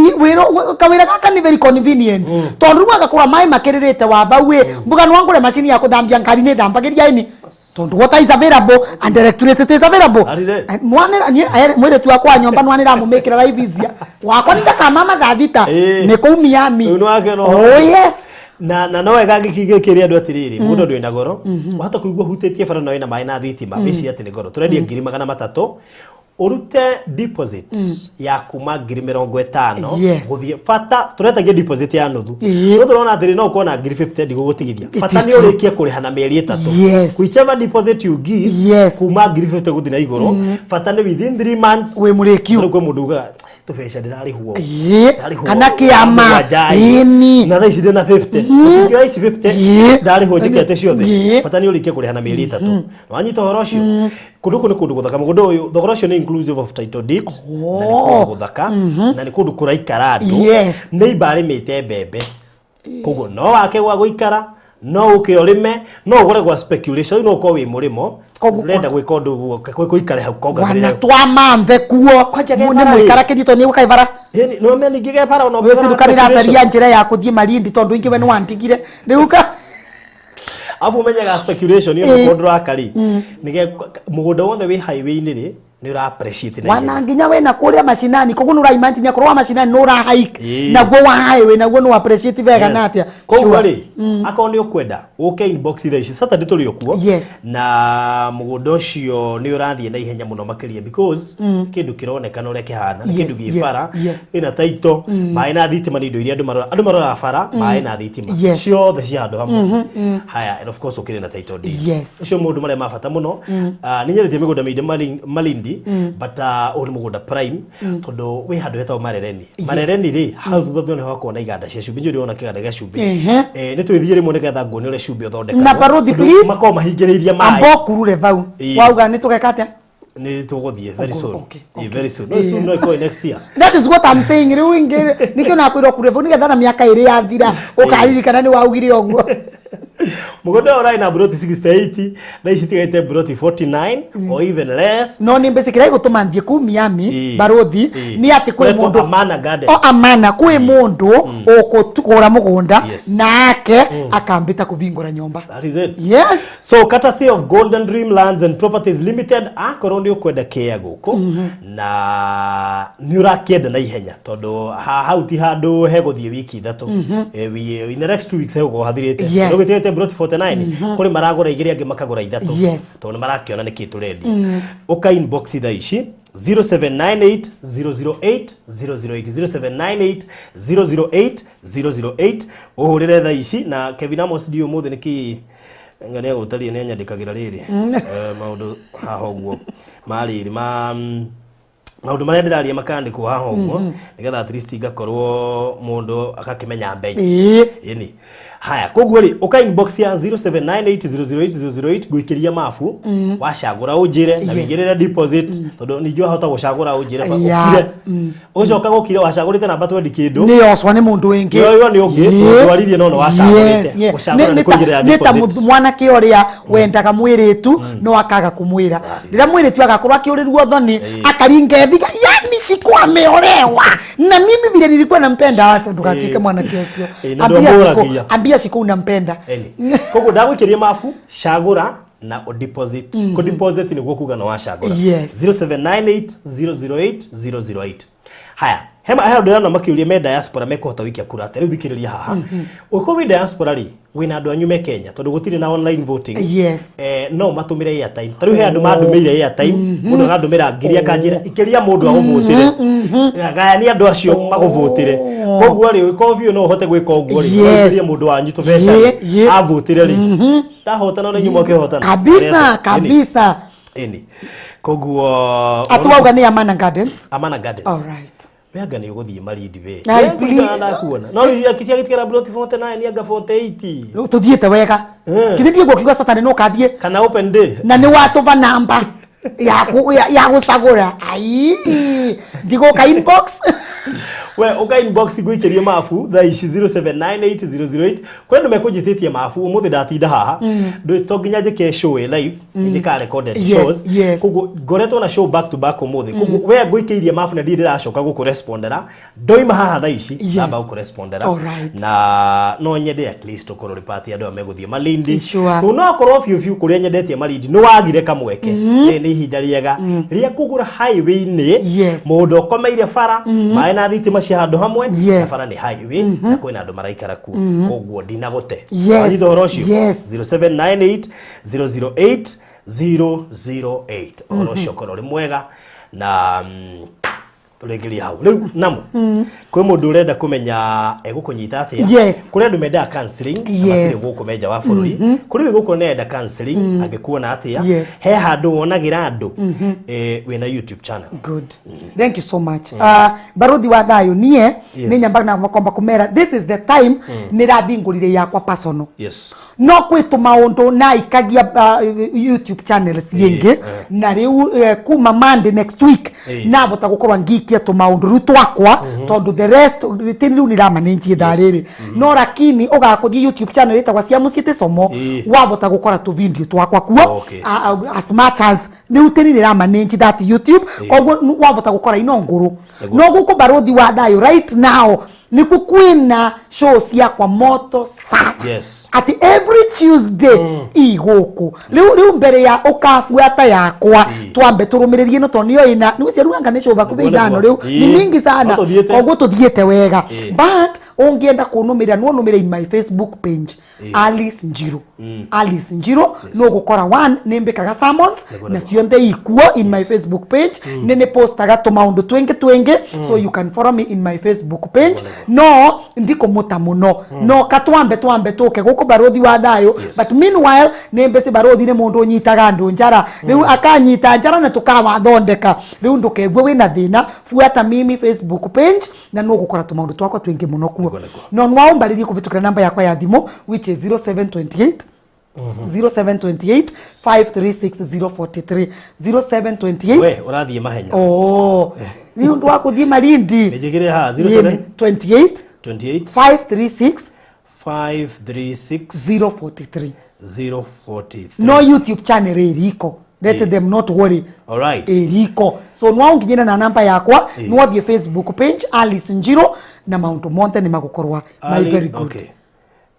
kawĩra gaka nĩ very convenient, tondũ rĩu agakora maĩ makĩrĩrĩte wa bau ĩ mbuga no ngũre macini ya kũthambia ngari, nĩ thambagĩria ĩni tondũ water is available and electricity is available. That is it. Mwanĩra niĩ mwĩrĩtu wakwa wa nyomba nwanĩra mũmĩkĩra life easier wakwa nĩ ndakamama thaa 6 nĩ kũu Miami. Rĩu nĩwakĩona Oh ũhoro. yes. Na no wega ngĩkĩre andũ atĩrĩrĩ, mũgũnda ndũrĩ na goro. Wahota kũigua hutĩtie bara na wĩna maĩ na thitima, wĩcirie atĩ nĩ goro. Tũrendia 300,000, ũrute deposit ya kuma 50,000 gũthiĩ. Bata tũretagia deposit ya nuthu. No tũrona atĩrĩ, no ũkorwo na 50,000, ndigũgũtigithia. It Bata is nĩ true. ũrĩkie kũrĩha na mĩeri 3. Whichever deposit you give, kuma 50,000 gũthiĩ na igũrũ, bata nĩ within 3 months wĩ mũrĩkiu. Rĩu kwĩ mũndũ ugaga tũbeca ndĩrarĩhwo, ndarĩhwo kana kĩama. 7 ĩ. Na thaa ici ndĩna 50, ũngĩoya ici 50 ndarĩhwo njĩkete ciothe. Bata nĩ ũrĩkie kũrĩha na mĩeri 3. Wanyita ũhoro ũcio? Kũndũ kũu nĩ kũndũ gũthaka. Mũgũnda ũyũ, thogora ũcio nĩ inclusive of title deed, na nĩ kũndũ gũthaka na nĩ kũndũ kũraikara andũ. Nĩ imba arĩmĩte mbembe, koguo no wake gwa gũikara, no ũke ũrĩme, no ũgũre gwa speculation. Rĩu no ũkorwo wĩ mũrĩmo ũrenda gwĩka ũndũ gũikare hau wana kongagĩrĩra. Twamambe kuo Kwanja nĩ gebara rĩ. mũikara kĩthito nĩ gũkaibara. Nĩ ningĩ gebara ona ũngĩgũra wĩciruka speculation. nĩracaria njĩra ya kũthiĩ Malindi tondũ ingĩ we nĩ wandigire rĩu ka. Abu ũmenyaga speculation ĩyo nĩguo ndũraka rĩ, nĩge mũgũnda wothe wĩ highway-inĩ rĩ, nĩ ũra appreciate na wana ihenya. Nginya wena kũrĩa macinani, koguo nĩ ũraimagine akorwo wa macinani nĩ ũra hike naguo wa highway naguo nĩ appreciate wega na atĩa. Koguo rĩ, akorwo nĩ ũkwenda, ũke inbox thaa ici. Saturday tũrĩ o kuo. Na mũgũnda ũcio nĩ ũrathiĩ na ihenya mũno makĩria because kĩndũ kĩronekana ũrĩa kĩhana nĩ kĩndũ gĩ bara, ĩna title, maĩ na thitima. Nĩ indo iria andũ marora. Andũ maroraga bara, maĩ na thitima, ciothe cia handũ hamwe. Haya, and of course ũkĩrĩ na title deed. Ũcio maũndũ marĩa ma bata mũno. Ah, nĩ nyendetie mĩgũnda mĩingĩ Malindi, but ũyũ nĩ mũgũnda prime tondũ wĩ handũ hetagwo Marereni. Marereni rĩ, hau thutha thutha nĩho hakoragwo na iganda cia cumbĩ. Njũĩ ndĩrona kĩganda gĩa cumbĩ. Eh, nĩ twĩthiĩ rĩmwe nĩgetha nguone ũrĩa cumbĩ ũthondekagwo. Na Barothi, Tondũ please. makoragwo mahingĩrĩirie maĩ. Amba ũkurure bau. Wauga nĩ tũgeka atĩa? Nĩ tũgũthiĩ very soon. Okay. Very soon. No soon, no ĩkorwo next year. That is what I'm saying. Rĩu ingĩ nĩkĩo nakwĩra ũkurure bau nĩgetha na mĩaka 2 yathira ũkaririkana nĩ waugire ũguo. Mũgũnda ũyũ ũrarĩ na mburoti 68, thaa ici tigaite mburoti 49 or even less. No nĩ mbeca kĩrĩa gĩgũtũma thiĩ kuu Miami, barothi, nĩ atĩ kwĩ Kũretwo mũndũ Amana Gardens. O Amana kwĩ mũndũ ũkũgũra mũgũnda nake akambĩta kũbingũra nyũmba. That is it. Yes. So courtesy of Golden Dream Lands and Properties Limited, akorwo nĩ ũkwenda kĩa gũkũ na nĩ ũrakĩenda na ihenya, tondũ hau ti handũ hegũthiĩ wiki 3. In the next 2 weeks hegũkorwo hathirĩte. Tondũ gĩtigĩte broti 49, kũrĩ maragũra 2, angĩ makagũra 3, tondũ nĩ marakĩona nĩkĩ tũrendia. Ũka inbox thaa ici 0798 008 008, 0798 008 008, ũhũrĩre thaa ici. Na Kevin Amos ndiũ ũmũthĩ nĩkĩ nga nĩ agũtaria nĩ anyandĩkagĩra rĩrĩ maũndũ haha ũguo ma rĩrĩ ma maũndũ marĩa ndĩraria makandĩkwo haha ũguo nĩgetha at least ngakorwo mũndũ agakĩmenya mbei. Ĩni haya, koguo rĩ, ũka inbox ya 0798008008, ngũikĩria mabu, wacagũra ũnjĩre na wĩigĩrĩre deposit, tondũ ningĩ wahota gũcagũra ũnjĩre ũkire, ũcoka gũkire wacagũrĩte namba twendi kĩndũ. Nĩ yocwa nĩ mũndũ wĩngĩ. Yoywo nĩ ũngĩ, tondũ waririe no nĩ wacagũrĩte. Gũcagũra nĩ kũigĩrĩra Nĩ ta deposit. mwanake ũrĩa wendaga mwĩrĩtu no akaga kũmwĩra. Rĩrĩa mwĩrĩtu agakorwo akĩũrĩrwo thoni, akaringa ĩthiga, yani siku ameolewa na mimi vile nilikuwa nampenda. Asa ndũgatuĩke mwanake ũcio. Na Ambia siku, ndwamũragia. ambia siku unampenda. Eni. Koguo ndagũikĩria mabu, cagũra na ũdeposit. Kũ deposit nĩguo kuga nĩ wacagũra. 0798 008 008. Haya, hema haya ndĩrona makĩũria me diaspora mekũhota gũikia kura atĩa. Rĩu thikĩrĩria haha, ũngĩkorwo wĩ diaspora rĩ, wĩna andũ anyu me Kenya, tondũ gũtirĩ na online voting, no matũmĩre airtime. Ta rĩu he andũ mandũmĩire airtime, mũndũ agandũmĩra ngiri akanjĩra ikĩria mũndũ agũvotĩre, gayania andũ acio magũvotĩre. Koguo rĩ, ũngĩkorwo biũ no ũhote gwĩka ũguo rĩ, ikĩrie mũndũ wanyu tũbeca rĩ, avotĩre rĩ, ndahotana na inyuĩ mwakĩhotana. Kabisa. Ĩni. Kabisa. Ĩni. Koguo Atu wauga nĩ Amana Gardens. Amana Gardens. All right. We anga nĩ ũgũthiĩ Malindi we. Ai, We please. ngũigana ndakuona. No rĩu cia gĩtigara plot 49 anga 48. Rĩu tũthiĩte wega. Githĩ ndiĩ gũkiuga Saturday no kathiĩ Kana open day. Na nĩ watũba namba ya gũcagũra. Ai, ndigũka inbox. We ũka inbox ngũikĩrie mabu thaa ici 0798008. Kwĩ andũ mekũnjĩtĩtie mabu ũmũthĩ ndatinda haha. Ndũ to nginya njĩke show ĩ live, njĩkaga recorded shows. Koguo ngoretwo na show back to back ũmũthĩ. Koguo we ngũikĩirie mabu na ndirĩ ndĩracoka gũkũrespondera. Ndoima haha thaa ici ndamba gũkũrespondera. Na no nyende at least ũkorwo ũrĩ part ya andũ arĩa megũthiĩ Malindi. Tondũ no akorwo biũ biũ kũrĩa nyendetie Malindi nĩ wagire kamweke. Rĩrĩ nĩ ihinda rĩega rĩa kũgũra highway-inĩ. Mũndũ ũkomeire bara, maĩ na thitima cia handũ hamwe, na bara nĩ highway na kwĩna andũ maraikara kuo. Koguo ndinagũte. Wanyita ũhoro ũcio? Yes. 0798 008 008. Ũhoro ũcio ũkorwo ũrĩ mwega na tũrĩngĩrie hau rĩu namu kwĩ mũndũ ũrenda kũmenya egũkũnyita atĩa. Kũrĩ andũ mendaga counseling na matirĩ gũkũ menja wa bũrũri. Kũrĩ wĩ gũkũ nenda counseling angĩkuona atĩa? He handũ wonagĩra andũ wĩna YouTube channel? Good, thank you so much. Baruthi wa thayũ, niĩ nĩ nyambaga na makomba kũmera this is the time nĩrathingũrire yakwa personal. No kwĩ tũmaũndũ naikagia YouTube channels yĩngĩ na rĩu kuma Monday next week navota gũkorwo ngiikia tũmaũndũ rĩu twakwa, tondũ the rest tĩ rĩu nĩramanĩnjie ithaa rĩrĩ, no lakini ũgakũthiĩ YouTube channel ĩtagwa Cia Mũciĩ Tĩcomo, wavota gũkora tũvideo twakwa kuo. As much as rĩu tĩri nĩramanĩnji that YouTube, koguo wavota gũkora ino ngũrũ. No gũkũ Barothi wa Thayũ right now nĩkuo kwĩna show ciakwa moto sana. Ati every Tuesday igũkũ rĩu mbere ya ũkabuata yakwa twambe tũrũmĩrĩrie no tondũ nĩyo ĩna nĩ ciaruganga nĩ show hakuhĩ Nĩguo, ithano. Nĩguo. Rĩu nĩ mingi sana. No tũthiĩte. Koguo tũthiĩte wega, but ũngĩenda kũnũmĩrĩra no nũmĩrĩre in my Facebook page, Alice Njiru. Alice Njiru no gũkora one nĩ mbĩkaga sermons na cionthe ikuo in my Facebook page. Nĩ postaga tũmaũndũ twĩngĩ twĩngĩ, so you can follow me in my Facebook page. No ndikũmũta mũno, no katwambe twambe tũke gũkũ Barothi wa Thayũ. But meanwhile nĩ mbĩci Barothi nĩ mũndũ ũnyitaga andũ njara, rĩu akanyita njara na tũkawathondeka. Rĩu ndũkegue wĩna thĩna, fuata mimi Facebook page na no gũkora tũmaũndũ twakwa twĩngĩ mũno kuo. Nĩguo, nĩguo. No nwaũmbarĩrie kũvĩtũkĩra namba yakwa ya thimũ, which is 0728 0728 536 043, 0728. We ũrathiĩ mahenya. Oh, nĩ ũndũ wa kũthiĩ Malindi. Nĩnjĩkĩre haha 07 28 28 536 536 043. 043. No YouTube channel ĩriko, let them not worry. Ĩriko, so nwaũnginyĩre na namba yakwa, nwathiĩ Facebook page Alice Njiro na maũndũ monthe nĩ magũkorwa my very good. Okay.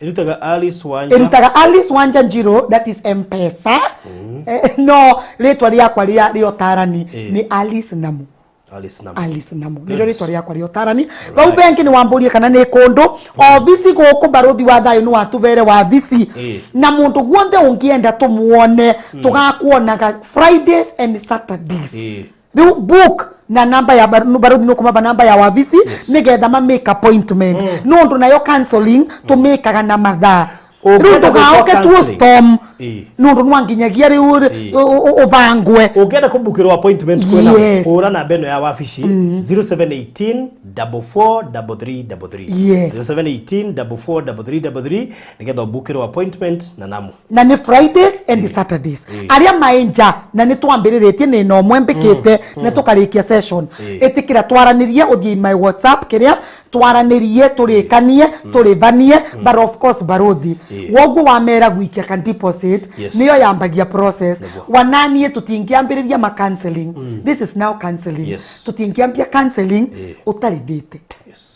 Ĩrutaga Alice Wanja. Ĩrutaga Alice Wanja Njiro, that is M-Pesa. No rĩtwa rĩakwa rĩa ũtarani nĩ Alice Namu. Alice Namu. Alice Namu Good. nĩrĩo rĩtwa rĩakwa rĩa ũtarani. Vau bengi nĩ wambũrie kana nĩ kũndũ obici gũkũ Barothi wa Thayũ nĩ watũvere wabici na mũndũ guothe ũngĩenda tũmuone tũgakuonaga Fridays and Saturdays. Rĩu book na namba ya Barothi nũkũmaba namba ya wabici nĩgetha ma make appointment nũndũ nayo counseling tũmĩkaga na mathaa. Rĩu Ũngĩenda gwĩkwo ndũgaũke tuo counseling. storm nũndũ nwanginyagia rĩu ũbangwe. Ũngĩenda kũbukĩrwo appointment kwĩna hũra namba ĩno ya wabici, 0718 44 33 33. 0718 44 33 33, nĩgetha ũbukĩrwo appointment na Namu. Na nĩ Fridays and Saturdays. Arĩa maĩ nja na nĩ twambĩrĩrĩtie nĩ ĩno ũmwe mbĩkĩte na tũkarĩkia session, ĩtĩkĩra twaranĩrie, ũthiĩ in my WhatsApp kĩrĩa twaranĩrie, tũrĩkanie, tũrĩvanie. But of course Barothi, woguo wamera gwikia kan deposit nĩyo yambagia process. Wananie tũtingĩambĩrĩria ma counseling, this is now counseling, tũtingĩambia counseling ũtarĩthĩte.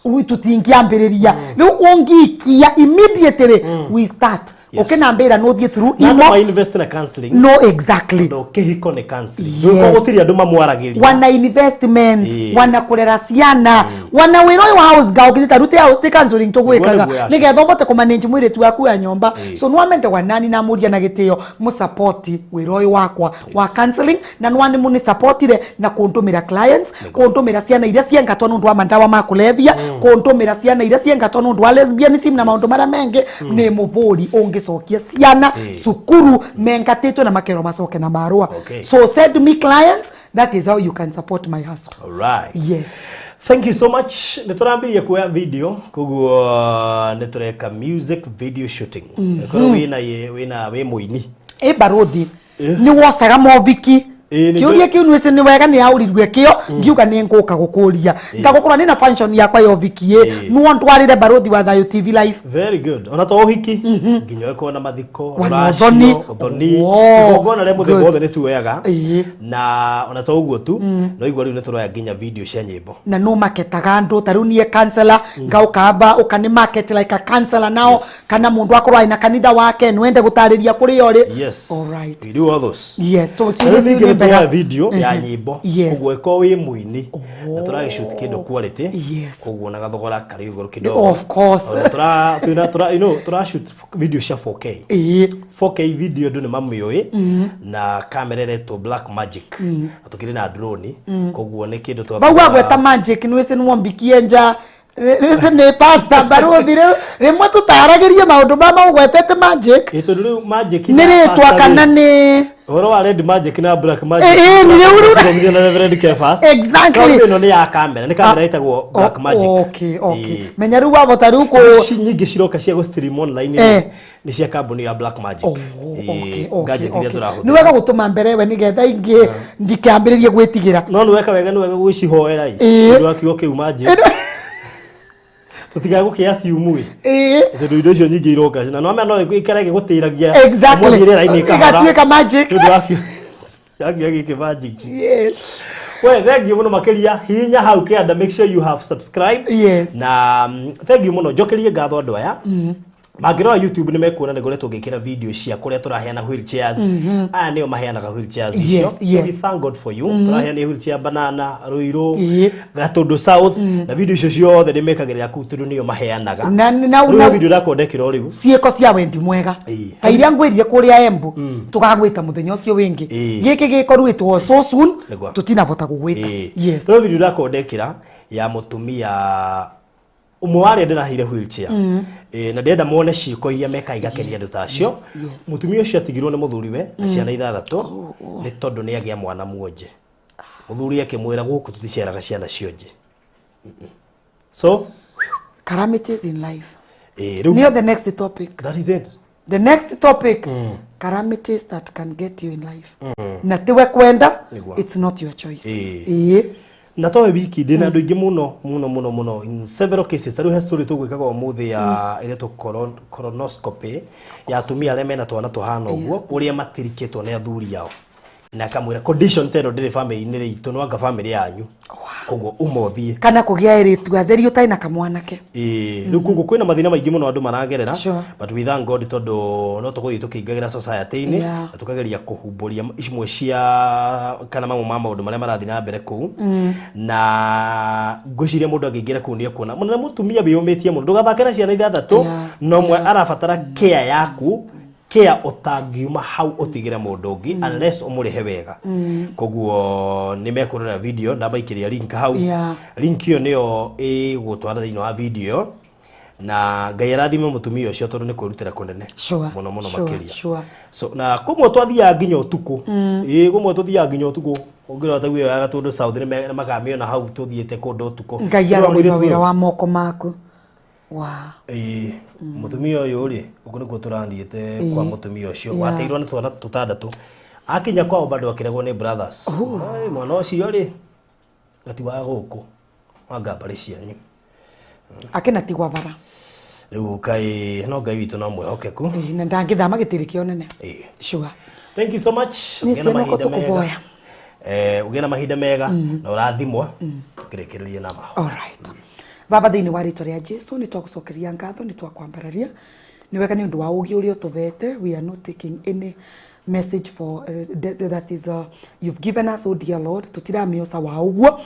Tũtingĩambĩrĩria rĩu ũngĩikia immediately we start. Ũkĩnambĩra nũthiĩ through Na andũ imo. ma invest na counseling. No, exactly. Tondũ kĩhiko nĩ counseling. Rĩu gũtirĩ andũ mamwaragĩria. Wana investment, wana kũrera ciana, wana wĩra ũyũ wa house girl ũkĩte rute ti counseling tũgwĩkaga Nĩguo, nĩguo. Nĩgetha ũvote kũmanage mwĩrĩtu waku ya nyũmba. So nwamende wanani namũria na gĩtĩo mũsapoti wĩra ũyũ wakwa wa counseling na nwani mũnĩsapotire na kũndũmĩra clients, kũndũmĩra ciana iria ciengatwo nĩ ũndũ wa mandawa ma kũlevia, kũndũmĩra ciana iria ciengatwo nĩ ũndũ wa lesbianism na maũndũ marĩa mengĩ. Nĩ mũvũri ũngĩ Tũgĩcokia ciana cukuru mengatĩtwo na makerwo macoke na marũa. So send me clients, that is how you can support my hustle. All right. Yes. Thank you so much. Nĩ tũrambirie kuoya video, koguo nĩ tũreka music video shooting. Korwo wĩna wĩ mũini. Ĩ barothi, nĩ wocaga moviki? Kĩũria kĩu nwĩci nĩ wega nĩ yaũrirwe kĩo ngiuga nĩ ngũka gũkũria ngagũkorwo nĩ na function yakwa ya ũviki ĩ nuo ndwarĩre Barothi wa Thayũ TV live. Very good. Ona to ũhiki, nginya ũkorwo na mathiko, Wana rũracio, ũthoni. Ũthoni, igongona rĩa mũthemba wothe nĩ tuoyaga. Na ona to ũguo tu, no igua rĩu nĩ tũroya nginya video cia nyĩmbo. Na no maketaga andũ ta rĩu niĩ counselor ngaũkamba ũka nĩ market like a counselor nao. Kana mũndũ akorwo aina kanitha wake nwende gũtarĩria kũrĩa ũrĩ. Yes. All right. We do all those. Yes, to Na rĩu ciũria ningĩ nĩ nĩ tuoya mbega. video ya nyĩmbo. Koguo ĩkorwo wĩ mũini na tũragĩshoot kĩndũ quality, koguo na gathogora karĩ igũrũ kidogo. Of course. Ona tũra twĩna tũra you know tũra shoot video cia 4K. 4K video andũ nĩ mamĩũĩ na kamera ĩretwo Black Magic na tũkĩrĩ na drone, koguo nĩ kĩndũ Bau agweta magic nwĩci nĩwombikie nja nwĩci nĩ pastor Barothi rĩu rĩmwe tũtaragĩrie maũndũ ma maũgwetete magic. Ĩ, tondũ rĩu magic Nĩ na rĩtwa pastor kana rĩ, nĩ ũhoro wa Red Magic na Black Magic Ĩ, nĩ rĩu Cithomithio na Reverend Kefas. Exactly. No ĩno nĩ ya kamera, nĩ kamera ĩtagwo Black Magic. Okay. Menya rĩu wavota rĩu kũ Ici nyingĩ ciroka cia gũ stream online rĩ, nĩ cia kambuni ya Black Magic. Gadget iria tũrahũthĩra. Nĩ wega gũtũma mbere we nĩgetha ingĩ ndikambĩrĩrie gwĩtigĩra. No nĩ weka wega, nĩ wega gwĩcihoera ĩ. Ũndũ wa kiugo kĩu magic tũtigae gũkĩ assume ĩ, tondũ indo icio nyingĩ iroka na no no ikare gĩgũtĩragia. Ũmũthĩ rĩera-inĩ kahora. Igatuĩka magic. Nĩ ũndũ wa kiugo gĩkĩ magic. We thank you mũno makĩria, hihinya hau kĩanda, make sure you have subscribed. Na thank you mũno, njokerie ngatho andũ aya mangĩrora YouTube nĩ mekuona nĩ ngoretwo ngĩkĩra video cia kũrĩa tũraheana wheelchairs. Aya nĩo maheanaga wheelchairs icio. So we thank God for you. Tũraheana wheelchair Banana, Ruiru, Gatũndũ South, na video icio ciothe nĩ mekagĩrĩra kũu tondũ nĩo maheanaga. Rĩu video ndakondekera o rĩu. Ciĩko cia wendi mwega ta iria ngwĩrire kũrĩa Embu tũgagwĩta mũthenya ũcio wĩngĩ. Gĩkĩ gĩkoruĩtwo so soon. Tũtinavota gũgwĩta. Yes. Rĩu video ndakondekera ya mũtumia ũmwe wa arĩa ndĩraheire wheelchair. Na ndĩrenda muone ciĩko iria mekaga igakenia andũ ta acio. Mũtumia ũcio atigirwo nĩ mũthuriwe na ciana ithathatũ nĩ tondũ nĩ agĩa mwana muonje. Mũthuri akĩmwĩra gũkũ tũticiaraga ciana cionje. So Calamities in life. Rĩu Nĩyo the next topic. That is it. The next topic, calamities that can get you in life na tiwe kwenda. It's not your choice. Na towe wiki ndĩna andũ aingĩ mũno mũno mũno mũno in several cases. Ta rĩu he story tũgwĩkaga ũmũthĩ ya ĩretwo colonoscopy ya atumia arĩa mena twana tũhana ũguo, ũrĩa matirikĩtwo nĩ athuri ao na akamwĩra condition ta ĩno ndĩrĩ family-inĩ itũ, no anga family yanyu, koguo uma ũthiĩ. Kana kũgĩa airĩtu atheri ũtarĩ na kamwanake. Ĩĩ, rĩu koguo kwĩna mathĩna maingĩ mũno andũ maragerera. But we thank God tondũ no tũgũthiĩ tũkĩingagĩra society-inĩ na tũkageria kũhumbũria imwe cia kana mamwe ma maũndũ marĩa marathiĩ na mbere kũu. Na ngwĩciria mũndũ angĩingĩra kũu nĩ ekuona mũno mũtumia wĩyũmĩtie mũno, ndũgathake na ciana ithathatũ na ũmwe arabatara care yaku, care ũtangiuma hau ũtigĩre mũndũ ũngĩ unless ũmũrĩhe wega. Koguo nĩ mekũrora video, ndamaikĩria link hau. Link ĩyo nĩyo ĩgũtwara thĩinĩ wa video ĩyo, na Ngai arathime mũtumia ũcio tondũ nĩ kwĩrutĩra kũnene mũno mũno makĩria. So na kũmwe twathiaga nginya ũtukũ, ĩĩ, kũmwe tũthiaga nginya ũtukũ. Ũngĩrora ta ĩyo ya Gatũndũ South nĩ makamĩona hau tũthiĩte kũndũ ũtukũ. Ngai Rĩu arorĩma mũirĩtu wĩra ũyũ- wa moko maku wa Ĩĩ, mũtumia ũyũ rĩ, ũguo nĩguo tũrathiĩte kwa mũtumia ũcio wateirwo nĩ twana tũtandatũ. Akinya kwao bado akĩregwo nĩ brothers. Ai, mwana ũcio rĩ gati wa gũkũ wanga mbarĩ cianyu. Akĩnatigwa bara. Rĩu kaĩ no Ngai witũ no mwĩhokeku. Na ndangĩthama gĩtĩrĩ kĩonene. Thank you so much. Nĩ Ũgĩe na ciana mahinda mega. tũkũvoya. Ũgĩe na mahinda mega na ũrathimwo, tũkĩrĩkĩrĩrie na mahoya. Alright. Baba, thĩinĩ wa rĩtwa rĩa Jesu nĩ twagũcokeria ngatho, nĩ twakwambararia, nĩ wega nĩ ũndũ wa ũgĩ ũrĩa ũtũvete. We are not taking any message for that is you've given us, oh dear Lord, tũtiramĩoca wa ũguo.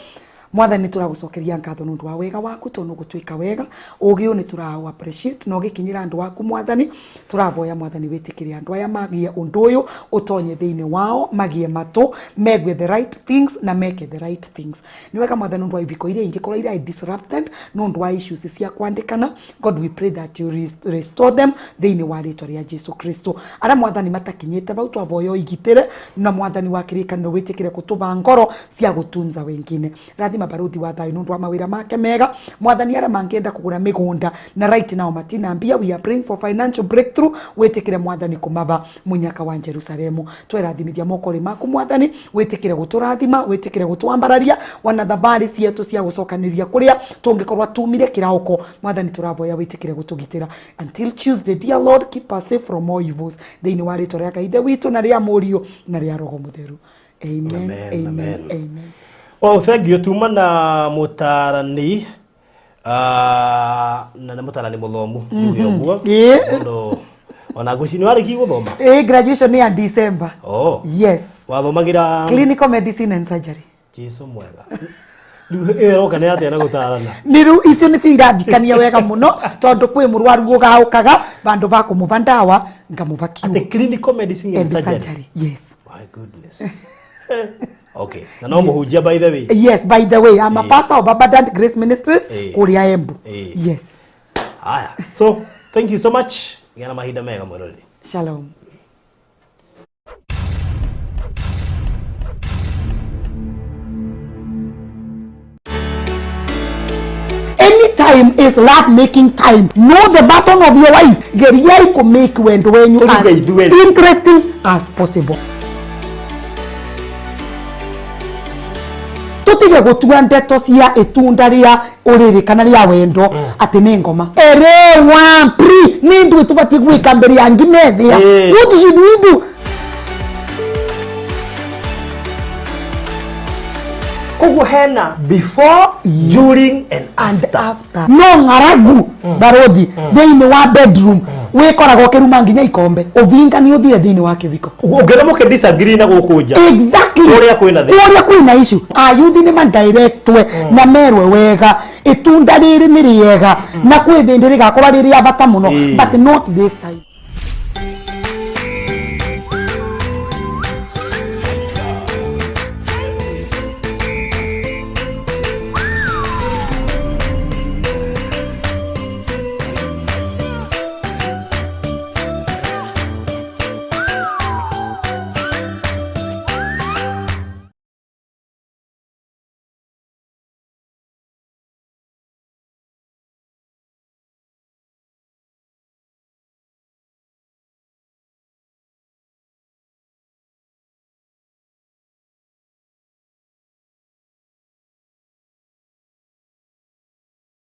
Mwathani, tũragũcokeria ngatho nĩ ũndũ wa wega waku, tondũ nĩ ũgũtwĩka wega. Ũgĩ ũyũ nĩ tũraũ appreciate na ũgĩkinyĩra andũ aku. Mwathani, tũravoya, Mwathani, wĩtĩkĩre andũ aya magĩe ũndũ ũyũ ũtonye thĩinĩ wao, magĩe matũ megue the right things na meke the right things. Nĩ wega, Mwathani, ũndũ wa ibiko iria ingĩkorwo iria disrupted nĩ ũndũ wa issues cia kwandĩkana, God, we pray that you restore them thĩinĩ wa rĩtwa rĩa Jesu Kristo. Arĩa, Mwathani, matakinyĩte vau, twavoya ũigitĩre, na Mwathani wa kĩrĩkanĩro, wĩtĩkĩre kũtũva ngoro cia gũtunza wengine. Rathima Baruthi wa Thayũ nĩ ũndũ wa mawĩra make mega. Mwathani, arĩa mangĩenda kũgũra mĩgũnda na right now matina mbia, we are praying for financial breakthrough. Wĩtĩkĩre, Mwathani, kũmava mũnyaka wa Jerusalemu. Twerathimithia moko-rĩ maku, Mwathani, wĩtĩkĩre gũtũrathima, wĩtĩkĩre gũtwambararia wana thabarĩ cietũ cia gũcokanĩria kũrĩa tũngĩkorwo tumire kĩraũko. Mwathani, tũravoya wĩtĩkĩre gũtũgitĩra until Tuesday. Dear Lord, keep us safe from all evils, thĩinĩ wa rĩtwa rĩa Ngai Ithe witũ na rĩa Mũriũ na rĩa Roho Mũtheru. Amen. Amen, amen. Amen. Amen. Oh, thank you. Tuma na mũtarani, na nĩ mũtarani mũthomu, njuge ũguo. Mũndũ ona ngwĩciria nĩ warĩkia gũthoma. Graduation nĩ ya December. Oh. Yes. Wathomagĩra? Clinical medicine and surgery. Jesu mwega, rĩu ĩyo ĩroka nĩ atĩa na gũtarana? Nĩ rĩu icio nĩcio irathikania wega mũno, tondũ kwĩ mũrwaru ũgaũkaga, vandũ va kũmũva ndawa ngamũva kiugo. Atĩ clinical medicine and and surgery? Surgery, yes. My goodness. Okay, na no mũhunjia, by the way? Yes, by the way, I'm a pastor of Abundant Grace Ministries kũrĩa Embu. Yes. Haya, so thank you so much. Gĩa na mahinda mega, mwĩroreri. Shalom. Anytime is love making time. Know the button of your wife. Geriai ku make wendo wenyu as Tũruge ithuerĩ. interesting as possible. Tutige gutua ndeto cia itunda ria uriri kana ria wendo ati ni ngoma erewa pri ni ndu tubatie gwika mbere ya ngimethia. What should we do? Koguo hena before, during and and after. After. No ng'aragu, barothi, thĩinĩ wa bedroom wĩkoragwo ũkĩruma nginya ikombe, ũvinga nĩ ũthire thĩinĩ wa kĩviko. Ũngĩona mũkĩ disagree na gũkũ nja. Exactly. Kũrĩa kwĩna thĩna. Kũrĩa kwĩna issue, ayuthi nĩ madirectwe na merwe wega itunda rĩrĩ nĩ rĩega na kwĩ thĩndĩ rĩgakorwo rĩ rĩa bata mũno, but not this time.